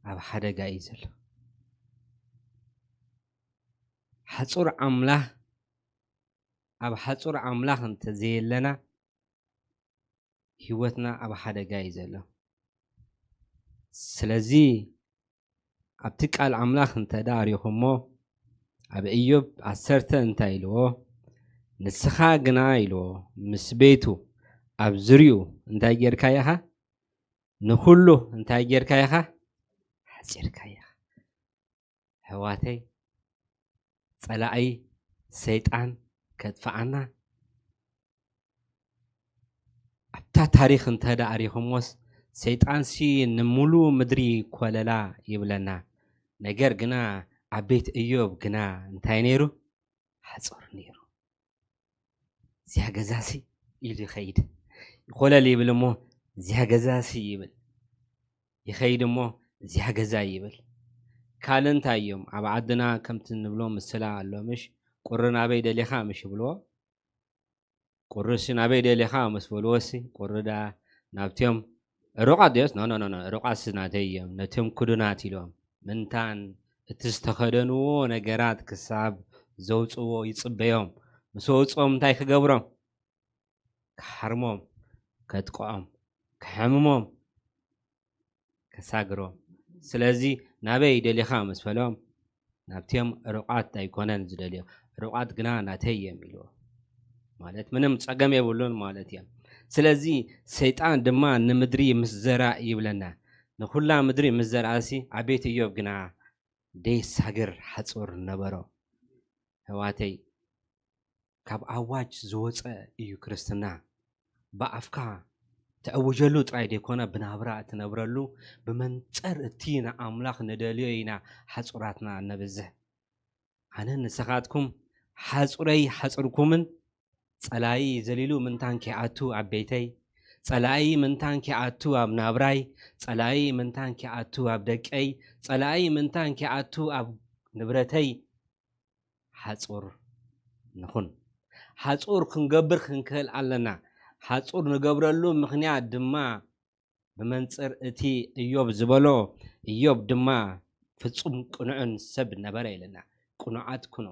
ኣብ ሓደጋ እዩ ዘሎ። ሓጹር ኣምላኽ፣ ኣብ ሓጹር ኣምላኽ እንተዘየለና፣ ህይወትና ኣብ ሓደጋ እዩ ዘሎ። ስለዚ ኣብቲ ቃል ኣምላኽ እንተ ደኣ ሪኹሞ፣ ኣብ እዮብ ዓሰርተ እንታይ ኢልዎ? "ንስኻ ግና" ኢልዎ፣ "ምስ ቤቱ ኣብ ዙርዩ እንታይ ጌርካ ኢኻ? ንኹሉ እንታይ ጌርካ ኢኻ? ሓጺርካ ኢኻ።" ኣሕዋተይ፣ ጸላኢ ሰይጣን ከጥፍኣና ኣብታ ታሪኽ እንተ ደኣ ሪኹሞስ፣ ሰይጣንሲ ንምሉእ ምድሪ ኮለላ ይብለና። ነገር ግና ኣብ ቤት እዮብ ግና እንታይ ነይሩ? ሓጹር ነይሩ። "እዚኣ ገዛሲ" ኢሉ ይኸይድ። ኮለል ይብል እሞ "እዚኣ ገዛሲ" ይብል። ይኸይድ እሞ "እዚኣ ገዛ" ይብል። ካልእ እንታይ እዮም? ኣብ ዓድና ከምቲ ንብሎ ምስላ ኣሎ ምሽ? "ቁሪ ናበይ ደሊኻ?" ምሽ ይብልዎ። "ቁርሲ ናበይ ደሊኻ?" ምስ በልዎሲ፣ ቁሪ ደኣ ናብቲኦም ሩቓት ድዮስ? "ኖ፣ ኖ፣ ኖ፣ ኖ፣ ሩቓትሲ ናተይ እዮም፣ ነቲኦም ክዱናት" ኢሎም። ምንታን እቲ ዝተኸደንዎ ነገራት ክሳብ ዘውጽዎ ይጽበዮም። ምስ ኣውጽኦም እንታይ ክገብሮም? ክሓርሞም፣ ከጥቅዖም፣ ክሕምሞም፣ ከሳግሮም። ስለዚ "ናበይ ደሊኻ?" ምስ በሎም፣ "ናብቲኦም ሩቓት ኣይኮነን ዝደልዮ፣ ሩቓት ግና ናተይ እዮም" ኢልዎ። ማለት ምንም ጸገም የብሉን ማለት እዮም። ስለዚ ሰይጣን ድማ ንምድሪ ምስ ዘራ ይብለና። ንኹላ ምድሪ ምስ ዘርኣሲ፣ ኣብ ቤት እዮብ ግና ደይሳገር ሓጹር ነበሮ። ኣሕዋተይ፣ ካብ ኣዋጅ ዝወጸ እዩ ክርስትና። ብኣፍካ ትዕውጀሉ ጥራይ ዘይኮነ፣ ብናብራ እትነብረሉ፣ ብመንጽር እቲ ንኣምላኽ ንደልዮ ኢና ሓጹራትና እነብዝሕ። ኣነን ንስኻትኩም ሓጹረይ ሓጹርኩምን፣ ጸላኢ ዘሊሉ ምንታን ከይኣቱ ኣብ ቤተይ፣ ጸላኢ ምንታን ከይኣቱ ኣብ ናብራይ፣ ጸላኢ ምንታን ከይኣቱ ኣብ ደቀይ፣ ጸላኢ ምንታን ከይኣቱ ኣብ ንብረተይ፣ ሓጹር ንኹን። ሓጹር ክንገብር ክንክእል ኣለና። ሓጹር ንገብረሉ ምኽንያት ድማ ብመንጽር እቲ እዮብ ዝበሎ፣ እዮብ ድማ ፍጹም ቅኑዕን ሰብ ነበረ ኢለና። ቅኑዓት ኩኑ።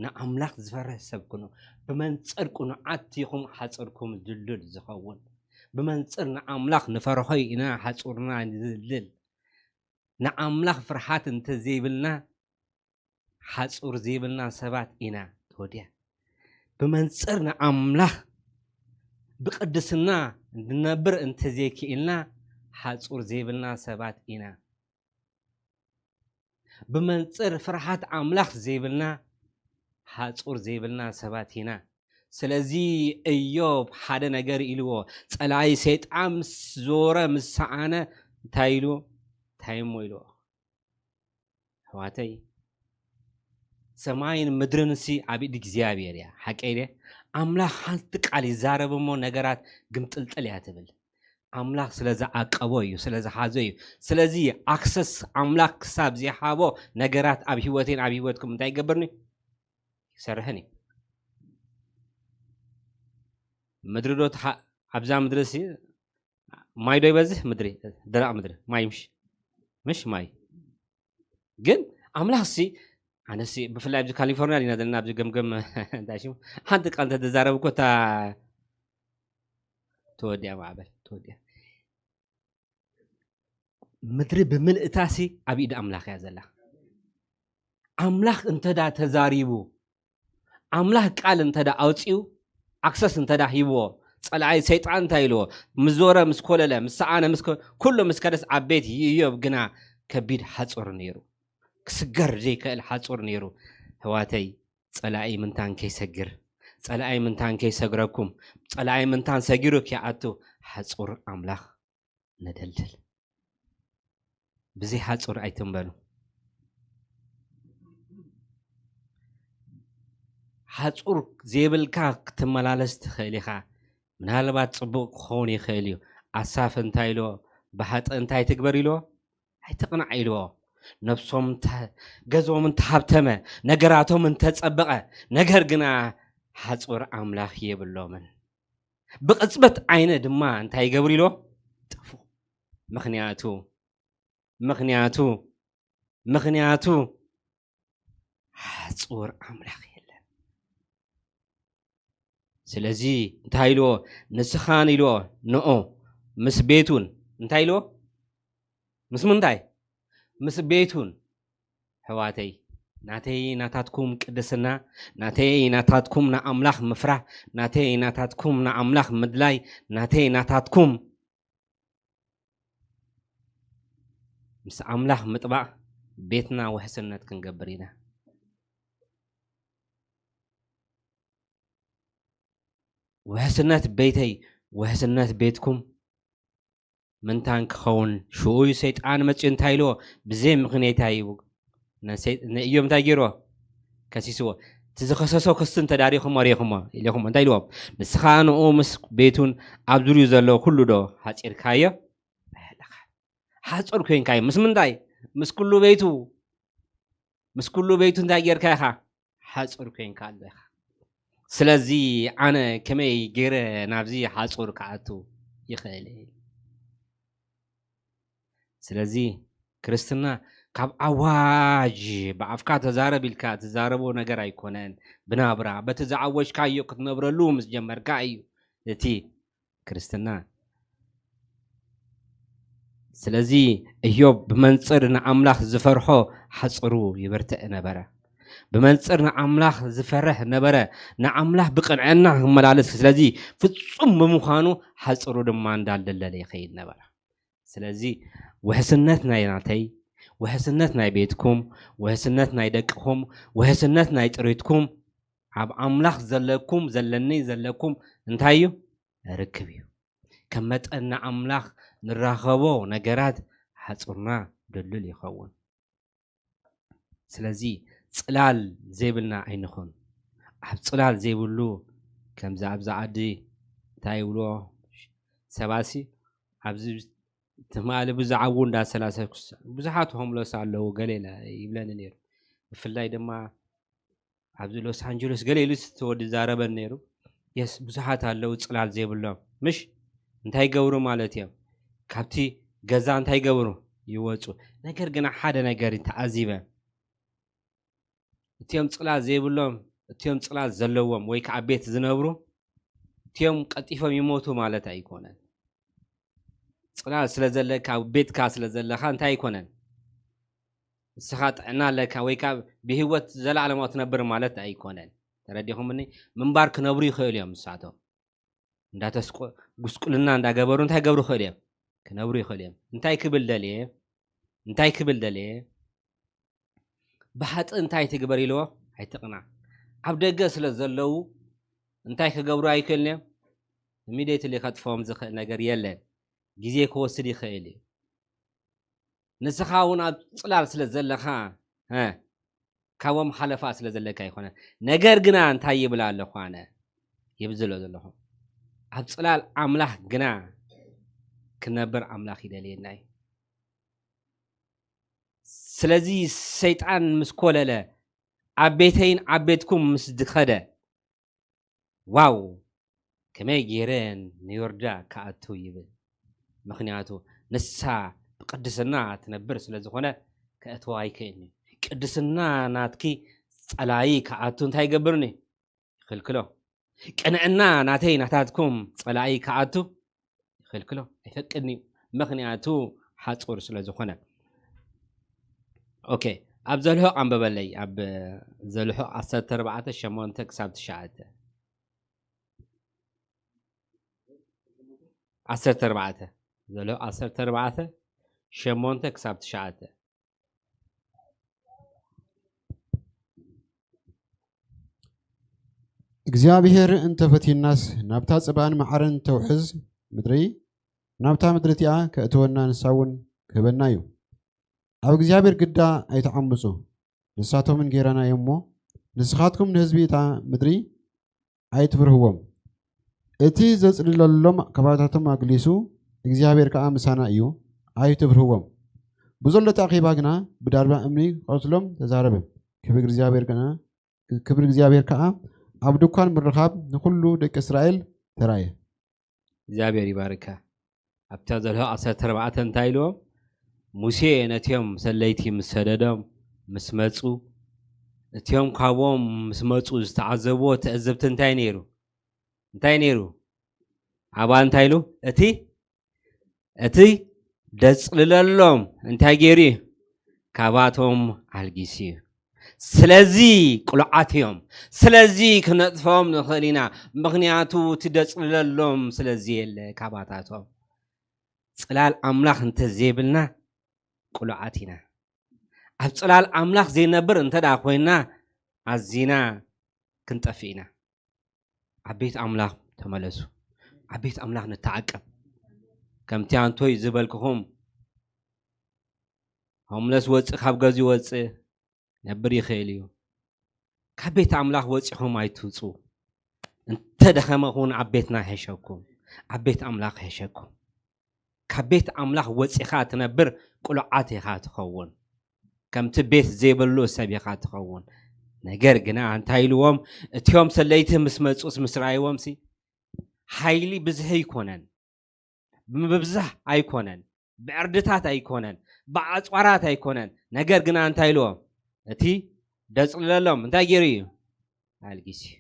ንኣምላኽ ዝፈርህ ሰብ ኩኑ። ብመንጽር ቅኑዓት ኢኹም ሓጹርኩም ድልዱል ዝኸውን። ብመንጽር ንኣምላኽ ንፈርሆ ኢና ሓጹርና ንድልድል። ንኣምላኽ ፍርሃት እንተዘይብልና፣ ሓጹር ዘይብልና ሰባት ኢና። ተወዲኣ። ብመንጽር ንኣምላኽ ብቅድስና እንድነብር እንተዘይክኢልና፣ ሓጹር ዘይብልና ሰባት ኢና። ብመንጽር ፍርሃት ኣምላኽ ዘይብልና፣ ሓጹር ዘይብልና ሰባት ኢና። ስለዚ እዮብ ሓደ ነገር ኢልዎ፣ ጸላኢ ሰይጣን ምስ ዞረ፣ ምስ ሰኣነ፣ እንታይ ኢልዎ? እንታይ እሞ ኢልዎ? ኣሕዋተይ፣ ሰማይን ምድርን ሲ ኣብ ኢድ እግዚኣብሔር እያ። ሓቀይ ድየ? ኣምላኽ ሓንቲ ቃል ይዛረብ እሞ ነገራት ግምጥልጥል እያ ትብል። ኣምላኽ ስለ ዝዓቀቦ እዩ፣ ስለ ዝሓዞ እዩ። ስለዚ ኣክሰስ ኣምላኽ ክሳብ ዘይሃቦ ነገራት ኣብ ህይወቴን ኣብ ህይወትኩም እንታይ ይገብርኒ? ይሰርሕን እዩ። ምድሪ ዶ ትሓ-፣ ኣብዛ ምድሪ ሲ ማይ ዶ ይበዝሕ? ምድሪ፣ ደረቕ ምድሪ፣ ማይ ምሽ፣ ምሽ ማይ። ግን ኣምላኽ ሲ፣ ኣነ ሲ ብፍላይ ኣብዚ ካሊፎርኒያ ዲና ዘለና፣ ኣብዚ ገምገም እንታይ ሽሙ፣ ሓንቲ ቃል እንተተዛረብ እኮ እታ ተወዲያ ማዕበል፣ ተወዲያ። ምድሪ ብምልእታ ሲ ኣብ ኢድ ኣምላኽ እያ ዘላ። ኣምላኽ እንተ ዳ ተዛሪቡ፣ ኣምላኽ ቃል እንተ ዳ ኣውጺኡ፣ ኣክሰስ እንተ ዳ ሂብዎ፣ ጸላኢ ሰይጣን እንታይ ኢልዎ? ምስ ዞረ፣ ምስ ኮለለ፣ ምስ ሰኣነ፣ ምስ ኮ-፣ ኩሉ ምስ ከደስ፣ ኣብ ቤት ኢዮብ ግና ከቢድ ሓጹር ነይሩ። ክስገር ዘይክእል ሓጹር ነይሩ። ኣሕዋተይ፣ ጸላኢ ምንታን ከይሰግር፣ ጸላኢ ምንታን ከይሰግረኩም፣ ጸላኢ ምንታን ሰጊሩ ከይኣቱ፣ ሓጹር ኣምላኽ ነደልድል። ብዘይ ሓጹር ኣይትንበሩ። ሓጹር ዘይብልካ ክትመላለስ ትኽእል ኢኻ። ምናልባት ጽቡቕ ክኸውን ይኽእል እዩ። ኣሳፍ እንታይ ኢልዎ? ብሓጥእ እንታይ ትግበር ኢልዎ? ኣይትቕናዕ ኢልዎ። ነብሶም እንተ-፣ ገዝኦም እንተሃብተመ፣ ነገራቶም እንተጸበቐ፣ ነገር ግና ሓጹር ኣምላኽ የብሎምን። ብቕጽበት ዓይነ ድማ እንታይ ይገብሩ ኢልዎ? ጥፉ። ምኽንያቱ፣ ምኽንያቱ፣ ምኽንያቱ፣ ሓጹር ኣምላኽ የለን። ስለዚ እንታይ ኢልዎ? ንስኻን ኢልዎ፣ ንኡ ምስ ቤቱን፣ እንታይ ኢልዎ? ምስ ምንታይ? ምስ ቤቱን። ኣሕዋተይ፣ ናተይ ናታትኩም ቅድስና፣ ናተይ ናታትኩም ንኣምላኽ ምፍራህ፣ ናተይ ናታትኩም ንኣምላኽ ምድላይ፣ ናተይ ናታትኩም ምስ ኣምላኽ ምጥባቕ ቤትና ውሕስነት ክንገብር ኢና። ውሕስነት ቤተይ፣ ውሕስነት ቤትኩም ምንታን ክኸውን? ሽኡ እዩ ሰይጣን መጺኡ እንታይ ኢልዎ? ብዘይ ምኽንያት እዩ። ንሰይ-፣ ንእዮብ እንታይ ገይርዎ? ከሲስዎ። እቲ ዝኸሰሶ ክሲ እንተ ዳ ሪኹሞ፣ ሪኹሞ፣ ኢልኹሞ፣ እንታይ ኢልዎም? ንስኻ ንኡ ምስ ቤቱን ኣብ ዙርዩ ዘሎ ኩሉ ዶ ሓጺርካዮ? ሓጹር ኮይንካዮ። ምስ ምንታይ? ምስ ኩሉ ቤቱ። ምስ ኩሉ ቤቱ እንታይ ጌርካ ኢኻ? ሓጹር ኮይንካ ኣሎ ኢኻ። ስለዚ ኣነ ከመይ ገይረ ናብዚ ሓጹር ክኣቱ ይኽእል? ስለዚ ክርስትና ካብ ኣዋጅ ብኣፍካ ተዛረብ ኢልካ ትዛረቦ ነገር ኣይኮነን። ብናብራ በቲ ዝኣወጅካዮ ክትነብረሉ ምስ ጀመርካ እዩ እቲ ክርስትና። ስለዚ እዮብ ብመንጽር ንኣምላኽ ዝፈርሖ ሓጽሩ ይበርትዕ ነበረ። ብመንጽር ንኣምላኽ ዝፈርሕ ነበረ፣ ንኣምላኽ ብቕንዕና ክመላለስ። ስለዚ ፍጹም ብምዃኑ ሓጽሩ ድማ እንዳልደለለ ይኸይድ ነበረ። ስለዚ ውሕስነት ናይ ናተይ፣ ውሕስነት ናይ ቤትኩም፣ ውሕስነት ናይ ደቅኹም፣ ውሕስነት ናይ ጥሪትኩም፣ ኣብ ኣምላኽ ዘለኩም፣ ዘለኒ፣ ዘለኩም እንታይ እዩ? ርክብ እዩ። ከም መጠን ንኣምላኽ ንራኸቦ ነገራት ሓጹርና ድልዱል ይኸውን። ስለዚ ጽላል ዘይብልና ኣይንኹን። ኣብ ጽላል ዘይብሉ ከምዚ ኣብዛ ዓዲ እንታይ ይብልዎ ሰባሲ ኣብዚ ትማሊ ብዛዕባኡ እንዳሰላሰልኩስ ብዙሓት ሆምለስ ኣለዉ ገለ ኢለ ይብለኒ ነይሩ። ብፍላይ ድማ ኣብዚ ሎስ ኣንጀለስ ገለ ኢሉ እቲ ወዲ ይዛረበኒ ነይሩ። የስ ብዙሓት ኣለዉ ጽላል ዘይብሎም። ምሽ እንታይ ይገብሩ ማለት እዮም? ካብቲ ገዛ እንታይ ይገብሩ? ይወጹ። ነገር ግና ሓደ ነገር ተዓዚበ። እቲኦም ጽላል ዘይብሎም፣ እቲኦም ጽላል ዘለዎም ወይ ከዓ ኣብ ቤት ዝነብሩ፣ እቲኦም ቀልጢፎም ይሞቱ ማለት ኣይኮነን። ጽላል ስለ ዘለካ፣ ኣብ ቤትካ ስለ ዘለኻ እንታይ ኣይኮነን። ንስኻ ጥዕና ኣለካ ወይ ከዓ ብህይወት ዘለዓለማዊ ትነብር ማለት ኣይኮነን። ተረዲኹምኒ? ምንባር ክነብሩ ይኽእሉ እዮም ንሳቶም። እንዳተስቆ-፣ ጉስቁልና እንዳገበሩ እንታይ ገብሩ ይኽእሉ እዮም? ክነብሩ ይኽእሉ እዮም። እንታይ ክብል ደልየ? እንታይ ክብል ደልየ? ብሓጥእ እንታይ ትግበር ኢልዎ? ኣይትቕናዕ። ኣብ ደገ ስለ ዘለዉ እንታይ ክገብሩ ኣይክእልን እዮም? ኢሚድየትሊ ከጥፍኦም ዝኽእል ነገር የለን። ግዜ ክወስድ ይኽእል እዩ። ንስኻ እውን ኣብ ጽላል ስለ ዘለኻ፣ እ፣ ካብኦም ሓለፋ ስለ ዘለካ ኣይኮነን። ነገር ግና እንታይ ይብል ኣለኹ ኣነ? ይብል ዘሎ ዘለኹ። ኣብ ጽላል ኣምላኽ ግና ክነብር ኣምላኽ ይደልየና እዩ። ስለዚ ሰይጣን ምስ ኮለለ፣ ኣብ ቤተይን ኣብ ቤትኩም ምስ ድኸደ፣ ዋው፣ ከመይ ገይረ ንዮርዳ ክኣቱ ይብል። ምኽንያቱ ንሳ ብቅድስና ትነብር ስለ ዝኾነ ከእትዋ ኣይክእልኒ። ቅድስና ናትኪ ጸላኢ ክኣቱ እንታይ ይገብርኒ? ይኽልክሎ። ቅንዕና ናተይ ናታትኩም ጸላኢ ክኣቱ ይኽልክሎ። ኣይፈቅድኒ እዩ። ምኽንያቱ ሓጹር ስለ ዝኾነ። ኦኬ፣ ኣብ ዘልሆ ኣንበበለይ። ኣብ ዘልሆ ዓሰርተ ኣርባዕተ ሸሞንተ ክሳብ ትሽዓተ። ዓሰርተ ኣርባዕተ፣ ዘልሆ ዓሰርተ ኣርባዕተ ሸሞንተ ክሳብ ትሽዓተ። እግዚኣብሔር እንተፈትዩናስ ናብታ ጽባን መዓርን ተውሕዝ ምድሪ፣ ናብታ ምድሪ እቲኣ ከእትወና ንሳ እውን ክህበና እዩ። ኣብ እግዚኣብሔር ግዳ ኣይትዓምፁ፣ ንሳቶም እንጌራና እዮም እሞ፣ ንስኻትኩም ንህዝቢ እታ ምድሪ ኣይትፍርህዎም። እቲ ዘጽልለሎም ከባታቶም ኣግሊሱ፣ እግዚኣብሔር ከኣ ምሳና እዩ፣ ኣይትፍርህዎም። ብዘሎ እቲ ኣኼባ ግና ብዳርባ እምኒ ክቐትሎም ተዛረበ። ክብሪ እግዚኣብሔር ግና፣ ክብሪ እግዚኣብሔር ከኣ ኣብ ድኳን ምርኻብ ንኹሉ ደቂ እስራኤል ተራእየ። እግዚኣብሔር ይባርካ። ኣብታ ዘልሆ ዓሰርተ ኣርባዕተ እንታይ ኢልዎም? ሙሴ ነቲኦም ሰለይቲ ምስ ሰደዶም ምስ መጹ፣ እቲኦም ካብኦም ምስ መጹ ዝተዓዘብዎ ትዕዝብቲ እንታይ ነይሩ? እንታይ ነይሩ? ኣባ እንታይ ኢሉ? እቲ፣ እቲ ደጽልለሎም እንታይ ገይሩ እዩ? ካባቶም ኣልጊሱ እዩ። ስለዚ ቅሉዓት እዮም። ስለዚ ክነጥፍኦም ንኽእል ኢና። ምኽንያቱ እቲ ደጽልለሎም ስለዚ የለ ካባታቶም። ጽላል ኣምላኽ እንተዘይብልና ቅሉዓት ኢና። ኣብ ጽላል ኣምላኽ ዘይነብር እንተ ደኣ ኮይንና ኣዚና ክንጠፍእ ኢና። ኣብ ቤት ኣምላኽ ተመለሱ። ኣብ ቤት ኣምላኽ ንተዓቀብ። ከምቲ ኣንቶይ ዝበልክኹም፣ ሆምለስ ወጽእ ካብ ገዝኡ ወጽእ ነብር ይኽእል እዩ። ካብ ቤት ኣምላኽ ወጺኹም ኣይትውጹ። እንተ ደኸመ እውን ኣብ ቤትና ይሕሸኩም፣ ኣብ ቤት ኣምላኽ ይሕሸኩም። ካብ ቤት ኣምላኽ ወጺኻ ትነብር ቅሉዓት ኢኻ ትኸውን። ከምቲ ቤት ዘይብሉ ሰብ ኢኻ ትኸውን። ነገር ግና እንታይ ኢልዎም? እቲኦም ሰለይቲ ምስ መጹስ ምስ ረኣይዎም ሲ፣ ሓይሊ ብዝሒ ኣይኮነን፣ ብምብዛሕ ኣይኮነን፣ ብዕርድታት ኣይኮነን፣ ብኣጽዋራት ኣይኮነን። ነገር ግና እንታይ ኢልዎም? እቲ ደጽልለሎም እንታይ ገይሩ እዩ? ኣልጊሱ እዩ።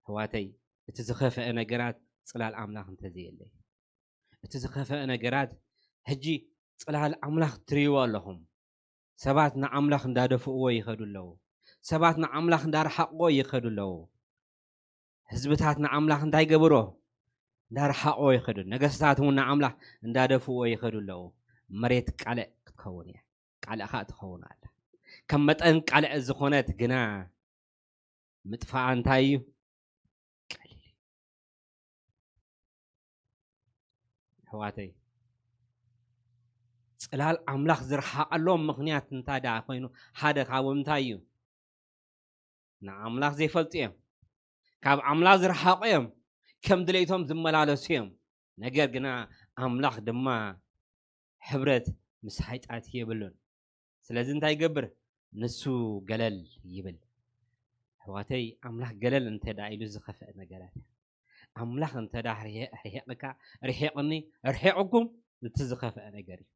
ኣሕዋተይ፣ እቲ ዝኸፍአ ነገራት ጽላል ኣምላኽ እንተዘየለ፣ እቲ ዝኸፍአ ነገራት፣ ሕጂ ጽላል ኣምላኽ ትርእይዎ ኣለኹም። ሰባት ንኣምላኽ እንዳደፍእዎ ይኸዱ ኣለዉ። ሰባት ንኣምላኽ እንዳረሓቕዎ ይኸዱ ኣለዉ። ህዝብታት ንኣምላኽ እንታይ ገበሮ? እንዳረሓቕዎ ይኸዱ። ነገስታት እውን ንኣምላኽ እንዳደፍእዎ ይኸዱ ኣለዉ። መሬት ቃልዕ ክትከውን እያ። ቃልዕ ኸኣ ትኸውን ኣላ። ከም መጠን ቃልዕ ዝኾነት ግና ምጥፋኣ እንታይ እዩ? ቀሊል እዩ። ኣሕዋተይ፣ ጽላል ኣምላኽ ዝረሓቐሎም ምኽንያት እንታይ ደኣ ኮይኑ፣ ሓደ ካብኡ እንታይ እዩ? ንኣምላኽ ዘይፈልጡ እዮም። ካብ ኣምላኽ ዝረሓቑ እዮም። ከም ድሌቶም ዝመላለሱ እዮም። ነገር ግና ኣምላኽ ድማ ሕብረት ምስ ሓይጣት የብሉን። ስለዚ እንታይ ይገብር? ንሱ ገለል ይብል። ኣሕዋተይ፣ ኣምላኽ ገለል እንተ ደኣ ኢሉ ዝኸፍአ ነገራት እዩ። ኣምላኽ እንተ ደኣ ርሒቕ-፣ ርሒቕካ፣ ርሒቕኒ፣ ርሒቕኩም፣ እቲ ዝኸፍአ ነገር እዩ።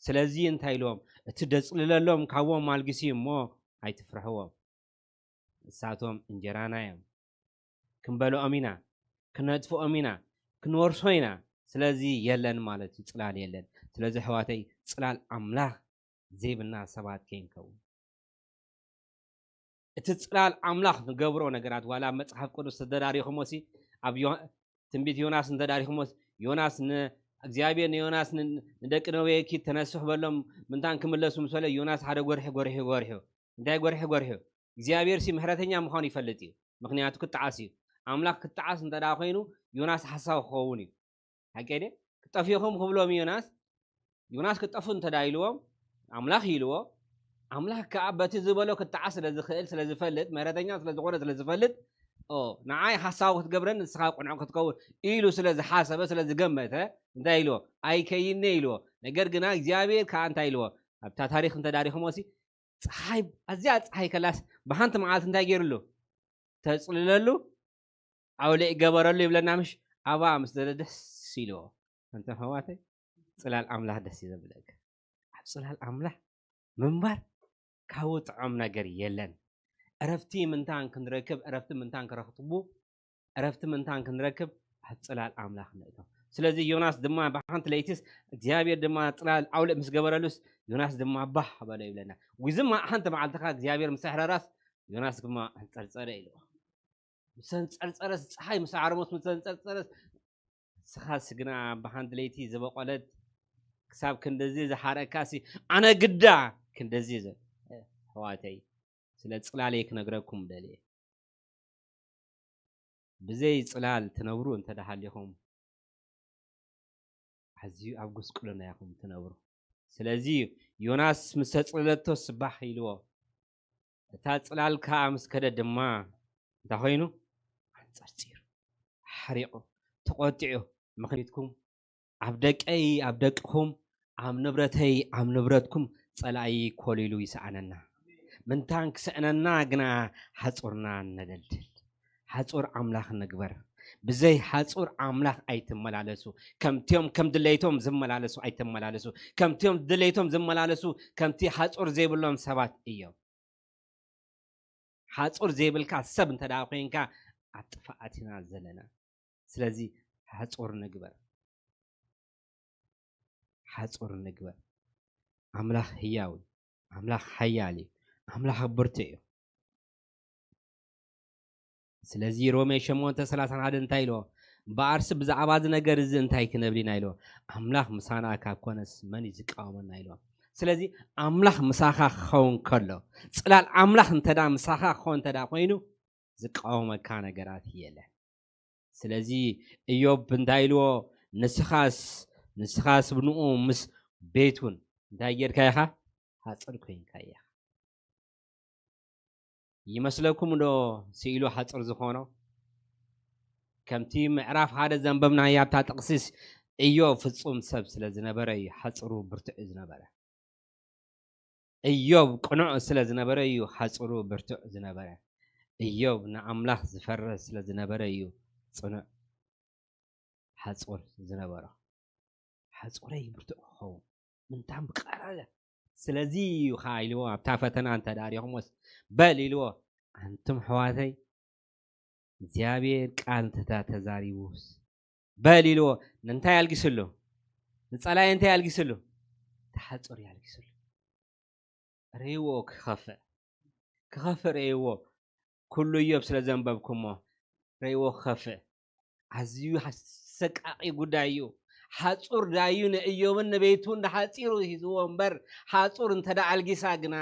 ስለዚ እንታይ ኢልዎም? እቲ ደጽልለሎም ካብዎም ኣልጊሱ እዩ እሞ ኣይትፍርሕዎም። ንሳቶም እንጀራና እዮም። ክንበልዖም ኢና፣ ክነጥፍኦም ኢና፣ ክንወርሶ ኢና። ስለዚ የለን ማለት እዩ፣ ጽላል የለን። ስለዚ ኣሕዋተይ፣ ጽላል ኣምላኽ ዘይብልና ሰባት ከይንከውን። እቲ ጽላል ኣምላኽ ንገብሮ ነገራት፣ ዋላ ኣብ መጽሓፍ ቅዱስ እንተዳሪኹሞሲ፣ ኣብ ዮ-፣ ትንቢት ዮናስ እንተዳሪኹሞስ፣ ዮናስ ን-፣ እግዚኣብሔር ንዮናስ ን-፣ ንደቂ ነዌ ኪድ ተነስሕ በሎም፣ ምንታን ክምለሱ ምስ በለ፣ ዮናስ ሓደ ጎርሒ ጎርሒ ጎርሑ። እንታይ ጎርሒ ጎርሑ እግዚኣብሔር ሲ ምሕረተኛ ምዃኑ ይፈልጥ እዩ። ምክንያቱ ክጣዓስ እዩ። ኣምላኽ ክጣዓስ እንተ ደኣ ኮይኑ ዮናስ ሓሳዊ ክኸውን እዩ። ሓቂ ድየ? ክጠፍእኹም ክብሎም ዮናስ ዮናስ ክጠፉ እንተ ደኣ ኢልዎም ኣምላኽ ኢልዎ ኣምላኽ ከዓ በቲ ዝበሎ ክጣዓስ ስለ ዝኽእል ስለ ዝፈልጥ ምሕረተኛ ስለ ዝኾነ ስለ ዝፈልጥ ንዓይ ሓሳዊ ክትገብረን ንስኻ ቅኑዕ ክትከውን ኢሉ ስለ ዝሓሰበ ስለ ዝገመተ እንታይ ኢልዎ ኣይከይነ ኢልዎ። ነገር ግና እግዚኣብሔር ከዓ እንታይ ኢልዎ ኣብታ ታሪክ እንተዳሪኹሞ ሲ ፀሓይ ኣዝያ ፀሓይ ከላስ ብሓንቲ መዓልቲ እንታይ ገይርሉ ተፅልለሉ ኣውሊዕ ገበረሉ ይብለና ምሽ ኣባ ምስ ዘለ ደስ ኢልዎ። እንተ ኣሕዋተይ ፅላል ኣምላኽ ደስ እዩ ዘብለካ። ኣብ ፅላል ኣምላኽ ምንባር ካብኡ ጥዑም ነገር የለን። እረፍቲ ምንታን ክንረክብ እረፍቲ ምንታን ክረኽቡ እረፍቲ ምንታን ክንረክብ ኣብ ፅላል ኣምላኽ ንእቶ። ስለዚ ዮናስ ድማ ብሓንቲ ለይትስ እግዚኣብሔር ድማ ፅላል ኣውልእ ምስ ገበረሉስ ዮናስ ድማ ባህ በሎ ይብለና። ዊዝማ ሓንቲ መዓልትኻ እግዚኣብሔር ምስ ኣሕረራስ ዮናስ ድማ ኣንፀርፀረ ኢልዎ። ምስ ኣንፀርፀረስ ፀሓይ ምስ ኣዕረሞስ ምስ ኣንፀርፀረስ ንስኻስ ግና ብሓንቲ ለይቲ ዝበቖለት ክሳብ ክንድዚ ዝሓረካሲ ኣነ ግዳ ክንድዚ ኣሕዋተይ ስለ ፅላለይ ክነግረኩም ደልየ። ብዘይ ፅላል ትነብሩ እንተ ደሃሊኹም ኣዝዩ ኣብ ጉስቁልና ኢኹም ትነብሩ። ስለዚ ዮናስ ምስ ተፅለለቶ ስባሕ ኢልዎ እታ ፅላል ከዓ ምስ ከደ ድማ እንታይ ኮይኑ ኣንፀርፂሩ ሓሪቑ ተቆጢዑ ምኽኒትኩም ኣብ ደቀይ ኣብ ደቅኹም ኣብ ንብረተይ ኣብ ንብረትኩም ጸላኢ ኮሊሉ ይስኣነና። ምንታን ክስእነና ግና ሓጹርና ነደልድል። ሓጹር ኣምላኽ ንግበር። ብዘይ ሓጹር ኣምላኽ ኣይትመላለሱ። ከምቲኦም ከም ድሌቶም ዝመላለሱ ኣይትመላለሱ። ከምቲኦም ድሌቶም ዝመላለሱ ከምቲ ሓጹር ዘይብሎም ሰባት እዮም። ሓጹር ዘይብልካ ሰብ እንተ ደኣ ኮይንካ ኣብ ጥፍኣት ኢና ዘለና። ስለዚ ሓጹር ንግበር። ሓጹር ንግበር። ኣምላኽ ህያው እዩ። ኣምላኽ ሓያል እዩ። ኣምላኽ ብርቱዕ እዩ። ስለዚ ሮሜ ሸሞንተ ሰላሳን ሓደን እንታይ ኢልዎ? እምበኣርሲ ብዛዕባ እዚ ነገር እዚ እንታይ ክንብል ኢና ኢልዎ? ኣምላኽ ምሳና ካብ ኮነስ መን እዩ ዝቃወመና ኢልዎ? ስለዚ ኣምላኽ ምሳኻ ክኸውን ከሎ ጽላል ኣምላኽ እንተ ምሳኻ ክኸውን እንተ ኮይኑ ዝቃወመካ ነገራት የለን። ስለዚ እዮብ እንታይ ኢልዎ? ንስኻስ ንስኻስ ብንኡ ምስ ቤቱን እንታይ ጌርካ ኢኻ? ሓጽር ኮይንካ ኢኻ። ይመስለኩም ዶ ስኢሉ ሓጽር ዝኾኖ? ከምቲ ምዕራፍ ሓደ ዘንበብናያ ኣብታ ጥቕሲስ እዮብ ፍጹም ሰብ ስለ ዝነበረ እዩ ሓጽሩ ብርቱዕ ዝነበረ። እዮብ ቅኑዕ ስለ ዝነበረ እዩ ሓጽሩ ብርቱዕ ዝነበረ። እዮብ ንኣምላኽ ዝፈርህ ስለ ዝነበረ እዩ ጽኑዕ ሓጹር ዝነበሮ። ሓጹረይ ብርቱዕ ክኸውን ምንታን ብቐረበ። ስለዚ እዩ ኸዓ ኢልዎ ኣብታ ፈተና እንተ ዳሪኹምዎስ በል ኢልዎ ኣንቱም ኣሕዋተይ እግዚኣብሔር ቃል እንተ ተዛሪቡስ በል ኢልዎ። ንእንታይ ኣልጊስሉ? ንጸላኢ እንታይ ኣልጊስሉ? ተሓጹር ኣልጊስሉ። ርእይዎ ክኸፍእ ክኸፍእ ርእይዎ። ኩሉ እዮብ ስለ ዘንበብኩሞ ርእይዎ ክኸፍእ። ኣዝዩ ኣሰቃቂ ጉዳይ እዩ። ሓጹር ዳዩ ንእዮብን ንቤቱን ሓጺሩ ሂዝዎ እምበር ሓጹር እንተ ኣልጊሳ ግና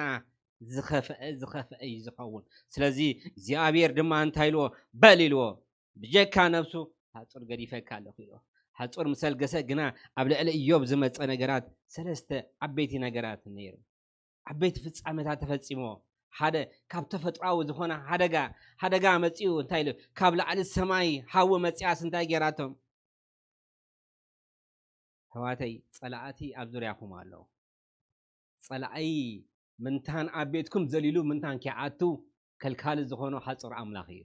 ዝኸፍአ ዝኸፍአ እዩ ዝኸውን። ስለዚ እግዚኣብሔር ድማ እንታይ ኢልዎ? በል ኢልዎ። ብጀካ ነብሱ ሓጹር ገዲፈካ ኣለኹ ኢልዎ። ሓጹር ምስ ኣልገሰ ግና ኣብ ልዕሊ እዮብ ዝመጸ ነገራት ሰለስተ ዓበይቲ ነገራት ነይሩ። ዓበይቲ ፍጻመታት ተፈጺሞ ሓደ ካብ ተፈጥሮኣዊ ዝኾነ ሓደጋ ሓደጋ መጺኡ እንታይ ኢሉ ካብ ላዕሊ ሰማይ ሓዊ መጺኣስ እንታይ ጌራቶም ኣሕዋተይ ጸላእቲ ኣብ ዙርያኹም ኣለዉ ጸላኣይ ምንታን ኣብ ቤትኩም ዘሊሉ ምንታን ኪዓቱ ከልካሊ ዝኾኖ ሓጹር ኣምላኽ እዩ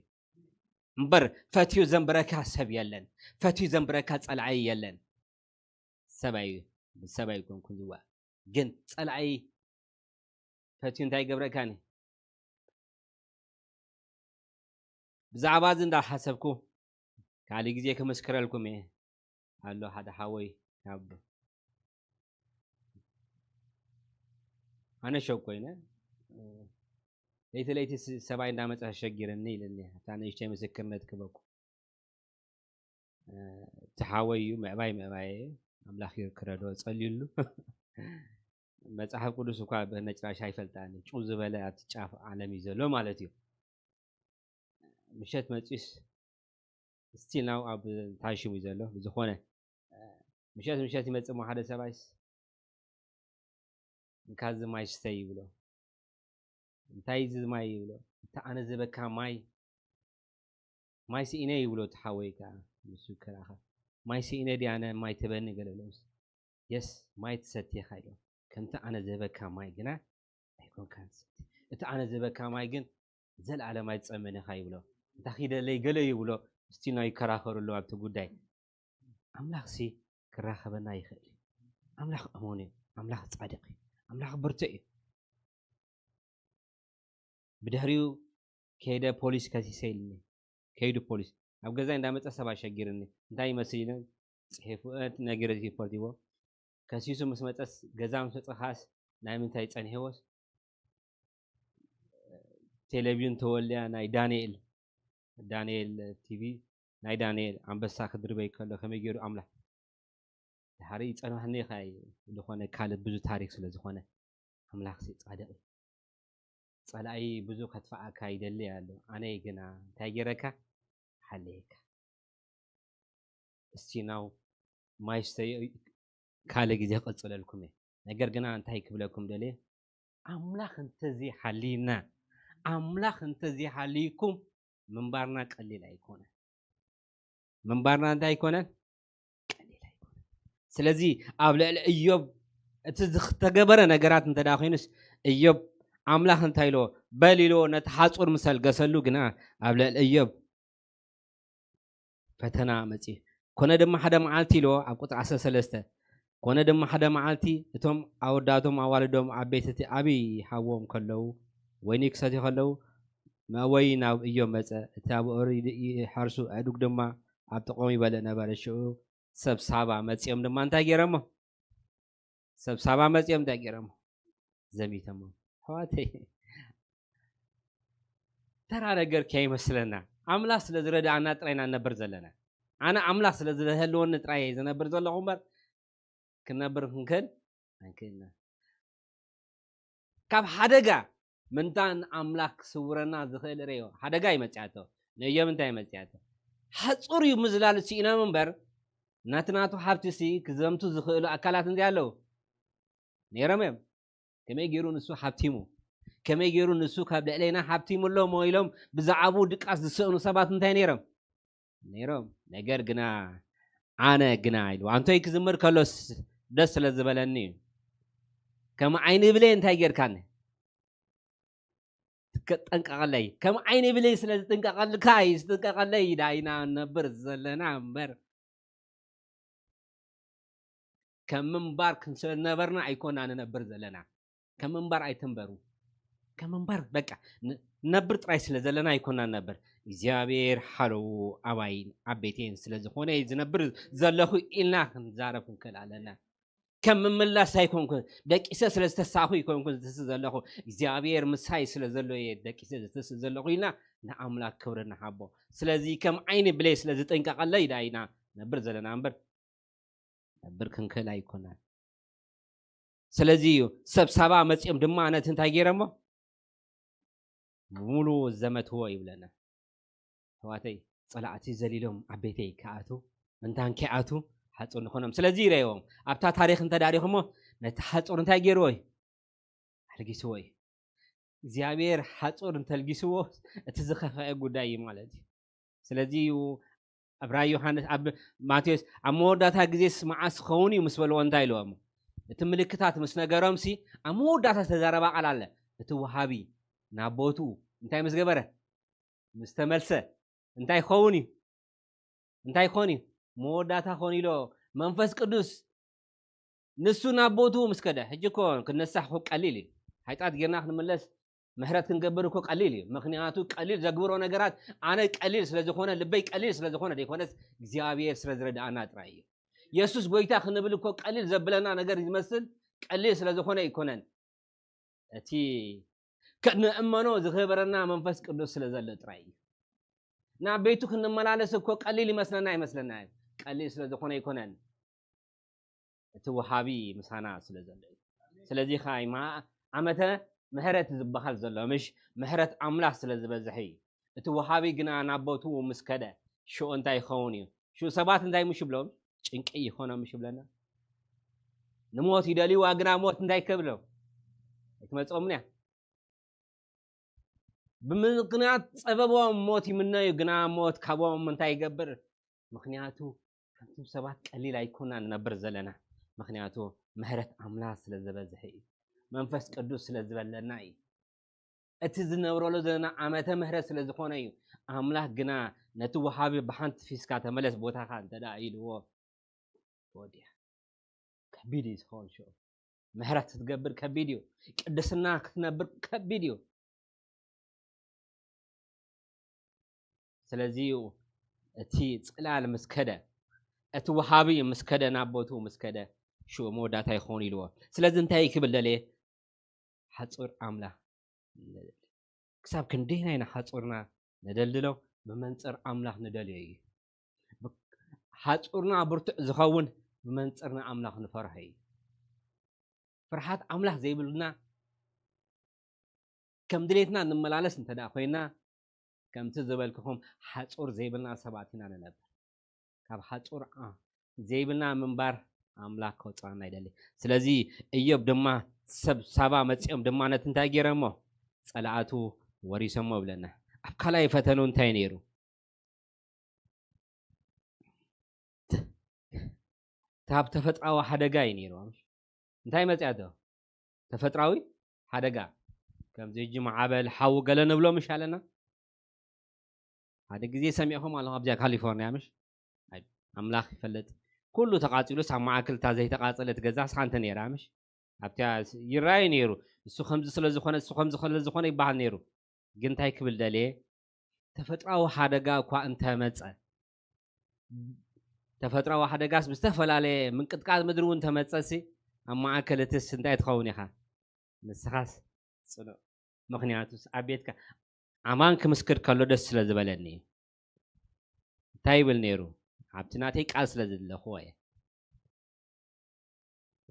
እምበር ፈትዩ ዘንብረካ ሰብ የለን ፈትዩ ዘንብረካ ጸላኣይ የለን ሰብኣይ ሰብኣይ ኮንኩ ዝዋ ግን ጸላኣይ ፈትዩ እንታይ ይገብረካኒ ብዛዕባ እዚ እንዳሓሰብኩ ካልእ ግዜ ክምስክረልኩም እየ ኣሎ ሓደ ሓወይ ካብ ኣነ ሸው ኮይነ ለይቲ ለይቲ ሰብኣይ እንዳመፀ ሸጊረኒ ኢለኒ እታ ንእሽተይ ምስክርነት ክበኩ እቲ ሓወይ እዩ ምዕባይ ምዕባይ ኣምላኽ ክረዶ ጸልዩሉ መጽሓፍ ቅዱስ እኳ በነጭራሽ ኣይፈልጣን። ጭው ዝበለ ኣብቲ ጫፍ ዓለም እዩ ዘሎ ማለት እዩ። ምሸት መጺኡስ ስቲል ናው ኣብ ታሽሙ እዩ ዘሎ። ብዝኾነ ምሸት ምሸት ይመጽእ እሞ ሓደ ሰብኣይስ፣ "እንካ እዚ ማይ ስተይ" ይብሎ። "እንታይ እዚ ማይ?" ይብሎ። "እቲ ኣነ ዝበካ ማይ፣ ማይ ስኢነ" ይብሎ። እቲ ሓወይ ከኣ ንሱ ይከራኸር፣ "ማይ ስኢነ ድየ ኣነ? ማይ ትበኒ?" ገለ ብሎ። "የስ፣ ማይ ትሰቲ ኢኻ" ኢሎ። "ከምቲ ኣነ ዝበካ ማይ ግና ኣይኮንካን ትሰቲ። እቲ ኣነ ዝበካ ማይ ግን ዘለኣለማይ ትጸምን ኢኻ" ይብሎ። "እንታ ኺደለይ?" ገለ ይብሎ። ስቲል ናው ይከራኸሩ ኣለዉ ኣብቲ ጉዳይ። ኣምላኽሲ ክራኸበና ይኽእል እዩ። ኣምላኽ እሙን እዩ። ኣምላኽ ጻድቕ እዩ። ኣምላኽ ብርቱዕ እዩ። ብድሕሪኡ ከይደ፣ "ፖሊስ ከሲሰ" ኢሉኒ። ከይዱ ፖሊስ። ኣብ ገዛይ እንዳመጸ ሰብ ኣሸጊርኒ። እንታይ ይመስል ኢለ ጽሒፉ፣ እ፣ እቲ ነገር ሪፖርት ይዎ። ከሲሱ ምስ መጸስ፣ ገዛ ምስ መጸ ኻስ ናይ ምንታይ ጸኒሕዎስ፣ ቴሌቪዥን ተወልያ ናይ ዳንኤል፣ ዳንኤል ቲቪ፣ ናይ ዳንኤል ኣንበሳ ክድርበይ ከሎ ከመይ ገይሩ ኣምላኽ ድሓሪ ይጸንሐኒ። ኻይ ዝኾነ ካልእ ብዙ ታሪክ ስለ ዝኾነ፣ ኣምላኽሲ ጻድቕ እዩ። ጸላኢ ብዙ ከጥፍኣካ ይደሊ ኣሎ። ኣነ ግና እንታይ ገይረካ? ሓለየካ። እስቲ ናው ማይ ስተዩ፣ ካልእ ግዜ ክቕጽለልኩም እየ። ነገር ግና እንታይ ክብለኩም ደልየ? ኣምላኽ እንተዘይሓልዩና፣ ኣምላኽ እንተዘይሓልዩኩም ምንባርና ቀሊል ኣይኮነን። ምንባርና እንታይ ኣይኮነን? ቀሊል ኣይኮነን። ስለዚ ኣብ ልዕሊ እዮብ እቲ ዝተገበረ ነገራት እንተ ደኣ ኮይኑስ፣ እዮብ ኣምላኽ እንታይ ኢልዎ? በል ኢልዎ፣ ነቲ ሓጹር ምስ ኣልገሰሉ ግና ኣብ ልዕሊ እዮብ ፈተና መጺኡ። ኮነ ድማ ሓደ መዓልቲ ኢልዎ ኣብ ቁጽሪ ዓሰርተ ሰለስተ፣ ኮነ ድማ ሓደ መዓልቲ እቶም ኣወዳቶም ኣዋልዶም ኣብ ቤት እቲ ዓብዪ ሓዎም ከለዉ፣ ወይኒ ክሰትዩ ከለዉ፣ መእወዪ ናብ እዮብ መጸ። እቲ ኣብ ኦሪ ይሓርሱ ኣእዱግ ድማ ኣብ ጥቕኦም ይበልዕ ነበረ። ሽዑ ሰብ ሳባ መጺኦም ድማ እንታይ ገይሮሞ? ሰብ ሳባ መጺኦም እንታይ ገይሮሞ? ዘሚቶሞ። ኣሕዋተይ፣ ተራ ነገር ከይመስለና፣ ኣምላኽ ስለ ዝረድኣና ጥራይ ኢና ንነብር ዘለና። ኣነ ኣምላኽ ስለ ዝህልወኒ ጥራይ እየ ዝነብር ዘለኹ እምበር፣ ክንነብር ክንክእል ኣይንክእልና። ካብ ሓደጋ ምንታን ኣምላኽ ክስውረና ዝኽእል ርእዮ። ሓደጋ እዩ መጺኣቶ። ንእዮብ እንታይ መጺኣቶ? ሓጹር እዩ ምዝላል ስኢኖም እምበር፣ ናቲ ናቱ ሃብቲ ሲ ክዘምቱ ዝኽእሉ ኣካላት እንታይ ኣለዉ? ነይሮም እዮም። ከመይ ገይሩ ንሱ ሃብቲሙ? ከመይ ገይሩ ንሱ ካብ ልዕሌና ሃብቲሙ ኣሎ እሞ ኢሎም ብዛዕባኡ ድቃስ ዝስእኑ ሰባት እንታይ ነይሮም? ነይሮም። ነገር ግና፣ ኣነ ግና ኢሉ ኣንቶይ ክዝምር ከሎስ ደስ ስለ ዝበለኒ እዩ። ከም ዓይኒ ብሌን እንታይ ጌርካኒ? ትከ-፣ ጠንቀቐለይ። ከም ዓይኒ ብሌን ስለ ዝጥንቀቐልካ እዩ፣ ዝጥንቀቐለይ ዳይና ነብር ዘለና እምበር፣ ከም ምንባር ክንሰ-፣ ነበርና ኣይኮና ንነብር ዘለና። ከም ምንባር ኣይትንበሩ። ከም ምንባር በቃ ን-፣ ነብር ጥራይ ስለ ዘለና ኣይኮና ነብር። እግዚኣብሔር ሓለዉ ኣባይን ኣብ ቤቴን ስለ ዝኾነ እዩ ዝነብር ዘለኹ ኢልና ክንዛረብ ክንክእል ኣለና። ከም ምምላስ ኣይኮንኩን፣ ደቂሰ ስለ ዝተሳኹ ኣይኮንኩን ዝትስእ ዘለኹ፣ እግዚኣብሔር ምሳይ ስለ ዘሎ እየ ደቂሰ ዝትስእ ዘለኹ ኢልና ንኣምላክ ክብሪ ንሃቦ። ስለዚ ከም ዓይኒ ብሌ ስለ ዝጥንቀቐለይ ዳይና ነብር ዘለና እምበር፣ ነብር ክንክእል ኣይኮናን። ስለዚ እዩ ሰብ ሳባ መጺኦም ድማ ነቲ እንታይ ገይሮሞ? ብሙሉ ዘመትዎ ይብለና። ኣሕዋተይ፣ ጸላእቲ ዘሊሎም ኣብ ቤተይ ክኣትዉ፣ ምንታን ከይኣትዉ ሓጹር ንኾኖም። ስለዚ ይረእዎም። ኣብታ ታሪኽ እንተ ዳሪኹሞ፣ ነቲ ሓጹር እንታይ ገይርዎ እዩ? ኣልጊስዎ እዩ። እግዚኣብሔር ሓጹር እንተልጊስዎ፣ እቲ ዝኸፍአ ጉዳይ እዩ ማለት እዩ። ስለዚ እዩ ኣብ ራእይ ዮሃንስ፣ ኣብ ማቴዎስ፣ "ኣብ መወዳእታ ግዜስ መዓስ ክኸውን እዩ?" ምስ በልዎ እንታይ ኢልዎም? እቲ ምልክታት ምስ ነገሮምሲ፣ ኣብ መወዳእታ ዝተዛረባ ቃል ኣለ። እቲ ወሃቢ ናብ ቦትኡ እንታይ ምስ ገበረ? ምስ ተመልሰ እንታይ ክኸውን እዩ? እንታይ ክኾን እዩ? መወዳእታ ክኾን ኢሎ መንፈስ ቅዱስ ንሱ ናብ ቦትኡ ምስ ከደ። ሕጂ እኮ ክንነሳሕ እኮ ቀሊል እዩ። ሓጢኣት ጌርና ክንምለስ ምሕረት ክንገብር እኮ ቀሊል እዩ። ምኽንያቱ ቀሊል ዘግብሮ ነገራት ኣነ ቀሊል ስለ ዝኾነ፣ ልበይ ቀሊል ስለ ዝኾነ ዘይኮነስ እግዚኣብሔር ስለ ዝረድኣና ጥራይ እዩ። የሱስ ጎይታ ክንብል እኮ ቀሊል ዘብለና ነገር ዝመስል ቀሊል ስለ ዝኾነ ኣይኮነን። እቲ ከ-፣ ንእመኖ ዝገበረና መንፈስ ቅዱስ ስለ ዘሎ ጥራይ እዩ። ናብ ቤቱ ክንመላለስ እኮ ቀሊል ይመስለና ኣይመስለና እዩ። ቀሊል ስለ ዝኾነ ኣይኮነን። እቲ ወሃቢ ምሳና ስለ ዘሎ እዩ። ስለዚ ከኣ እዩ መዓ-፣ ዓመተ ምሕረት ዝበሃል ዘሎ፣ ምሽ? ምሕረት ኣምላኽ ስለ ዝበዝሕ እዩ። እቲ ወሃቢ ግና ናብ ቦትኡ ምስ ከደ፣ ሽዑ እንታይ ይኸውን እዩ? ሽዑ ሰባት እንታይ ምሽ ይብሎም? ጭንቂ ይኾኖም ምሽ ይብለና? ንሞት ይደልይዋ፣ ግና ሞት እንታይ ከብሎም? ኣይትመጽኦምን እያ። ብምኽንያት ጸበቦም ሞት ይምነዩ፣ ግና ሞት ካብኦም እንታይ ይገብር? ምኽንያቱ ከምቶም ሰባት ቀሊል ኣይኮና ንነብር ዘለና። ምኽንያቱ ምሕረት ኣምላኽ ስለ ዝበዝሕ እዩ። መንፈስ ቅዱስ ስለ ዝበለና እዩ። እቲ ዝነብረሉ ዘለና ዓመተ ምሕረት ስለ ዝኾነ እዩ። ኣምላኽ ግና ነቲ ወሃቢ ብሓንቲ ፊስካ ተመለስ ቦታኻ እንተ ደኣ ኢልዎ፣ ወዲያ። ከቢድ እዩ ዝኸውን ሽዑ። ምሕረት ክትገብር ከቢድ እዩ። ቅድስና ክትነብር ከቢድ እዩ። ስለዚ እዩ እቲ ጽላል ምስ ከደ፣ እቲ ወሃቢ ምስ ከደ፣ ናብ ቦትኡ ምስ ከደ፣ ሽዑ መወዳእታ ይኸውን ኢልዎ። ስለዚ እንታይ ክብል ደልየ? ሓጹር ኣምላኽ ንደልድል። ክሳብ ክንደይና ኢና ሓጹርና ነደልድሎ? ብመንጽር ኣምላኽ ንደልዮ እዩ። ብ-፣ ሓጹርና ብርቱዕ ዝኸውን ብመንጽር ንኣምላኽ ንፈርሖ እዩ። ፍርሃት ኣምላኽ ዘይብልና፣ ከም ድሌትና ንመላለስ እንተ ደኣ ኮይና፣ ከምቲ ዝበልክኹም ሓጹር ዘይብልና ሰባት ኢና ንነብር። ካብ ሓጹር፣ ኣ-፣ ዘይብልና ምንባር ኣምላኽ ከውጽኣና ይደሊ። ስለዚ እዮብ ድማ፣ ሰብ ሳባ መጺኦም ድማ ነቲ እንታይ ገይሮሞ? ጸላእቱ ወሪሶሞ ይብለና። ኣብ ካልኣይ ፈተኑ እንታይ ነይሩ? ተ-፣ ካብ ተፈጥራዊ ሓደጋ እዩ ነይሩ። ምሽ? እንታይ መጽያቶ? ተፈጥራዊ ሓደጋ። ከምዚ ሕጂ ማዕበል፣ ሓዊ ገለ ንብሎ ምሽ ኣለና? ሓደ ግዜ ሰሚዕኹም ኣለኹም ኣብዚኣ ካሊፎርኒያ ምሽ? ኣይ፣ ኣምላኽ ይፈልጥ። ኩሉ ተቓጺሉስ ኣብ ማእከል እታ ዘይተቓጸለት ገዛስ ሓንቲ ነይራ ምሽ? ኣብታ ስ-፣ ይረኣይ ነይሩ። እሱ ከምዚ ስለ ዝኾነ፣ እሱ ከምዚ ስለ ዝኾነ ይበሃል ነይሩ። ግን እንታይ ክብል ደልየ? ተፈጥራዊ ሓደጋ እኳ እንተመጸ፣ ተፈጥራዊ ሓደጋስ ብዝተፈላለየ ምንቅጥቃጥ ምድሪ እውን ተመጸሲ፣ ኣብ ማእከል እትስ እንታይ ትኸውን ኢኻ? ንስኻስ ጽኑዕ። ምኽንያቱስ ኣብ ቤትካ ኣማን ክምስክር ከሎ ደስ ስለ ዝበለኒ እዩ። እንታይ ይብል ነይሩ? ኣብቲ ናተይ ቃል ስለ ዘለኹዎ እየ።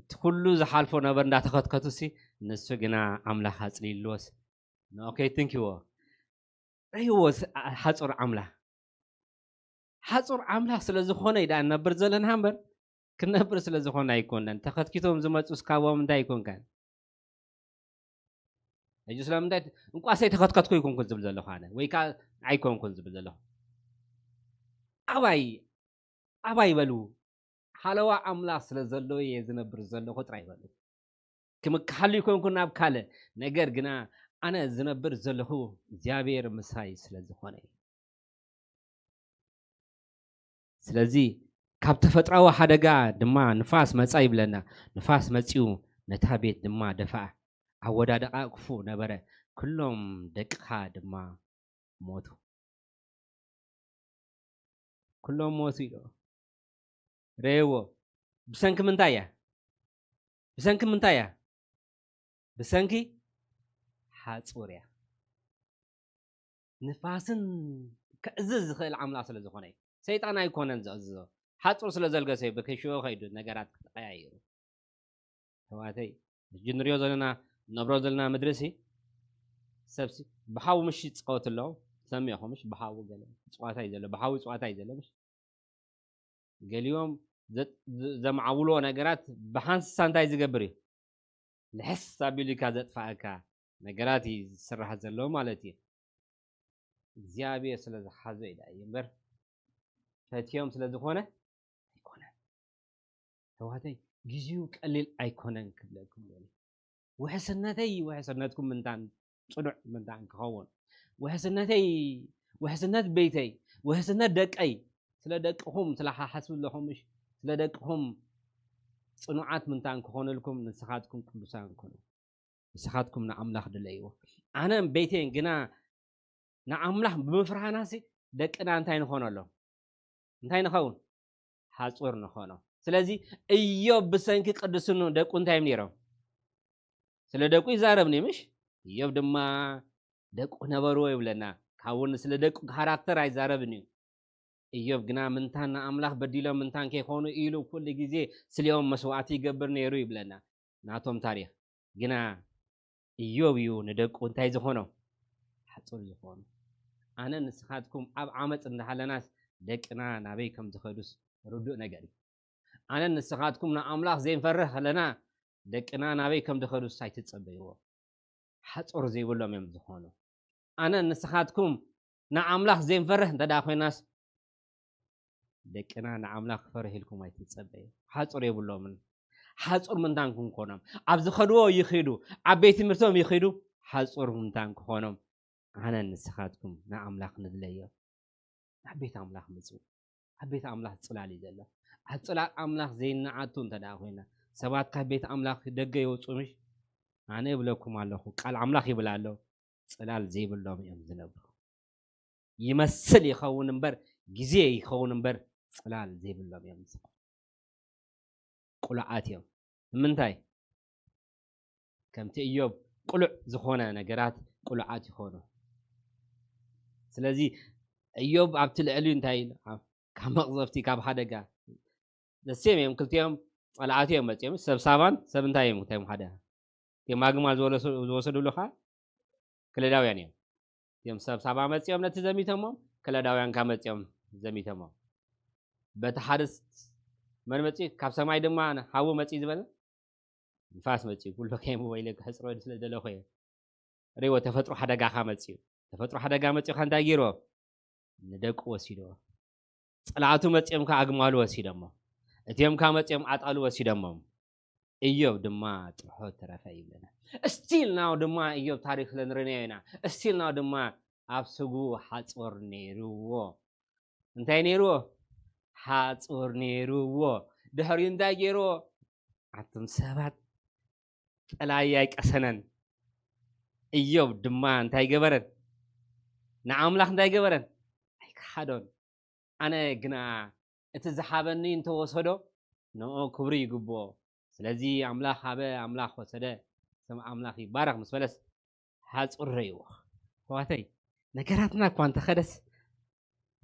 እቲ ኩሉ ዝሓልፎ ነበር እንዳተኸትከቱሲ፣ ንሱ ግና ኣምላኽ ኣጽሊልዎስ፣ ንኦኬ ትንኪዎ። ረይዎ ስ-፣ ሓጹር ኣምላኽ። ሓጹር ኣምላኽ ስለ ዝኾነ እዩ ደኣ ንነብር ዘለና እምበር፣ ክንነብር ስለ ዝኾነ ኣይኮነን። ተኸትኪቶም ዝመጹስ ካብኦም እንታይ ኣይኮንካን? ሕጂ ስለምንታይ እንቋስ ኣይተኸትከትኩ ኣይኮንኩን ዝብል ዘለኹ ኣነ፣ ወይ ከኣ ኣይኮንኩን ዝብል ዘለኹ? ኣባይ፣ ኣባይ በሉ። ሓለዋ ኣምላኽ ስለ ዘሎ እየ ዝነብር ዘለኹ ጥራይ በሉ። ክምክሓሉ ኣይኮንኩን ናብ ካልእ፣ ነገር ግና ኣነ ዝነብር ዘለኹ እግዚኣብሔር ምሳይ ስለ ዝኾነ እዩ። ስለዚ ካብ ተፈጥራዊ ሓደጋ ድማ ንፋስ መጻ ይብለና። ንፋስ መጺኡ ነታ ቤት ድማ ደፍኣ። ኣወዳድቓ ክፉእ ነበረ። ኩሎም ደቅኻ ድማ ሞቱ። ኩሎም ሞቱ ኢሉ። ረእይዎ። ብሰንኪ ምንታይ እያ? ብሰንኪ ምንታይ እያ? ብሰንኪ ሓጹር እያ። ንፋስን ከእዝዝ ዝኽእል ኣምላኽ ስለ ዝኾነ እዩ። ሰይጣን ኣይኮነን ዘእዝዞ። ሓጹር ስለ ዘልገሰ እዩ ብክሽኡ ከይዱ ነገራት ክተቐያይሩ። ኣሕዋተይ፣ ሕጂ ንሪኦ ዘለና፣ ንነብሮ ዘለና ምድሪ ሲ፣ ሰብሲ ብሓዊ ምሽ ይጻወት ኣሎ። ሰሚዕኹም ምሽ? ብሓዊ ገለ ጸዋታ እዩ ዘሎ፣ ብሓዊ ጸዋታ እዩ ዘሎ ምሽ? ገሊኦም ዘ-፣ ዘ-፣ ዘማዕብልዎ ነገራት ብሓንሳ እንታይ ዝገብር እዩ? ልሕስ ኣቢሉካ ዘጥፋእካ ነገራት እዩ ዝስራሕ ዘሎ ማለት እዩ። እግዚኣብሔር ስለ ዝሓዞ እዩ ደኣ እዩ እምበር፣ ፈትዮም ስለ ዝኾነ ኣይኮነን። ኣሕዋተይ፣ ግዜኡ ቀሊል ኣይኮነን ክብለኩም ደልየ። ውሕስነተይ ውሕስነትኩም ምንታን ጽኑዕ ምንታን ክኸውን፣ ውሕስነተይ፣ ውሕስነት ቤተይ፣ ውሕስነት ደቀይ፣ ስለ ደቅኹም ስለ ሓሓስቡ ኣለኹም ምሽ? ስለ ደቅኹም ጽኑዓት ምንታን ክኾነልኩም ንስኻትኩም ቅዱሳን ኩኑ። ንስኻትኩም ንኣምላኽ ድለይዎ። ኣነን ቤተይን ግና ንኣምላኽ ብምፍርሃናሲ ደቅና እንታይ ንኾነሎም? እንታይ ንኸውን? ሓጹር ንኾኖ። ስለዚ እዮብ ብሰንኪ ቅድስኑ ደቁ እንታይ እዮም ነይሮም? ስለ ደቁ ይዛረብ ነይ ምሽ? እዮብ ድማ ደቁ ነበርዎ ይብለና። ካብኡ ስለ ደቁ ካራክተር ኣይዛረብን እዩ። እዮብ ግና ምንታን ንኣምላኽ በዲሎም ምንታን ከይኾኑ ኢሉ ኩሉ ግዜ ስሊኦም መስዋዕቲ ይገብር ነይሩ ይብለና ናቶም ታሪኽ። ግና እዮብ እዩ ንደቁ እንታይ ዝኾኖ? ሓጹር ዝኾኖ። ኣነ ንስኻትኩም ኣብ ዓመጽ እንዳሃለናስ ደቅና ናበይ ከም ዝኸዱስ ርዱእ ነገር እዩ። ኣነ ንስኻትኩም ንኣምላኽ ዘይንፈርህ ከለና ደቅና ናበይ ከም ዝኸዱስ ኣይትጸበይዎ። ሓጹር ዘይብሎም እዮም ዝኾኑ። ኣነ ንስኻትኩም ንኣምላኽ ዘይንፈርህ እንተ ደኣ ኮይናስ ደቅና ንኣምላኽ ክፈርህ ኢልኩም ኣይትጸበዩ። ሓጹር የብሎምን። ሓጹር ምንታን ክንኮኖም ኣብ ዝኸድዎ ይኺዱ፣ ኣብ ቤት ትምህርቶም ይኺዱ፣ ሓጹር ምንታን ክኾኖም ኣነ ንስኻትኩም ንኣምላኽ ንድለዮ። ናብ ቤት ኣምላኽ ምጹ። ኣብ ቤት ኣምላኽ ጽላል እዩ ዘሎ። ኣብ ጽላል ኣምላኽ ዘይንኣቱ እንተ ደኣ ኮይና ሰባት ካብ ቤት ኣምላኽ ደገ ይወጹ ምሽ? ኣነ እብለኩም ኣለኹ፣ ቃል ኣምላኽ ይብል ኣሎ፣ ጽላል ዘይብሎም እዮም ዝነብሩ። ይመስል ይኸውን እምበር፣ ግዜ ይኸውን እምበር፣ ጽላል ዘይብሎም እዮም ዝነብሩ። ቁሉዓት እዮም። ንምንታይ? ከምቲ እዮብ ቁሉዕ ዝኾነ ነገራት ቁሉዓት ይኾኑ። ስለዚ እዮብ ኣብቲ ልዕሊ እንታይ ኢሉ? ኣብ- ካብ መቕዘፍቲ፣ ካብ ሓደጋ ደሴም እዮም። ክልቲኦም ጸላእቲ እዮም መጺኦም። ሰብ ሳባን ሰብ እንታይ እዮም? እንታይ ሓደ እዮም? ኣግማል ዝወለሱ- ዝወሰዱሉ ኸዓ ከለዳውያን እዮም። እዮም ሰብ ሳባ መጺኦም ነቲ ዘሚተሞም፣ ከለዳውያን ካብ መጺኦም ዘሚተሞም። በቲ ሓደስ መን መጺኡ? ካብ ሰማይ ድማ ሓዊ መጺኡ ዝበለ ንፋስ መጺኡ። ኩሉ ከይሙ ወይለ ክሕጽሮ ስለ ደለኹ እየ። ሪዎ ተፈጥሮ ሓደጋኻ መጺኡ። ተፈጥሮ ሓደጋ መጺኡካ እንታይ ገይርዎ? ንደቁ ወሲድዎ። ጸላእቱ መጺኦም ከኣ ኣግማሉ ወሲዶሞ። እቲኦም ከኣ መጺኦም ኣጣሉ ወሲዶሞም። እዮብ ድማ ጥርሖ ተረፈ ይብለና። እስቲል ናው ድማ እዮብ ታሪክ ለንርንዮ ኢና። እስቲል ናው ድማ ኣብ ስጉ ሓጾር ነይርዎ። እንታይ ነይርዎ? ሓጾር ነይርዎ። ድሕሪኡ እንታይ ገይርዎ? ኣቱም ሰባት ጸላይ ኣይቀሰነን። እዮብ ድማ እንታይ ገበረን? ንኣምላኽ እንታይ ገበረን? ኣይከሓዶን። ኣነ ግና እቲ ዝሓበኒ እንተወሰዶ ንኡ ክብሪ ይግብኦ። ስለዚ ኣምላኽ ሃበ፣ ኣምላኽ ወሰደ፣ ስም ኣምላኽ ይባረኽ ምስ በለስ ሓጹር ረይዎ። ኣሕዋተይ፣ ነገራትና እኳ እንተኸደስ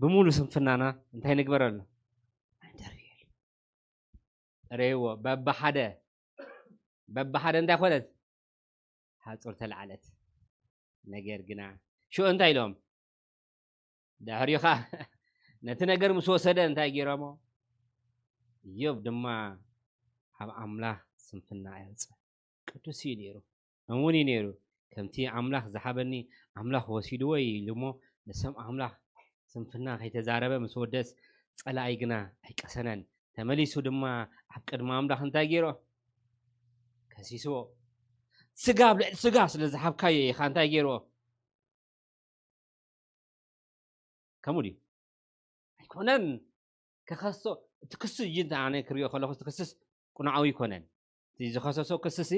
ብሙሉ ስንፍናና እንታይ ንግበረሉ? ኣይንደርብየሉ። ረይዎ በብሓደ በብሓደ እንታይ ኮነት? ሓጹር ተለዓለት። ነገር ግና ሽዑ እንታይ ኢሎም? ድሕሪኡ ኸዓ ነቲ ነገር ምስ ወሰደ እንታይ ገይሮሞ? እዮብ ድማ ኣብ ኣምላኽ ስንፍና ኣየውፅእ። ቅዱስ እዩ ነይሩ፣ እሙን እዩ ነይሩ። ከምቲ ኣምላኽ ዝሃበኒ ኣምላኽ ወሲድዎ እዩ ኢሉ እሞ ንስም ኣምላኽ ስንፍና ከይተዛረበ ምስ ወደስ ጸላኢ ግና ኣይቀሰነን። ተመሊሱ ድማ ኣብ ቅድሚ ኣምላኽ እንታይ ገይሮ? ከሲስዎ። ስጋ ኣብ ልዕሊ ስጋ ስለ ዝሃብካዮ ኢኻ እንታይ ገይርዎ? ከምኡ ድዩ? ኣይኮነን። ክኸሶ እቲ ክሱ እዩ። ኣነ ክሪኦ ከለኹ እቲ ክስስ ቁንዓዊ ኣይኮነን። እቲ ዝኸሰሶ ክስሲ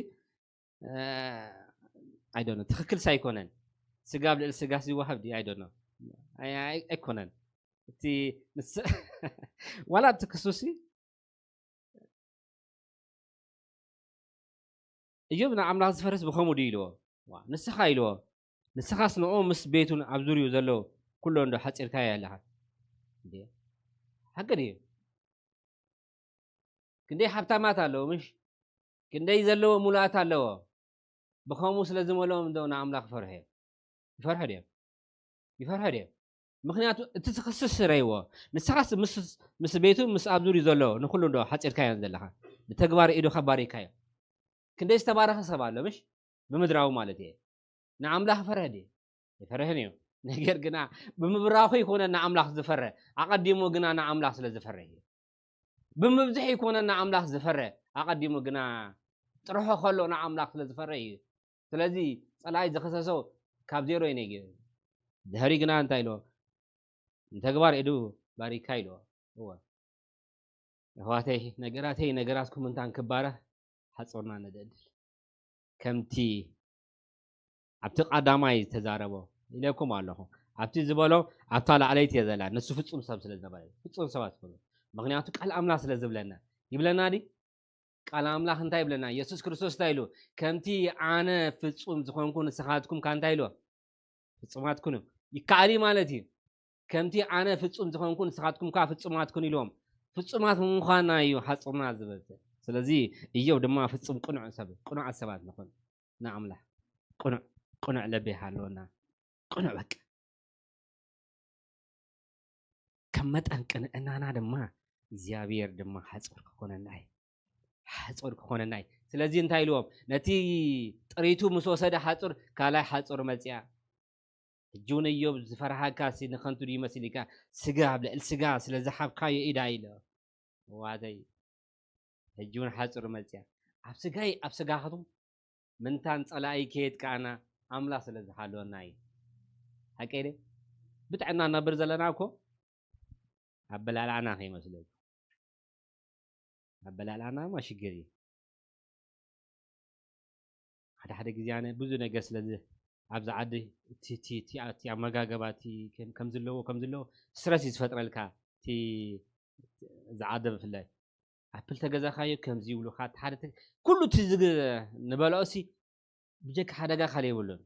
ኣይዶነ ትኽክልስ ኣይኮነን። ስጋ ኣብ ልዕሊ ስጋስ ይወሃብ ድዩ? ኣይዶነ ኣይኮነን። እቲ ዋላ እቲ ክሱሲ እዮብ ንኣምላኽ ዝፈርስ ብኸምኡ ድዩ ኢልዎ? ንስኻ ኢልዎ። ንስኻስ ንኡ ምስ ቤቱን ኣብ ዙርዩ ዘለዉ ኩሎ እንዶ ሓጺርካዮ ኣለኻ። ሓቂ ድዩ? ክንደይ ሃብታማት ኣለዉ ምሽ? ክንደይ ዘለዎ ሙሉኣት ኣለዎ። ብኸምኡ ስለ ዝመልኦም እንዶ ንኣምላኽ ይፈርሑ እዮም። ይፈርሑ ድዮም? ይፈርሑ ድዮም? ምኽንያቱ እቲ ዝኽስስ ረይዎ። ንስኻስ ምስ ቤቱ ምስ ኣብ ዙርዩ ዘሎ ንኹሉ እንዶ ሓጺርካዮን ዘለኻ። ብተግባር ኢዱኻ ባሪካዮ። ክንደይ ዝተባረኸ ሰብ ኣሎ ምሽ? ብምድራዊ ማለት እየ። ንኣምላኽ ይፈርህ ድዩ? ይፈርህን እዩ። ነገር ግና ብምብራኹ ይኮነ ንኣምላኽ ዝፈርህ፣ ኣቐዲሙ ግና ንኣምላኽ ስለ ዝፈርህ እዩ። ብምብዝሕ ይኮነ ንኣምላኽ ዝፈርህ፣ ኣቐዲሙ ግና ጥርሖ ከሎ ንኣምላኽ ስለ ዝፈርህ እዩ። ስለዚ ጸላኢ ዝኸሰሶ ካብ ዜሮ እዩ ነጊሩ። ድሕሪ ግና እንታይ ኢልዎ? ንተግባር ኢዱ ባሪካ ኢልዎ። እወ ኣሕዋተይ፣ ነገራተይ ነገራትኩም እንታን ክባረኽ ሓጾርና ነደድል። ከምቲ ኣብቲ ቀዳማይ ዝተዛረቦ ኢለኩም ኣለኹ። ኣብቲ ዝበሎ ኣብታ ላዕለይቲ እየ ዘላ። ንሱ ፍጹም ሰብ ስለ ዝነበረ፣ ፍጹም ሰባት ዝኾኑ። ምኽንያቱ ቃል ኣምላኽ ስለ ዝብለና። ይብለና ድዩ? ቃል ኣምላኽ እንታይ ይብለና? የሱስ ክርስቶስ እንታይ ኢሉ? ከምቲ ኣነ ፍጹም ዝኾንኩ ንስኻትኩም ከኣ እንታይ ኢሉ? ፍጹማት ኩኑ። ይከኣል እዩ ማለት እዩ። ከምቲ ኣነ ፍጹም ዝኾንኩ ንስኻትኩም ከኣ ፍጹማት ኩኑ ኢልዎም። ፍጹማት ምዃንና እዩ ሓጹርና ዝበዝሕ። ስለዚ እዮብ ድማ ፍጹም ቅኑዕ ሰብ፣ ቅኑዓት ሰባት ንኹን። ንኣምላኽ ቅኑዕ ቅኑዕ ልቢ ሃለወና። ቅኑዕ በቃ ከም መጠን ቅንዕናና ድማ እግዚኣብሔር ድማ ሓጹር ክኾነና እዩ። ሓጹር ክኾነና እዩ። ስለዚ እንታይ ኢልዎም? ነቲ ጥሪቱ ምስ ወሰደ ሓጹር ካልኣይ ሓጹር መጽያ። ሕጂ እውን እዮብ ዝፈርሃካ ሲ ንኸንቱ ድዩ መሲልካ? ስጋ ኣብ ልዕሊ ስጋ ስለ ዝሓብካዮ ኢዳ ኢሎ። ዋተይ ሕጂ እውን ሓጹር መጽያ። ኣብ ስጋይ ኣብ ስጋኻትኩም ምንታን ጸላኢ ከየጥቃዕና ኣምላኽ ስለ ዝሓልወና እዩ። ሓቀይ ደ ብጥዕና ነብር ዘለና እኮ ኣበላልዓና ከይመስለኩም። ኣበላልዓና ማ ሽግር እዩ። ሓደ ሓደ ግዜ ኣነ ብዙ ነገር ስለዚ ኣብዚ ዓዲ እቲ ኣመጋገባ እቲ ከም ዘለዎ ከም ዘለዎ ስትረስ እዩ ዝፈጥረልካ። እቲ ዝዓደ ብፍላይ ኣፕል ተገዛኻዮ ከምዚ ይብሉካ። እቲ ሓደ ኩሉ እቲ ንበልዖ ሲ ብጀካ ሓደጋ ካልእ የብሉን።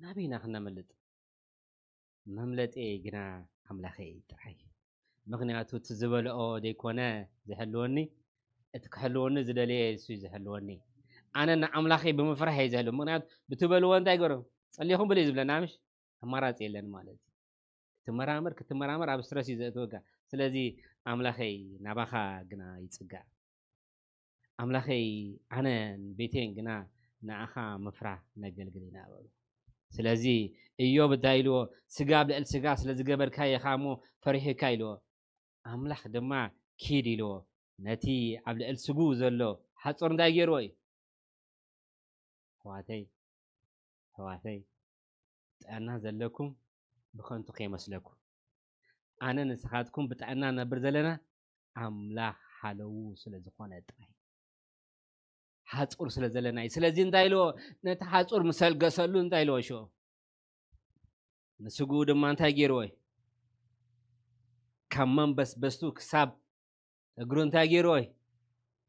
ናበይና ክነምልጥ? መምለጢ ግና ኣምላኸይ ጥራይ። ምኽንያቱ እቲ ዝበልኦ ዘይኮነ ዝሕልወኒ፣ እቲ ክሕልወኒ ዝደለየ እሱ እዩ ዝሕልወኒ። ኣነ ንኣምላኸይ ብምፍራሕ እየ ዝሕልው። ምኽንያቱ ብትበልዎ እንታይ ገሩ? ጸሊኹም ብሉ እዩ ዝብለና ምሽ? ኣማራጺ የለን ማለት እዩ። ክትመራመር ክትመራመር ኣብ ስትረስ እዩ ዘእትወካ። ስለዚ ኣምላኸይ ናባኻ ግና ይጽጋዕ። ኣምላኸይ ኣነን ቤቴን ግና ንኣኻ ምፍራህ ነገልግል ኢና በሉ። ስለዚ እዮብ እንታይ ኢልዎ? ስጋ ኣብ ልዕሊ ስጋ ስለ ዝገበርካ ኢኻ እሞ ፈሪሕካ ኢልዎ። ኣምላኽ ድማ ኪድ ኢልዎ። ነቲ ኣብ ልዕሊ ስጉ ዘሎ ሓጾር እንታይ ገይርዎ እዩ? ኣሕዋተይ ኣሕዋተይ ጥዕና ዘለኩም ብኸንቱ ከይመስለኩም። ኣነ ንስኻትኩም ብጥዕና ነብር ዘለና ኣምላኽ ሓለዉ ስለ ዝኾነ ጥራይ። ሓጹር ስለ ዘለና እዩ። ስለዚ እንታይ ኢልዎ? ነቲ ሓጹር ምስ ኣልገሰሉ እንታይ ኢልዎ ሽዑ? ንስግኡ ድማ እንታይ ገይርዎ እዩ? ካብ መንበስበስቱ ክሳብ እግሩ እንታይ ገይርዎ እዩ?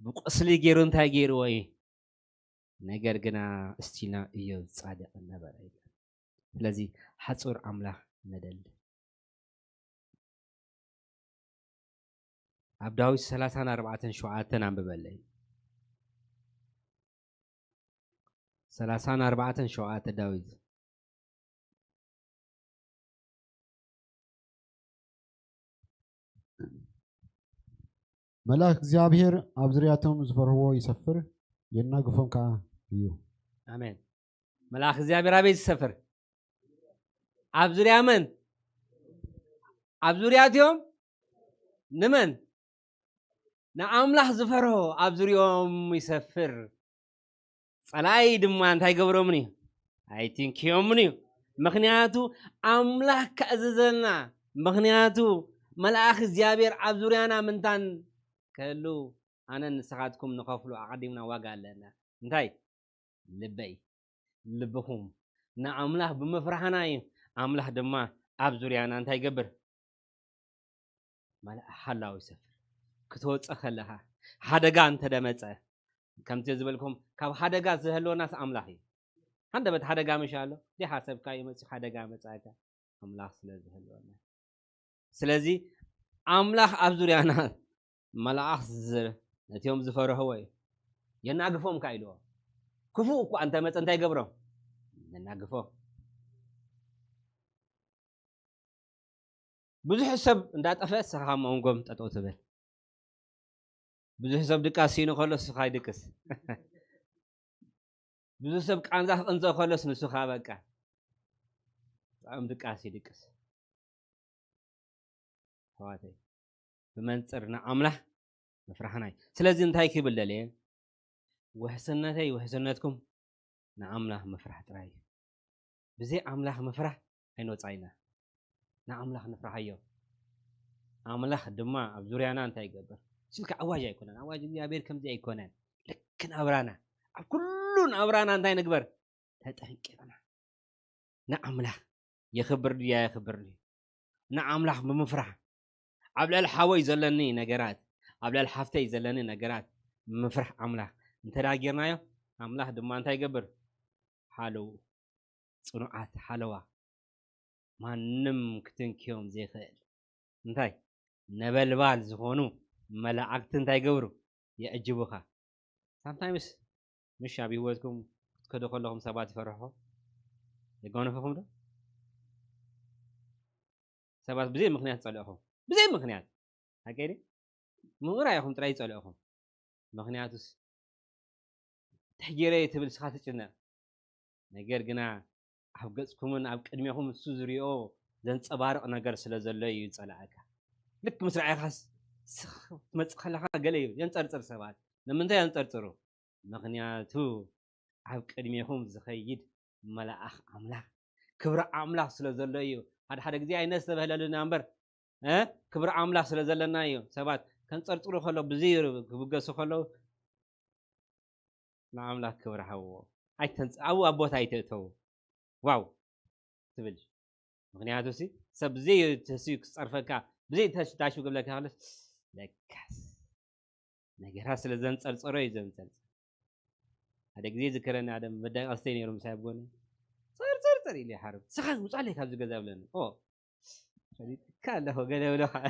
ብቁስሊ ገይሩ እንታይ ገይርዎ እዩ? ነገር ግና እስቲና እዮብ ጻድቕ ነበረ ይብል። ስለዚ ሓጹር ኣምላኽ ነደሊ። ኣብ ዳዊት ሰላሳን ኣርባዕተን ሸውዓተን ኣንብበለይ። ሰላሳን ኣርባዕተን ሸውዓተ ዳዊት። መልኣኽ እግዚኣብሔር ኣብ ዙርያቶም ዝፈርህዎ ይሰፍር፣ የናግፎም ከዓ እዩ። ኣሜን። መልኣኽ እግዚኣብሔር ኣበይ ዝሰፍር? ኣብ ዙርያ መን? ኣብ ዙርያ እቲኦም ንመን? ንኣምላኽ ዝፈርሆ ኣብ ዙርያኦም ይሰፍር። ጸላኢ ድማ እንታይ ገብሮምን እዩ? ኣይትንክዮምን እዩ። ምኽንያቱ ኣምላኽ ከእዝዘና፣ ምኽንያቱ መልኣኽ እግዚኣብሔር ኣብ ዙርያና ምንታን ከህሉ ኣነን ንስኻትኩም ንኸፍሉ ኣቐዲምና ዋጋ ኣለና። እንታይ? ልበይ፣ ልብኹም ንኣምላኽ ብምፍራህና እዩ። ኣምላኽ ድማ ኣብ ዙርያና እንታይ ይገብር? መልኣ ሓላዊ ሰፍር ክትወፀ ከለኻ ሓደጋ እንተደመፀ ከምቲ ዝበልኩም ካብ ሓደጋ ዝህልወናስ ኣምላኽ እዩ። ሃንደበት ሓደጋ ምሽ ኣሎ ዲሓ ሰብካ ይመፅእ ሓደጋ መፃእካ ኣምላኽ ስለ ዝህልወና። ስለዚ ኣምላኽ ኣብ ዙርያና መላእኽት ዝዝር ነቲኦም ዝፈርህዎ እዩ። የናግፎም ካ ኢልዎ ክፉእ እኳ እንተመፀ እንታይ ገብሮም? የናግፎም። ብዙሕ ሰብ እንዳጠፈ እስኻ ካብ መንጎም ጠጠው ትብል። ብዙሕ ሰብ ድቃስ ሲኑ ከሎ እስኻ ይድቅስ። ብዙሕ ሰብ ቃንዛ ክቅንዘ ከሎስ ንስኻ በቃ ጣዕም ድቃስ ይድቅስ። ኣሕዋተይ ብመንፅር ንኣምላኽ ምፍራሕና እዩ። ስለዚ እንታይ ክብል ደልየ ውሕስነተይ ውሕስነትኩም ንኣምላኽ ምፍራሕ ጥራይ እዩ። ብዘይ ኣምላኽ ምፍራሕ ኣይንወፃኢና። ንኣምላኽ ንፍርሃዮ። ኣምላኽ ድማ ኣብ ዙርያና እንታይ ይገብር? ስልካ ኣዋጅ ኣይኮነን። ኣዋጅ እግዚኣብሔር ከምዚ ኣይኮነን። ልክ ናብራና ኣብ ኩሉ ናብራና እንታይ ንግበር? ተጠንቂቕና ንኣምላኽ የኽብር ድያ የኽብር ድዩ? ንኣምላኽ ብምፍራሕ ኣብ ልዕሊ ሓወይ ዘለኒ ነገራት ኣብ ልዕሊ ሓፍተይ ዘለኒ ነገራት ምፍራሕ ኣምላኽ እንተዳ ጌርናዮ ኣምላኽ ድማ እንታይ ይገብር? ሓለዉ ፅኑዓት ሓለዋ ማንም ክትንክዮም ዘይኽእል እንታይ ነበልባል ዝኾኑ መላእክቲ እንታይ ገብሩ? የዕጅቡኻ። ሳምታይምስ ምሽ ኣብ ህይወትኩም ክትከዱ ከለኹም ሰባት ይፈርሕኹም? የጓንፍኹም ዶ? ሰባት ብዘይ ምኽንያት ጸልእኹም፣ ብዘይ ምኽንያት ሓቀይ ምውራ ኢኹም ጥራይ ይጸልእኹም። ምኽንያቱስ እንታይ ገይረ ትብል ስኻ ትጭነቕ። ነገር ግና ኣብ ገጽኩምን ኣብ ቅድሜኹም እሱ ዝሪኦ ዘንጸባርቕ ነገር ስለ ዘሎ እዩ ዝጸላእካ። ልክ ምስ ረኣይካስ ስኽ ትመጽእ ከለኻ ገለ እዩ የንጸርጽር። ሰባት ንምንታይ የንጸርጽሩ? ምኽንያቱ ኣብ ቅድሜኹም ዝኸይድ መልኣኽ ኣምላኽ፣ ክብሪ ኣምላኽ ስለ ዘሎ እዩ። ሓደ ሓደ ግዜ ኣይነስተብህለልና እምበር፣ እ፣ ክብሪ ኣምላኽ ስለ ዘለና እዩ። ሰባት ከንጸርጽሩ ከለዉ፣ ብዘይ ክብገሱ ከለዉ፣ ንኣምላኽ ክብሪ ሃብዎ። ኣይተንጽ-፣ ኣብኡ ኣብ ቦታ ኣይተእተዉ። ዋው ትብል። ምኽንያቱ ሲ፣ ሰብ ብዘይ ተስዩ ክጸርፈካ፣ ብዘይ ተሽ-፣ ታሹ ክብለካ ከለስ፣ ለካስ ነገራት ስለ ዘንጸርጸሮ እዩ ዘንጸርጽር። ሓደ ግዜ ዝከረኒ፣ ሓደ መዳይ ቀስተይ ነይሩ ምሳይ ኣብ ጎኒ። "ጸር፣ ጸር፣ ጸር" ኢሉ ይሓርብ። "ስኻ ውጻለይ ካብዚ ገዛ" ብለኒ። "ኦ፣ ፈሊጥካ ኣለኹ" ገለ ብሎ ከዓ።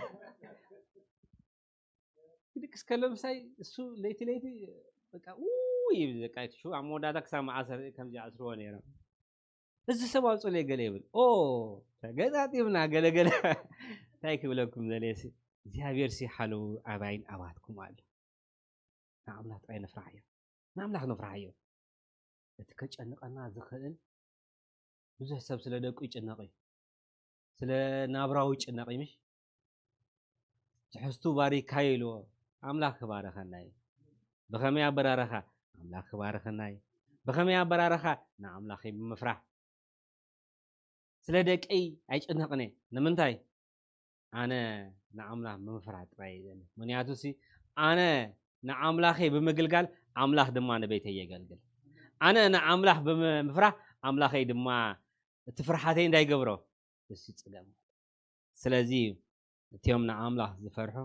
ክድቅስ ከሎ ምሳይ እሱ ለይቲ ለይቲ በቃ ኡ ይብል። በቃ እቲ ሽው ኣብ መወዳእታ ክሳብ መዓስ ከምዚ ይኣስርዎ ነይሮም። "እዚ ሰብ ኣውጽለይ" ገለ ይብል። ኦ፣ ተገጣጢምና ገለ ገለ። እንታይ ክብለኩም ዘልየሲ፣ እግዚኣብሔር ሲ ሓለዉ ኣባይን ኣባትኩም ኣሎ። ንኣምላኽ ጥራይ ንፍራሕዮ። ንኣምላኽ ንፍራሕዮ። እቲ ከጨንቐና ዝኽእል ብዙሕ ሰብ ስለ ደቁ ይጭነቕ እዩ። ስለ ናብራው ይጭነቕ እዩ፣ ምሽ? ትሕዝቱ ባሪካዮ ኢልዎ፣ ኣምላኽ ክባረኸና እዩ። ብኸመይ ኣበራረኻ? ኣምላኽ ክባረኸና እዩ። ብኸመይ ኣበራረኻ? ንኣምላኸይ ብምፍራሕ። ስለ ደቀይ ኣይጭነቕን እየ። ንምንታይ? ኣነ ንኣምላኽ ብምፍራሕ ጥራይ እየ ዘለ። ምኽንያቱ ሲ፣ ኣነ ንኣምላኸይ ብምግልጋል፣ ኣምላኽ ድማ ንቤተይ የገልግል። ኣነ ንኣምላኽ ብምፍራሕ፣ ኣምላኸይ ድማ እቲ ፍርሓተይ እንታይ ይገብሮ? እሱ ይጽገም። ስለዚ እቲኦም ንኣምላኽ ዝፈርሑ፣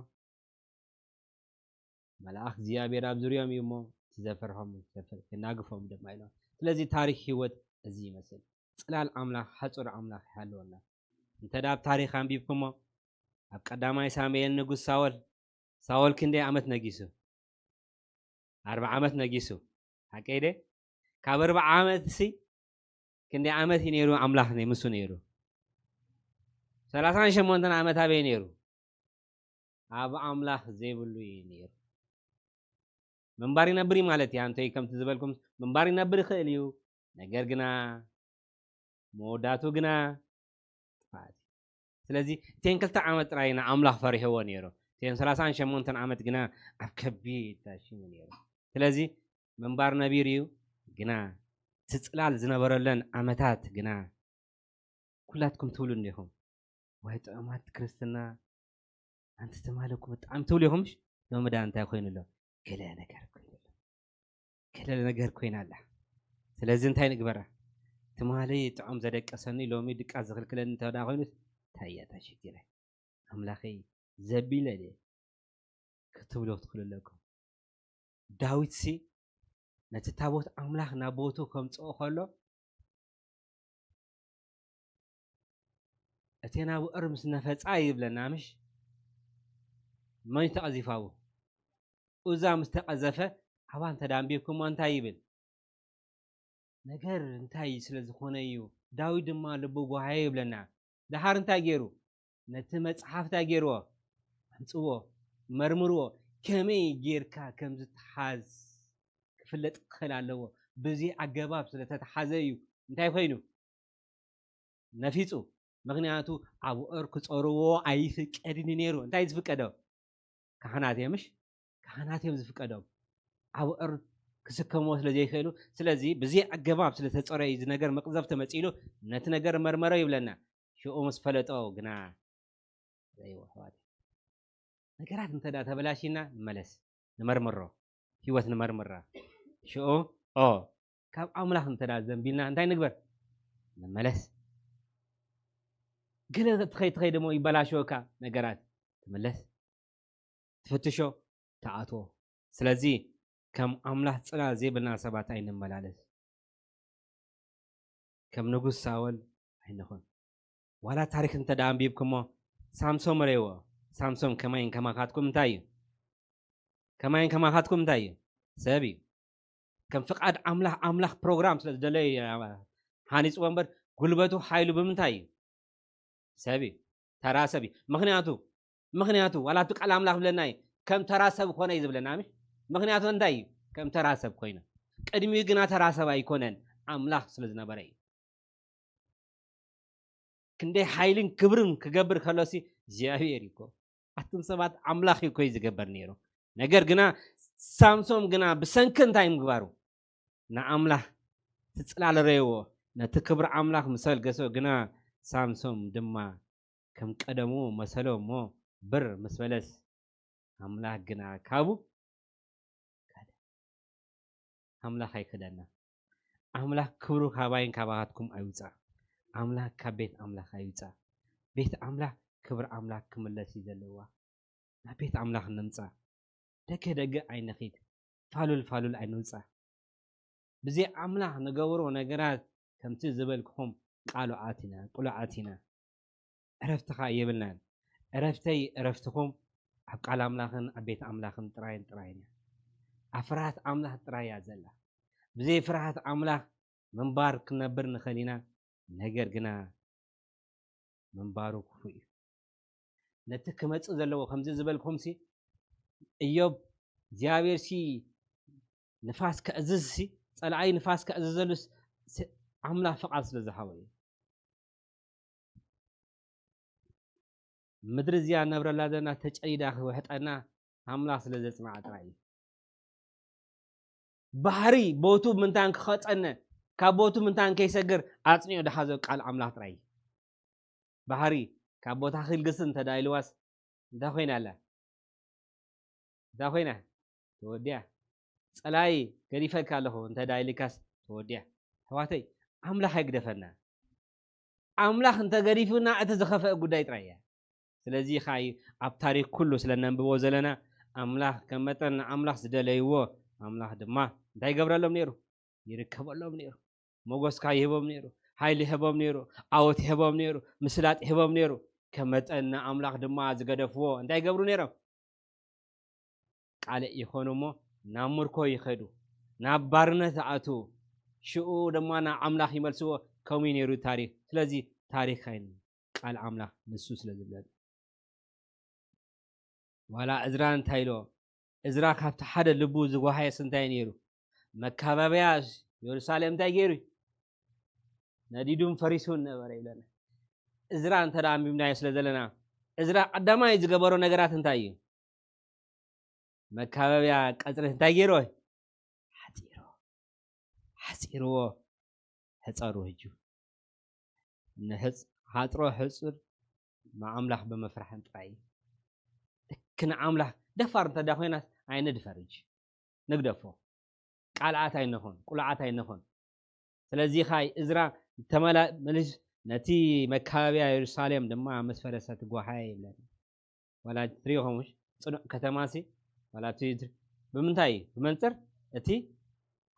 መልኣኽ እግዚኣብሔር ኣብ ዙርዮም እዩ እሞ፣ እቲ ዘፈርሖም ዘፈር-፣ ክናግፎም ድማ ኢሎም። ስለዚ ታሪኽ ህይወት እዚ ይመስል። ጽላል ኣምላኽ፣ ሓጹር ኣምላኽ ይሃልወና። እንተ ደኣ ኣብ ታሪኽ ኣንቢብኩሞ፣ ኣብ ቀዳማይ ሳሙኤል ንጉስ ሳወል፣ ሳወል ክንደይ ዓመት ነጊሱ? ኣርብዓ ዓመት ነጊሱ። ሓቀይ ደ? ካብ ኣርብዓ ዓመት ሲ ክንደይ ዓመት እዩ ነይሩ ኣምላኽ ናይ ምስ ነይሩ? ሰላሳን ሸሞንተን ዓመት ኣበይ ነይሩ? ኣብ ኣምላኽ ዘይብሉ እዩ ነይሩ። ምንባር ይነብር እዩ ማለት እዩ። ኣንተይ ከምቲ ዝበልኩም ምንባር ይነብር ይኽእል እዩ። ነገር ግና መወዳቱ ግና ጥፍኣት እዩ። ስለዚ እተን ክልተ ዓመት ጥራይ ንኣምላኽ ፈሪሕዎ ነይሩ። እተን ሰላሳን ሸሞንተን ዓመት ግና ኣብ ከቢድ ታሽሙ ነይሩ። ስለዚ ምንባር ነቢር እዩ፣ ግና እቲ ጽላል ዝነበረለን ዓመታት ግና ኩላትኩም ትብሉ እንዲኹም፣ "ዋይ ጥዑማት ክርስትና፣ ኣንቲ ትማሊ እኮ ብጣዕሚ" ትብሉ ኢኹም። ምሽ? ሎሚ ዳ እንታይ ኮይኑ ኣሎ? ገለ ነገር ኮይኑ ኣሎ። ገለ ነገር ኮይና ኣላ። ስለዚ እንታይ ንግበራ? ትማሊ ጥዑም ዘደቀሰኒ ሎሚ ድቃስ ዝኽልክለኒ እንተ ደኣ ኮይኑስ እንታይ እያ እታ ሽግረ? ኣምላኸይ ዘቢለ ድየ? ክትብሉ ትኽእሉ ኣለኩም። ዳዊትሲ ነቲ ታቦት ኣምላኽ ናብ ቦትኡ ከምጽኦ ከሎ፣ እተን ኣቡዕር ምስ ነፈጻ ይብለና፣ ምሽ? መን እዩ ተቐዚፉ ኣብኡ? ኡዛ ምስ ተቐዘፈ፣ ኣብኣ እንተ ደኣ ኣንቢብኩሞ እንታይ ይብል? ነገር እንታይ ስለ ዝኾነ እዩ? ዳዊት ድማ ልቡ ጓሃየ ይብለና። ደሓር እንታይ ገይሩ? ነቲ መጽሓፍ እንታይ ገይርዎ? ኣምጽዎ፣ መርምርዎ። ከመይ ጌርካ ከም ዝተሓዝ ክፍለጥ ክኽእል ኣለዎ። ብዚ ኣገባብ ስለ ተተሓዘ እዩ እንታይ ኮይኑ? ነፊጹ። ምኽንያቱ ኣቡዕር ክጾርዎ ኣይፍቀድን እዩ ነይሩ። እንታይ ዝፍቀዶ? ካህናት እዮም፣ ምሽ? ካህናት እዮም ዝፍቀዶም። ኣቡዕር ክስከምዎ ስለ ዘይክእሉ፣ ስለዚ ብዚ ኣገባብ ስለ ተጾረየ እዩ እዚ ነገር መቕዘፍቲ መጺእሉ፣ ነቲ ነገር መርመሮ ይብለና። ሽኡ ምስ ፈለጦ ግና፣ ዘይዎ ኣሕዋት፣ ነገራት እንተ ደኣ ተበላሺና ንመለስ፣ ንመርምሮ፣ ህይወት ንመርምራ። ሽኡ፣ ኦ፣ ካብ ኣምላኽ እንተ ደኣ ዘንቢልና እንታይ ንግበር? ንመለስ። ገለ ትኸይ ትኸይ ደሞ ይበላሸወካ ነገራት፣ ትምለስ፣ ትፍትሾ፣ ትኣትዎ። ስለዚ ከም ኣምላኽ ጽላል ዘይብልና ሰባት ኣይንመላለስ። ከም ንጉስ ሳወል ኣይንኹን። ዋላ ታሪኽ እንተ ደኣ ኣንቢብኩሞ፣ ሳምሶም ርኣይዎ። ሳምሶም ከማይን ከማኻትኩም እንታይ እዩ? ከማይን ከማኻትኩም እንታይ እዩ? ሰብ እዩ። ከም ፍቓድ ኣምላኽ ኣምላኽ ፕሮግራም ስለ ዝደለየ ሃኒፅዎ እምበር፣ ጉልበቱ ሓይሉ ብምንታይ እዩ? ሰብ እዩ። ተራ ሰብ እዩ። ምክንያቱ ምክንያቱ ዋላ እቲ ቃል ኣምላኽ ዝብለና እዩ፣ ከም ተራ ሰብ ኮነ እዩ ዝብለና። ምሽ ምክንያቱ እንታይ እዩ? ከም ተራ ሰብ ኮይነ። ቅድሚኡ ግና ተራ ሰብ ኣይኮነን፣ ኣምላኽ ስለ ዝነበረ እዩ። ክንደይ ሓይልን ክብርን ክገብር ከሎሲ እግዚኣብሔር እዩ እኮ። ኣቱም ሰባት ኣምላኽ እዩ እኮ እዩ ዝገበር ነይሩ። ነገር ግና ሳምሶም ግና ብሰንኪ እንታይ ምግባሩ ንኣምላኽ ትጽላለረይዎ ነቲ ክብሪ ኣምላኽ ምስ ኣልገሶ ግና ሳምሶም ድማ ከም ቀደሙ መሰሎ እሞ ብር ምስ በለስ ኣምላኽ ግና ካቡ ኣምላኽ ኣይክደና። ኣምላኽ ክብሩ ካባይን ካባኻትኩም ኣይውፃእ። ኣምላኽ ካብ ቤት ኣምላኽ ኣይውፃእ። ቤት ኣምላኽ ክብሪ ኣምላኽ ክምለስ እዩ ዘለዋ። ናብ ቤት ኣምላኽ ንምፃእ ደገ ደገ ኣይንኺድ፣ ፋሉል ፋሉል ኣይንውፃ። ብዘይ ኣምላኽ ንገብሮ ነገራት ከምቲ ዝበልክኹም ቃሉዓት ኢና፣ ቅሉዓት ኢና። ዕረፍትኻ የብልናን። ዕረፍተይ ዕረፍትኹም ኣብ ቃል ኣምላኽን ኣብ ቤት ኣምላኽን ጥራይን ጥራይን እያ። ኣብ ፍርሃት ኣምላኽ ጥራይ እያ ዘላ። ብዘይ ፍርሃት ኣምላኽ ምንባር ክንነብር ንኽእል ኢና፣ ነገር ግና ምንባሩ ክፉእ እዩ። ነቲ ክመጽእ ዘለዎ ከምዚ ዝበልኩምሲ እዮብ እግዚኣብሔር ሲ ንፋስ ከእዝዝ ሲ ጸላኣይ ንፋስ ከእዝዘሉ ኣምላኽ ፍቓድ ስለ ዝሃቦ እዩ። ምድሪ እዚኣ ነብረላ ዘለና ተጨዲዳ ክውሕጠና ኣምላኽ ስለ ዘጽንዓ ጥራይ እዩ። ባህሪ ቦቱ ምንታን ክኸጸነ ካብ ቦቱ ምንታን ከይሰግር ኣጽኒዑ ድሓዞ ቃል ኣምላኽ ጥራይ እዩ። ባህሪ ካብ ቦታ ክልግስ እንተ ዳ ኢልዋስ እንታይ ኮይና ኣላ? እንታይ ኮይና? ተወዲያ። ጸላይ ገዲፈካ ኣለኹ እንተ ዳ ኢልካስ ተወዲያ። ኣሕዋተይ ኣምላኽ ኣይግደፈና። ኣምላኽ እንተ ገዲፉና እቲ ዝኸፈአ ጉዳይ ጥራይ እያ። ስለዚ ኻይ ኣብ ታሪክ ኩሉ ስለ ነንብቦ ዘለና ኣምላኽ ከም መጠን ንኣምላኽ ዝደለይዎ ኣምላኽ ድማ እንታይ ይገብረሎም ነይሩ? ይርከበሎም ነይሩ። ሞጎስካ ይህቦም ነይሩ። ሓይሊ ይህቦም ነይሩ። ዓወት ይህቦም ነይሩ። ምስላጥ ይህቦም ነይሩ። ከም መጠን ንኣምላኽ ድማ ዝገደፍዎ እንታይ ይገብሩ ነይሮም? ቃልዕ ይኾኑ እሞ ናብ ምርኮ ይኸዱ፣ ናብ ባርነት ኣቱ፣ ሽኡ ድማ ናብ ኣምላኽ ይመልስዎ። ከምኡ ነይሩ ታሪክ። ስለዚ ታሪክ ኣይን ቃል ኣምላኽ ንሱ ስለ ዝብለና ዋላ እዝራ እንታይ ኢሎ? እዝራ ካብቲ ሓደ ልቡ ዝጓሃየስ እንታይ ነይሩ? መካበብያ የሩሳሌም እንታይ ገይሩ? ነዲዱን ፈሪሱን ነበረ ይብለና። እዝራ እንተ ደኣ ኣንቢብናዮ ስለ ዘለና እዝራ ቀዳማይ ዝገበሮ ነገራት እንታይ እዩ? መካበብያ ቀጽሪ እንታይ ገይርዎ? ሓጺርዎ። ሓጺርዎ። ሕጸሩ ህጁ። ንሕጽ-፣ ሓጽሮ ሕጹር ንኣምላኽ ብምፍራሕን ጥራይ እዩ። ልክ ንኣምላኽ ደፋር እንተ ዳ ኮይናስ ኣይንድፈር ህጂ። ንግደፎ። ቃልዓት ኣይንኹን፣ ቁልዓት ኣይንኹን። ስለዚ ኻይ እዝራ ተመላ-፣ መልስ ነቲ መካበብያ የሩሳሌም ድማ ምስ ፈረሰ ትጓሃየ ይብለኒ። ዋላ ትሪኦ ኸምሽ ጽኑዕ ከተማሲ ዋላ እቲ ትሪ-፣ ብምንታይ እዩ? ብመንጽር እቲ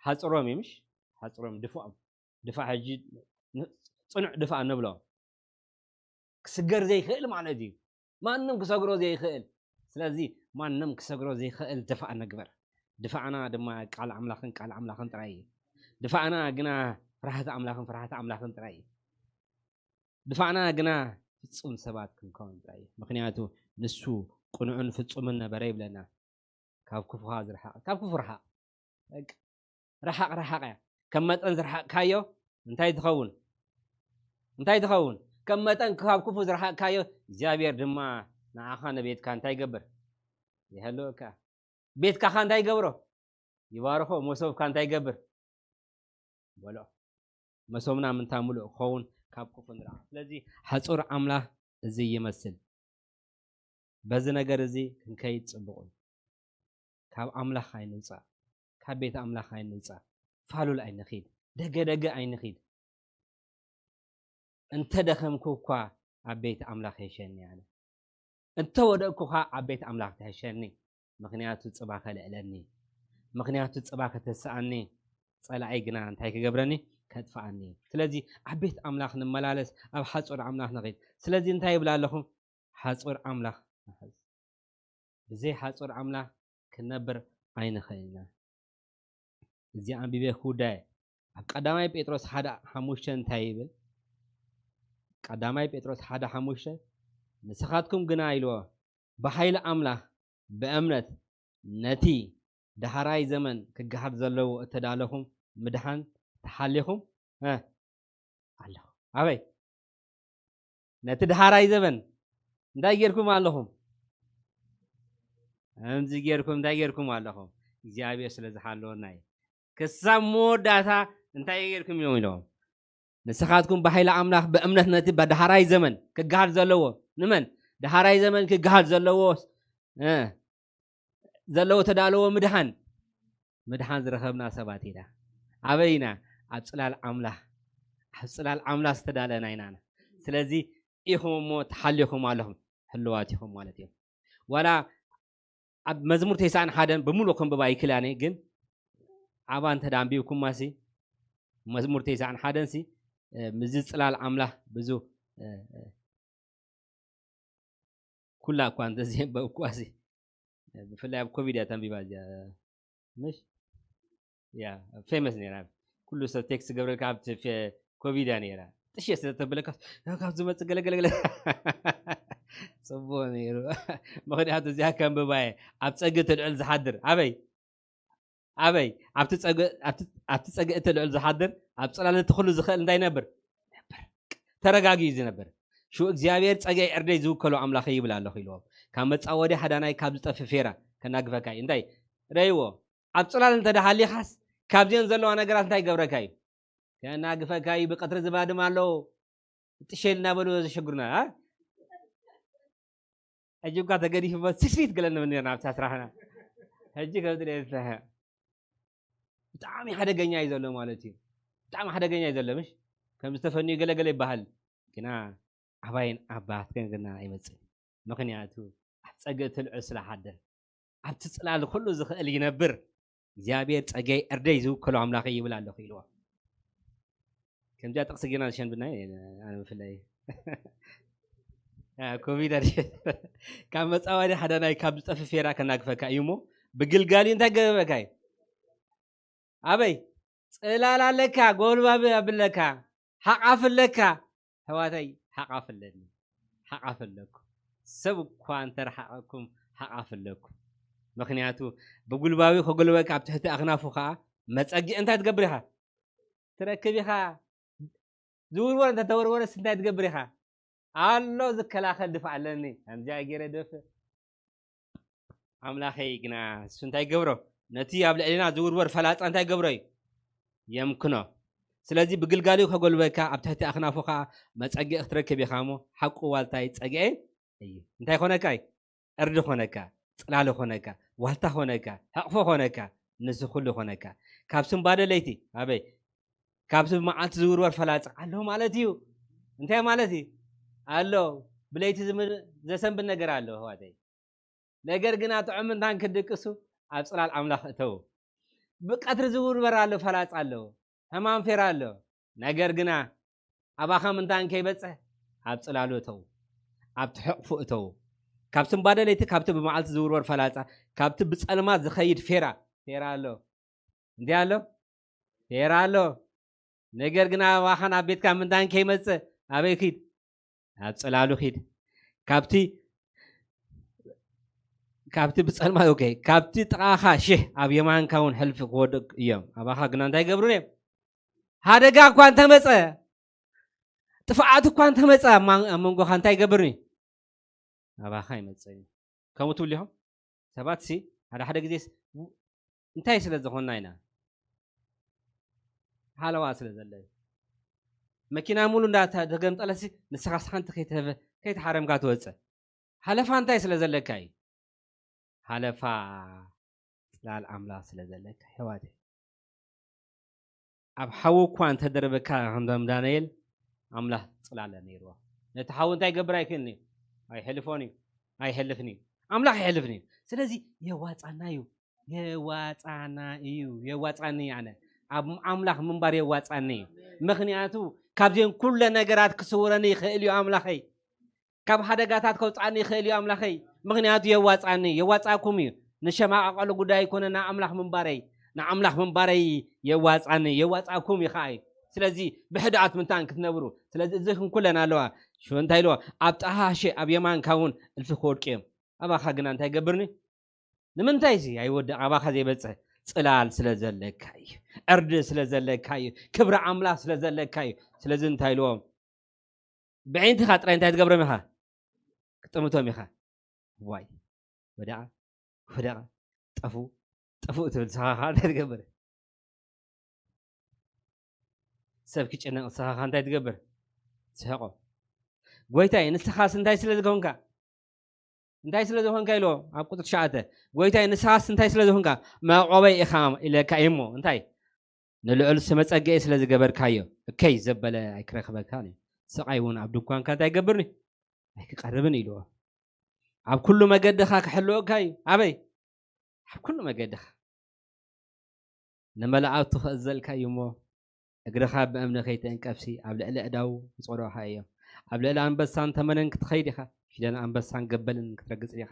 ሓጽሮም እዩ ምሽ? ሓጽሮም ድፍኦም። ድፋዕ ሕጂ ን-፣ ጽኑዕ ድፋዕ ንብሎ። ክስገር ዘይክእል ማለት እዩ። ማንም ክሰግሮ ዘይክእል። ስለዚ ማንም ክሰግሮ ዘይክእል ድፋዕ ንግበር። ድፋዕና ድማ ቃል ኣምላኽን ቃል ኣምላኽን ጥራይ እዩ። ድፋዕና ግና ፍርሃት ኣምላኽን ፍርሃት ኣምላኽን ጥራይ እዩ። ድፋዕና ግና ፍጹም ሰባት ክንከውን ጥራይ እዩ። ምኽንያቱ ንሱ ቅኑዕን ፍጹምን ነበረ ይብለና። ካብ ክፉኻ ዝርሓቕ፣ ካብ ክፉ ርሓቕ። በቃ፣ ርሓቕ፣ ርሓቕ እያ። ከም መጠን ዝርሓቕካዮ እንታይ ትኸውን? እንታይ ትኸውን? ከም መጠን ካብ ክፉ ዝርሓቕካዮ፣ እግዚኣብሔር ድማ ንዓኻ ንቤትካ እንታይ ይገብር? ይሃልወካ። ቤትካኻ እንታይ ይገብሮ? ይባርኾ። መሶብካ እንታይ ይገብር? በልዖ። መሶብና ምንታ ምሉእ ክኸውን ካብ ክፉ ንርሓቕ። ስለዚ ሓጹር ኣምላኽ እዚ ይመስል። በዚ ነገር እዚ ክንከይድ ጽቡቕ እዩ። ካብ ኣምላኽ ኣይንውጻእ። ካብ ቤት ኣምላኽ ኣይንውጻእ። ፋሉል ኣይንኺድ። ደገ ደገ ኣይንኺድ። እንተ ደኸምኩ እኳ ኣብ ቤት ኣምላኽ የሸኒ ኣነ። እንተ ወደቅኩ ኸኣ ኣብ ቤት ኣምላኽ ትሕሸኒ። ምኽንያቱ ጽባኸ ልዕለኒ። ምኽንያቱ ጽባኸ ተስኣኒ። ጸላኢ ግና እንታይ ክገብረኒ? ከጥፍኣኒ። ስለዚ ኣብ ቤት ኣምላኽ ንመላለስ፣ ኣብ ሓጹር ኣምላኽ ንኺድ። ስለዚ እንታይ ይብል ኣለኹ? ሓጹር ኣምላኽ ንሕዝ። ብዘይ ሓጹር ኣምላኽ ክንነብር ኣይንኽእልን ኢና። እዚ ኣንቢበ ክውዳየ። ኣብ ቀዳማይ ጴጥሮስ ሓደ ሓሙሽተ እንታይ ይብል? ቀዳማይ ጴጥሮስ ሓደ ሓሙሽተ፣ ንስኻትኩም ግና ኢልዎ፣ ብሓይሊ ኣምላኽ ብእምነት ነቲ ዳሕራይ ዘመን ክገሃድ ዘለዎ እተዳለኹም ምድሓን ተሓሊኹም፣ እ፣ ኣለኹም። ኣበይ? ነቲ ዳሕራይ ዘመን እንታይ ጌርኩም ኣለኹም? ከምዚ ጌርኩም እንታይ ጌርኩም ኣለኹም? እግዚኣብሔር ስለ ዝሓለወና እዩ። ክሳብ መወዳእታ እንታይ ጌርኩም እዮም ኢሎም? ንስኻትኩም ብሓይሊ ኣምላኽ ብእምነት ነቲ ብዳሕራይ ዘመን ክገሃድ ዘለዎ፣ ንመን? ዳሕራይ ዘመን ክገሃድ ዘለዎ፣ እ፣ ዘለዎ ተዳለዎ ምድሓን፣ ምድሓን ዝረኸብና ሰባት ኢና። ኣበይ ኢና? ኣብ ጽላል ኣምላኽ። ኣብ ጽላል ኣምላኽ ዝተዳለና ኢና። ስለዚ ኢኹም እሞ ተሓሊኹም ኣለኹም፣ ህልዋት ኢኹም ማለት እዩ። ዋላ ኣብ መዝሙር ተስዓን ሓደን ብምሉእ ከንብባ ኣይክእላን እየ፣ ግን ኣባ እንተ ደኣ ኣንቢብኩማሲ፣ መዝሙር ተስዓን ሓደን ሲ፣ እ፣ ምስዚ ጽላል ኣምላኽ ብዙ፣ እ፣ እ፣ ኩላ እኳ እንተዘየንበብኳሲ፣ ብፍላይ ኣብ ኮቪድ እያ ተንቢባ እዚኣ፣ ምሽ? ያ፣ ፌመስ ነይራ። ኩሉ ሰብ ቴክስት ገብረልካ ኣብቲ ፌ-፣ ኮቪድ እያ ነይራ። ጥሽ ስለ ተብለካ፣ ካብ ዝመጽእ ገለ፣ ገለ፣ ገለ። ጽቡቕ ነይሩ። ምኽንያቱ እዚኣ ከንብባ እየ። ኣብ ጸግዒ እትልዕል ዝሓድር። ኣበይ? ኣበይ? ኣብቲ ጸግዒ፣ ኣብቲ፣ ኣብቲ ጸግዒ እትልዕል ዝሓድር፣ ኣብ ጽላል እቲ ኩሉ ዝኽእል እንታይ ይነብር? ነበር። ተረጋጊኡ ዝነበር። ሽዑ እግዚኣብሔር ጸግዒ ዕርደይ ዝውከሎ ኣምላኸ ይብል ኣለኹ ኢልዎም። ካብ መጻወዲ ሓዳናይ ካብ ዝጠፊ ፌራ ከናግፈካ እዩ። እንታይ? ረእይዎ። ኣብ ጽላል እንተ ደኣ ሃሊኻስ፣ ካብዚአን ዘለዋ ነገራት እንታይ ይገብረካ እዩ? ከናግፈካ እዩ። ብቀትሪ ዝባድም ኣለዎ። ጥሸል እናበሉ ዘሸግሩና፣ አ? ሕጂ እኳ ተገዲፉ እሞ ስስት ገለ ንብል ነርና ኣብታ ስራሕና። ሕጂ ከምዚ ደየፍልሐ። ብጣዕሚ ሓደገኛ እዩ ዘሎ ማለት እዩ። ብጣዕሚ ሓደገኛ እዩ ዘሎ፣ ምሽ? ከም ዝተፈንዩ ገለ ገለ ይበሃል። ግና ኣባይን ኣባትክን ግና ኣይመጽእን። ምኽንያቱ ኣብ ጸግዒ እቲ ልዑል ስለ ሓደር፣ ኣብቲ ጽላል ኩሉ ዝኽእል ይነብር። እግዚኣብሔር ጸገይ ዕርደይ ዝውከሎ ኣምላኸ ይብል ኣለኹ ኢልዎ። ከምዚኣ ጥቕሲ ጌርና ዝሸንብና ኣነ ብፍላይ። ያ፣ ኮቪድ ኣድሽ-፣ ካብ መጻወዲ ሓዳናይ ካብ ዝጠፊ ፌራ ከናግፈካ እዩ እሞ፣ ብግልጋሊ እንታይ ገበካ እዩ? ኣበይ? ጽላል ኣለካ፣ ጎልባብ ኣብለካ፣ ሓቓፍ ኣለካ። ኣሕዋተይ፣ ሓቓፍ ኣለኒ። ሓቓፍ ኣለኩ። ሰብ እኳ እንተረሓቐኩም፣ ሓቓፍ ኣለኩ። ምኽንያቱ፣ ብጉልባቢ ከጎልበካ፣ ኣብ ትሕቲ ኣኽናፉ ኸኣ መጸጊ እንታይ ትገብር ኢኻ? ትረክብ ኢኻ። ዝውርወር እንተተወርወረስ እንታይ ትገብር ኢኻ? ኣሎ ዝከላኸል ድፋዕ ኣለኒ። ከምዚኣ ገይረ ድፍእ። ኣምላኸይ ግና እሱ እንታይ ገብሮ? ነቲ ኣብ ልዕሌና ዝውርወር ፈላጻ እንታይ ገብሮ እዩ? የምክኖ። ስለዚ ብግልጋሉ ከጎልበካ፣ ኣብ ትሕቲ ኣኽናፉ ኸኣ መጸግዒ ክትረክብ ኢኻ እሞ፣ ሓቁ ዋልታይ ጸግዒ እዩ። እንታይ ኾነካ እዩ? ዕርዲ ኾነካ፣ ጽላለ ኾነካ፣ ዋልታ ኾነካ፣ ሕቕፎ ኾነካ፣ ንሱ ኩሉ ኾነካ። ካብ ስንባደ ለይቲ፣ ኣበይ? ካብቲ ብመዓልቲ ዝውርወር ፈላጻ ኣሎ ማለት እዩ። እንታይ ማለት እዩ? ኣሎ፣ ብለይቲ ዝም-፣ ዘሰንብድ ነገር ኣሎ፣ ኣሕዋተይ። ነገር ግና ጥዑም ምንታን ክትድቅሱ ኣብ ጽላል ኣምላኽ እተዉ። ብቀትሪ ዝውርበር ኣሎ፣ ፈላጻ ኣሎ፣ ሕማም ፌራ ኣሎ። ነገር ግና ኣባኻ ምንታን ከይበጽሕ ኣብ ጽላሉ እተዉ፣ ኣብቲ ሕቕፉ እተዉ። ካብ ስንባደ ለይቲ፣ ካብቲ ብመዓልቲ ዝውርወር ፈላጻ፣ ካብቲ ብጸልማት ዝኸይድ ፌራ፣ ፌራ ኣሎ። እንታይ ኣሎ? ፌራ ኣሎ። ነገር ግና ኣባኻን ኣብ ቤትካ ምንታን ከይመጽእ ኣበይ ኪድ? ኣብ ጽላሉ ኪድ። ካብቲ፣ ካብቲ ብጸልማት፣ ኦኬ፣ ካብቲ ጥቓኻ ሽሕ ኣብ የማንካ እውን ሕልፊ ክወድቅ እዮም። ኣባኻ ግና እንታይ ይገብሩን እዮም? ሓደጋ እኳ እንተመጸ፣ ጥፍኣት እኳ እንተመጸ፣ ኣብ ማን-፣ ኣብ መንጎኻ እንታይ ይገብርን እዩ? ኣባኻ ይመጽእ እዩ። ከምኡ ትብሉ ኢኹም? ሰባት ሲ፣ ሓደ ሓደ ግዜስ፣ እንታይ ስለ ዝኾንና ኢና? ሓለዋ ስለ ዘለ እዩ። መኪና ሙሉ እንዳተገምጠለሲ፣ ንስኻስ ሓንቲ ከይተህበ-፣ ከይተሓረምካ ትወጽእ። ሓለፋ እንታይ ስለ ዘለካ እዩ? ሓለፋ ጽላል ኣምላኽ ስለ ዘለካ፣ ኣሕዋተይ። ኣብ ሓዊ እኳ እንተደርበካ፣ ከምዞም ዳንኤል፣ ኣምላኽ ጽላለ ነይርዎ። ነቲ ሓዊ እንታይ ይገብር ኣይክእልን እዩ? ኣይሕልፎን እዩ። ኣይሕልፍን እዩ። ኣምላኽ ኣይሕልፍን እዩ። ስለዚ የዋጻና እዩ። የዋጻና እዩ። የዋጻኒ እዩ ኣነ። ኣብ ኣምላኽ ምንባር የዋጻኒ እዩ። ምኽንያቱ ካብዚአን ኩለ ነገራት ክስውረኒ ይኽእል እዩ ኣምላኸይ። ካብ ሓደጋታት ከውጽኣኒ ይኽእል እዩ ኣምላኸይ። ምኽንያቱ የዋጻኒ፣ የዋጻኩም እዩ። ንሸማቐቐሉ ጉዳይ ኣይኮነን፣ ንኣምላኽ ምንባረይ። ንኣምላኽ ምንባረይ የዋጻኒ፣ የዋጻኩም እዩ ከኣ እዩ። ስለዚ ብሕድኣት ምንታን ክትነብሩ። ስለዚ እዚ ክንኩለን ኣለዋ። ሽዑ እንታይ ኢልዎ? ኣብ ጠሃሸ ኣብ የማንካ እውን እልፊ ክወድቁ እዮም። ኣባኻ ግና እንታይ ገብርኒ? ንምንታይ እዚ ኣይወድቕ? ኣባኻ ዘይበጽሕ ጽላል ስለ ዘለካ እዩ። ዕርዲ ስለ ዘለካ እዩ። ክብሪ ኣምላኽ ስለ ዘለካ እዩ። ስለዚ እንታይ ኢልዎም? ብዒንትኻ ጥራይ እንታይ ትገብሮም ኢኻ? ክጥምቶም ኢኻ። ዋይ፣ ወደቓ፣ ወደቓ፣ ጠፉ፣ ጠፉ ትብል። ንስኻ ኸኣ እንታይ ትገብር? ሰብ ክጭነቕ ንስኻ ኸኣ እንታይ ትገብር? ትስሕቖ። ጎይታይ፣ ንስኻስ እንታይ ስለ ዝኾንካ? እንታይ ስለ ዝኾንካ ኢልዎ? ኣብ ቁጽሪ ትሽዓተ፣ ጎይታይ፣ ንስኻስ እንታይ ስለ ዝኾንካ? መዕቆበይ ኢኻ ኢለካ እየ እሞ፣ እንታይ? ንልዑል ስመ ጸግኤ ስለ ዝገበርካዮ፣ እከይ ዘበለ ኣይክረኽበካን እዩ። ስቓይ እውን ኣብ ድንኳንካ እንታይ ይገብርኒ? ኣይክቐርብን ኢልዎ። ኣብ ኩሉ መገድኻ ክሕልወካ እዩ። ኣበይ? ኣብ ኩሉ መገድኻ። ንመላእክቱ ክእዘልካ እዩ እሞ፣ እግርኻ ብእምኒ ከይትዕንቀፍሲ፣ ኣብ ልዕሊ ኣእዳው ክጾሩኻ እዮም። ኣብ ልዕሊ ኣንበሳን ተመንን ክትኸይድ ኢኻ፣ ሽደን ኣንበሳን ገበልን ክትረግጽ ኢኻ።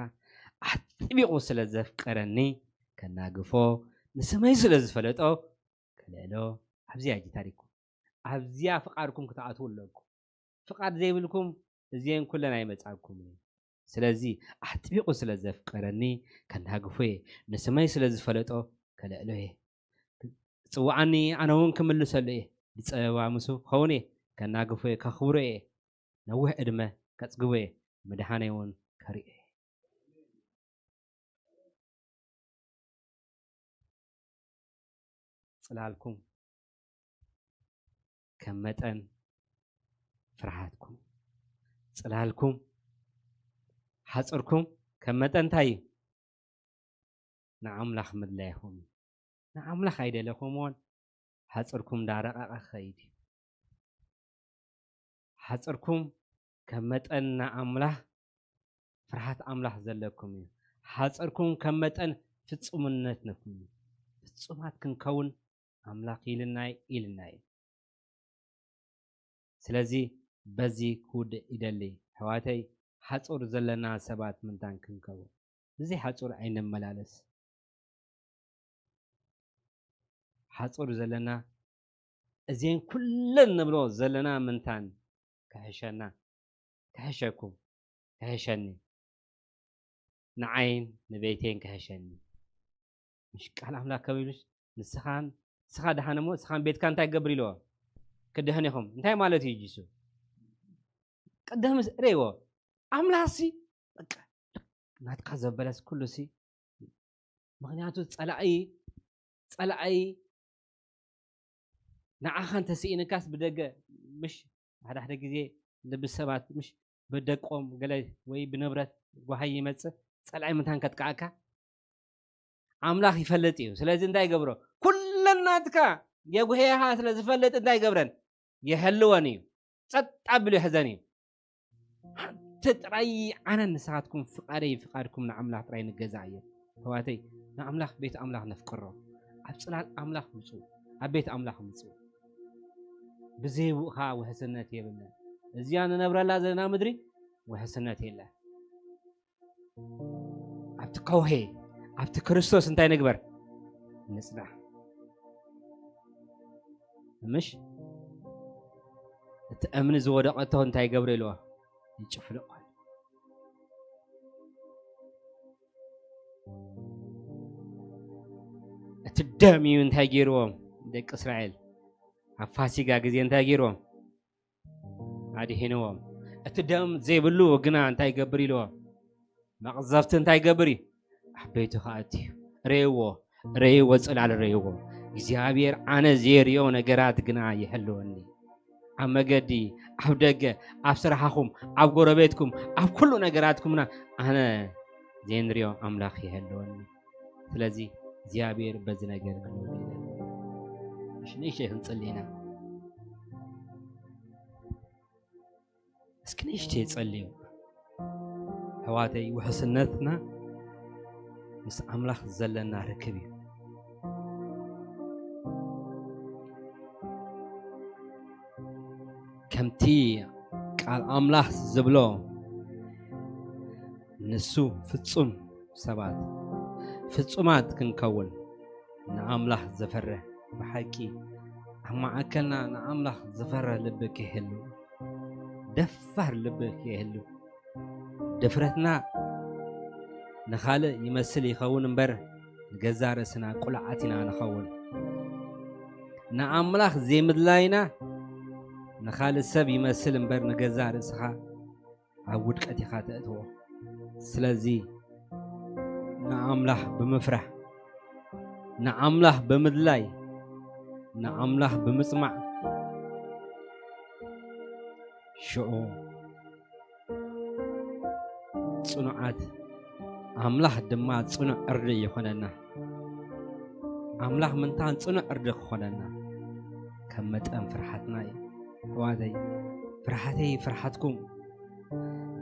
ኣጥቢቑ ስለ ዘፍቀረኒ ከናግፎ፣ ንስመይ ስለ ዝፈለጦ ከልዕሎ። ኣብዚኣ እጂ ታሪኽኩም፣ ኣብዚኣ ፍቓድኩም ክትኣትዉ ኣለኩም። ፍቓድ ዘይብልኩም እዚኤን ኩለን ኣይመጻኩምን። ስለዚ ኣጥቢቑ ስለ ዘፍቀረኒ ከናግፎ እየ፣ ንስመይ ስለ ዝፈለጦ ከልዕሎ እየ። ክጽውዓኒ ኣነ እውን ክምልሰሉ እየ፣ ብጸበባ ምስኡ ክኸውን እየ፣ ከናግፎ እየ፣ ከኽብሮ እየ፣ ነዊሕ ዕድመ ከጽግቦ እየ፣ ምድሓነይ እውን ከርእዮ እየ። ጽላልኩም ከም መጠን ፍርሃትኩም፣ ጽላልኩም፣ ሓጽርኩም ከም መጠን እንታይ እዩ? ንኣምላኽ ምድላይኹም እዩ። ንኣምላኽ ኣይደለኹምዎን፣ ሓጽርኩም እንዳረቐቐ ክኸይድ እዩ። ሓጽርኩም ከም መጠን ንኣምላኽ ፍርሃት ኣምላኽ ዘለኩም እዩ። ሓጽርኩም ከም መጠን ፍጹምነት ነኩም እዩ። ፍጹማት ክንከውን ኣምላኽ ኢልና እዩ፣ ኢልና እዩ። ስለዚ በዚ ክውድእ ይደሊ። ኣሕዋተይ፣ ሓጹር ዘለና ሰባት ምንታን ክንከውን። ብዘይ ሓጹር ኣይንመላለስ። ሓጹር ዘለና፣ እዘን ኩለን ንብሎ ዘለና ምንታን ክሕሸና፣ ክሕሸኩም፣ ክሕሸኒ፣ ንዓይን ንቤተይን ክሕሸኒ። ምሽ ቃል ኣምላኽ ከቢሉስ ንስኻን፣ ንስኻ ደሓን እሞ ንስኻን ቤትካ እንታይ ክገብር ኢልዎ? ክድሕን ኢኹም። እንታይ ማለት እዩ ጂሱ? ቅድም ርእይዎ። ኣምላኽሲ በቃ ናትካ ዘበለስ ኩሉሲ፣ ምኽንያቱ ጸላኢ፣ ጸላኢ ንዓኻ እንተስኢንካስ ብደገ፣ ምሽ ሓደ ሓደ ግዜ ልቢ ሰባት ምሽ ብደቆም ገለ ወይ ብንብረት ጓሃይ ይመጽእ፣ ጸላኢ ምንታን ከጥቅዓካ ኣምላኽ ይፈልጥ እዩ። ስለዚ እንታይ ይገብሮ? ኩለን ናትካ የጉህያኻ ስለ ዝፈልጥ እንታይ ይገብረን? የሕልወን እዩ። ጸጥ ኣቢሉ ይሕዘን እዩ። ሓንቲ ጥራይ ኣነን ንስኻትኩም ፍቓደይ ፍቓድኩም ንኣምላኽ ጥራይ ንገዛእ እየ። ኣሕዋተይ፣ ንኣምላኽ ቤት ኣምላኽ ነፍቅሮ። ኣብ ጽላል ኣምላኽ ምጹ፣ ኣብ ቤት ኣምላኽ ምጹ። ብዘይብኡ ኸኣ ውሕስነት የብልን። እዚኣ ንነብረላ ዘለና ምድሪ ውሕስነት የለን። ኣብቲ ከውሒ፣ ኣብቲ ክርስቶስ እንታይ ንግበር? ንጽናዕ። ምሽ እቲ እምኒ ዝወደቐቶ እንታይ ይገብሮ ኢልዋ? ይጭፍልቆ። እቲ ደም እዩ እንታይ ገይርዎም? ደቂ እስራኤል ኣብ ፋሲጋ ግዜ እንታይ ገይርዎም? ኣድሂንዎም። እቲ ደም ዘይብሉ ግና እንታይ ይገብር ኢልዎ? መቕዘፍቲ እንታይ ይገብር እዩ? ኣብ ቤቱ ክኣቱ እዩ። ርእይዎ፣ ርእይዎ፣ ጽላል ርእይዎ። እግዚኣብሔር ኣነ ዘይርእዮ ነገራት ግና ይሕልወኒ። ኣብ መገዲ፣ ኣብ ደገ፣ ኣብ ስራሕኹም፣ ኣብ ጎረቤትኩም፣ ኣብ ኩሉ ነገራትኩምና ኣነ ዘይንርእዮ ኣምላኽ ይሕልወኒ። ስለዚ እግዚኣብሔር በዚ ነገር ክንውል ኢና። እሺ፣ ንእሽተይ ክንጽሊ ኢና። እስኪ ንእሽተይ ጸልዩ። ኣሕዋተይ፣ ውሕስነትና ምስ ኣምላኽ ዘለና ርክብ እዩ። ከምቲ ቃል ኣምላኽ ዝብሎ፣ ንሱ ፍጹም ሰባት፣ ፍጹማት ክንከውን፣ ንኣምላኽ ዝፈርህ፣ ብሓቂ ኣብ ማእከልና ንኣምላኽ ዝፈርህ ልቢ ከይህሉ፣ ደፋር ልቢ ከይህሉ፣ ድፍረትና ንኻልእ ይመስል ይኸውን እምበር፣ ንገዛእ ርእስና ቁሉዓት ኢና ንኸውን። ንኣምላኽ ዘይምድላይና ንኻልእ ሰብ ይመስል እምበር፣ ንገዛእ ርእስኻ ኣብ ውድቀት ኢኻ ተእትዎ። ስለዚ ንኣምላኽ ብምፍራህ፣ ንኣምላኽ ብምድላይ፣ ንኣምላኽ ብምጽማዕ፣ ሽዑ ጽኑዓት፣ ኣምላኽ ድማ ጽኑዕ ዕርዲ ይኾነና። ኣምላኽ ምንታን ጽኑዕ ዕርዲ ክኾነና ከም መጠን ፍርሓትና እዩ። ኣሕዋተይ፣ ፍርሓተይ ፍርሓትኩም፣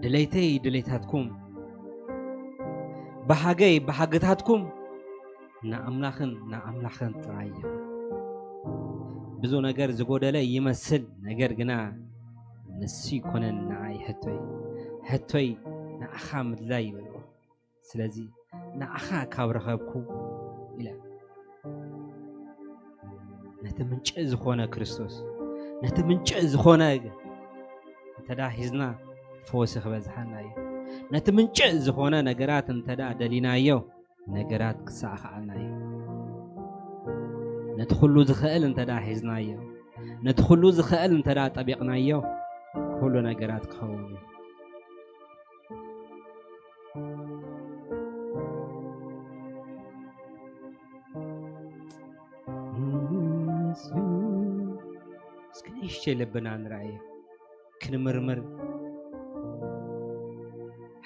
ድሌተይ ድሌታትኩም፣ ባህገይ ባህግታትኩም ንኣምላኽን ንኣምላኽን ጥራይ እዩ። ብዙ ነገር ዝጎደለ ይመስል፣ ነገር ግና ንሱ ይኮነን ንዓይ ሕቶይ። ሕቶይ ንዓኻ ምድላይ ይበልዎ። ስለዚ ንዓኻ ካብ ረኸብኩ ኢለ ነቲ ምንጪ ዝኾነ ክርስቶስ፣ ነቲ ምንጪ ዝኾነ እንተዳ ሒዝና ፈወሲ ክበዝሓና እዩ። ነቲ ምንጪ ዝኾነ ነገራት እንተዳ ደሊናዮ ነገራት ክሰኣኸኣልና እዩ። ነቲ ኩሉ ዝኽእል እንተዳ ሒዝናዮ፣ ነቲ ኩሉ ዝኽእል እንተዳ ጠቢቕናዮ ኩሉ ነገራት ክኸውን እዩ። እስኪ ንእሽተይ ልብና ንርኣዮ፣ ክንምርምር።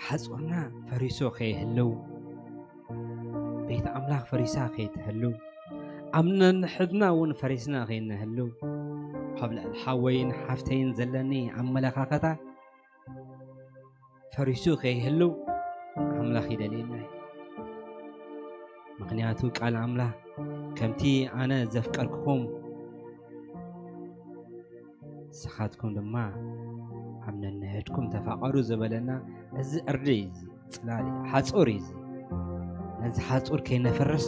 ሓጹርና ፈሪሱ ከይህልው፣ ቤት ኣምላኽ ፈሪሳ ከይትህልው፣ ኣብ ነንሕድና እውን ፈሪስና ከይንህልው፣ ኣብ ልዕሊ ሓወይን ሓፍተይን ዘለኒ ኣመለኻኸታ ፈሪሱ ከይህልው ኣምላኽ ይደልየና እዩ። ምኽንያቱ ቃል ኣምላኽ ከምቲ ኣነ ዘፍቀርኩኹም ንስኻትኩም ድማ ኣብ ነንሕድኩም ተፋቐሩ ዝበለና እዚ ዕርዲ እዩ፣ እዚ ጽላል እዩ፣ ሓጹር እዩ። እዚ ነዚ ሓጹር ከይነፍርስ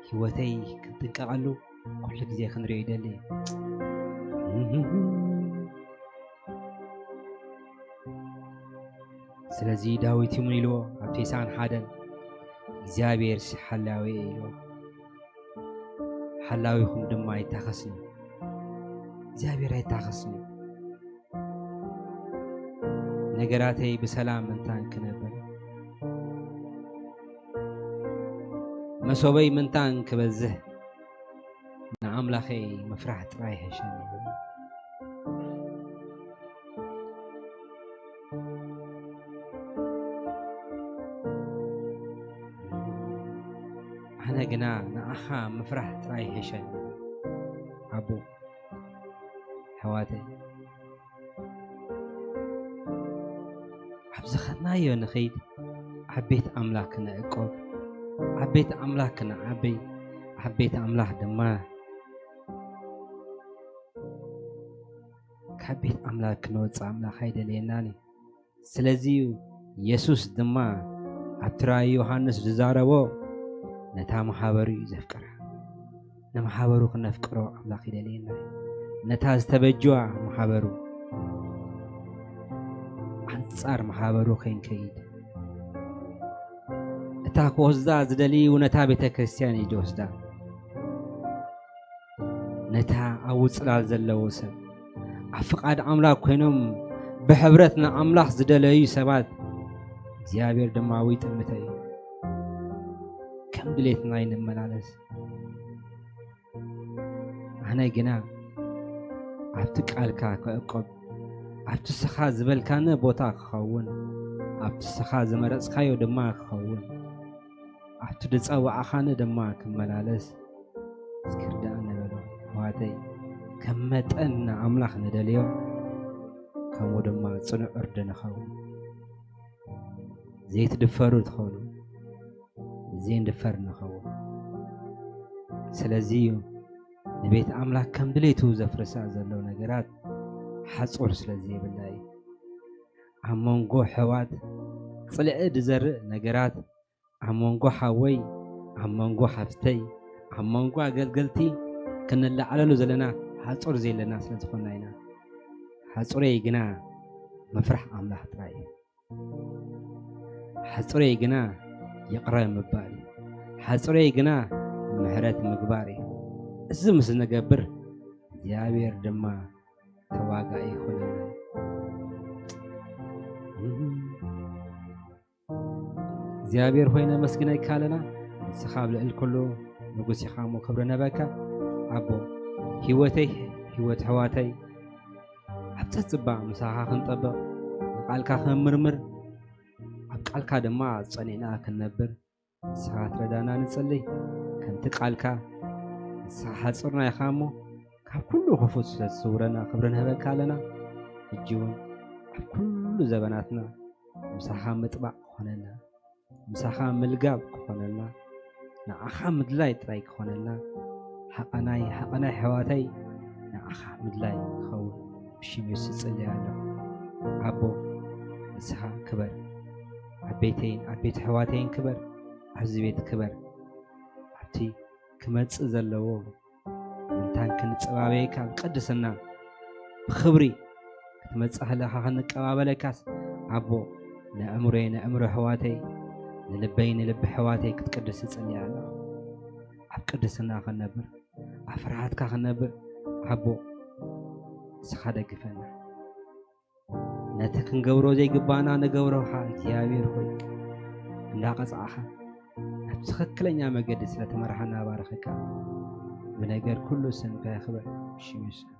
ህይወተይ ክንጥንቀቐሉ ኩሉ ግዜ ክንሪኦ ይደሊ። ስለዚ ዳዊት እውን ኢልዎ ኣብ ተስዓን ሓደን እግዚኣብሔር ሓላዊ ኢልዎ። ሓላዊኹም ድማ ኣይታኸስኒ። እግዚኣብሔር ኣይታኸስኒ። ነገራተይ ብሰላም ምንታን ክነብር፣ መሶበይ ምንታን ክበዝህ፣ ንኣምላኸይ ምፍራሕ ጥራይ ይሕሸኒ። ኣነ ግና ንኣኻ ምፍራሕ ጥራይ ይሕሸኒ። ኣቦ፣ ኣሕዋተይ፣ ኣብ ዝኸድናዮ ንኸይድ፣ ኣብ ቤት ኣምላኽ ክነዕቆብ፣ ኣብ ቤት ኣምላኽ ክነዓብይ፣ ኣብ ቤት ኣምላኽ ድማ ካብ ቤት ኣምላኽ ክንወጽእ ኣምላኽ ኣይደልየናን እዩ። ስለዚ እዩ የሱስ ድማ ኣብቲ ራእይ ዮሃንስ ዝዛረቦ ነታ መሓበሩ እዩ ዘፍቅራ። ንመሓበሩ ክነፍቅሮ ኣምላኽ ይደልየና እዩ። ነታ ዝተበጅዋ መሓበሩ፣ ኣንጻር መሓበሩ ከይንከይድ፣ እታ ክወስዳ ዝደልዩ ነታ ቤተ ክርስቲያን እዩ ዝወስዳ። ነታ ኣብ ውጽላል ዘለዉ ሰብ፣ ኣብ ፍቓድ ኣምላኽ ኮይኖም ብሕብረት ንኣምላኽ ዝደለዩ ሰባት፣ እግዚኣብሔር ድማ ይጥምቶ እዩ። ከም ድሌትና ኣይንመላለስ። ኣነ ግና ኣብቲ ቃልካ ክዕቆብ፣ ኣብቲ ስኻ ዝበልካኒ ቦታ ክኸውን፣ ኣብቲ ስኻ ዝመረጽካዮ ድማ ክኸውን፣ ኣብቲ ዝጸዋዕኻኒ ድማ ክመላለስ እስኪ ርድኣኒ በሎ። ኣሕዋተይ፣ ከም መጠን ንኣምላኽ ንደልዮ፣ ከምኡ ድማ ጽኑዕ ዕርዲ ንኸውን። ዘይትድፈሩ ትኾኑ፣ ዘይንድፈር ንኸውን። ስለዚ እዩ ንቤት ኣምላኽ ከም ድሌቱ ዘፍርሳ ዘሎ ነገራት ሓጹር ስለ ዘይብላ እዩ። ኣብ መንጎ ኣሕዋት ጽልኢ ዝዘርእ ነገራት፣ ኣብ መንጎ ሓወይ፣ ኣብ መንጎ ሓፍተይ፣ ኣብ መንጎ ኣገልገልቲ ክንለዓለሉ ዘለና ሓጹር ዘለና ስለ ዝኾንና ኢና። ሓጹረይ ግና ምፍራሕ ኣምላኽ ጥራይ እዩ። ሓጹረይ ግና ይቕረ ምባል እዩ። ሓጹረይ ግና ምሕረት ምግባር እዩ። እዚ ምስ ንገብር እግዚኣብሔር ድማ ተዋጋኢ ይኾነና። እግዚኣብሔር ሆይ ነመስግነካ ኣለና። ንስኻ ኣብ ልዕሊ ኩሉ ንጉስ ኢኻ እሞ ክብሪ ንህበካ። ኣቦ ህይወተይ ህይወት ኣሕዋተይ ኣብ ጸጽባቕ ምሳኻ ክንጠብቕ ንቃልካ ክንምርምር ኣብ ቃልካ ድማ ጸኒዕና ክንነብር ንስኻ ትረዳና ንጽሊ። ከምቲ ቃልካ ንስኻ ሓጹርና ኢኻ እሞ ካብ ኩሉ ክፉት ስለ ትስውረና ክብሪ ንህበካ ኣለና። ሕጂ እውን ኣብ ኩሉ ዘበናትና ምሳኻ ምጥባቕ ክኾነና፣ ምሳኻ ምልጋብ ክኾነና፣ ንዓኻ ምድላይ ጥራይ ክኾነና፣ ሓቐናይ ሓቐናይ ኣሕዋተይ ንዓኻ ምድላይ ክኸውን ብሽም የሱስ እጽሊ ኣለኹ። ኣቦ ንስኻ ክበር፣ ኣብ ቤተይን ኣብ ቤት ኣሕዋተይን ክበር፣ ኣብዚ ቤት ክበር፣ ኣብቲ ክመጽእ ዘለዎ ምንታን ክንጸባበየካ ብቅድስና ብኽብሪ ክትመጽእ ከለኻ ክንቀባበለካስ ኣቦ ንኣእምሮይ ንኣእምሮ ኣሕዋተይ ንልበይ ንልቢ ኣሕዋተይ ክትቅድስ እጽሊ ኣለኹ። ኣብ ቅድስና ክንነብር ኣብ ፍርሃትካ ክንነብር ኣቦ ንስኻ ደግፈና። ነቲ ክንገብሮ ዘይግባና ንገብሮኻ እግዚኣብሔር ሆይ እንዳቐጻዕኻ ናብ ትኽክለኛ መገዲ ስለ ተመርሓና ባረኸካ። ብነገር ኩሉ ስምካ ይኽበር ሽም የሱስ።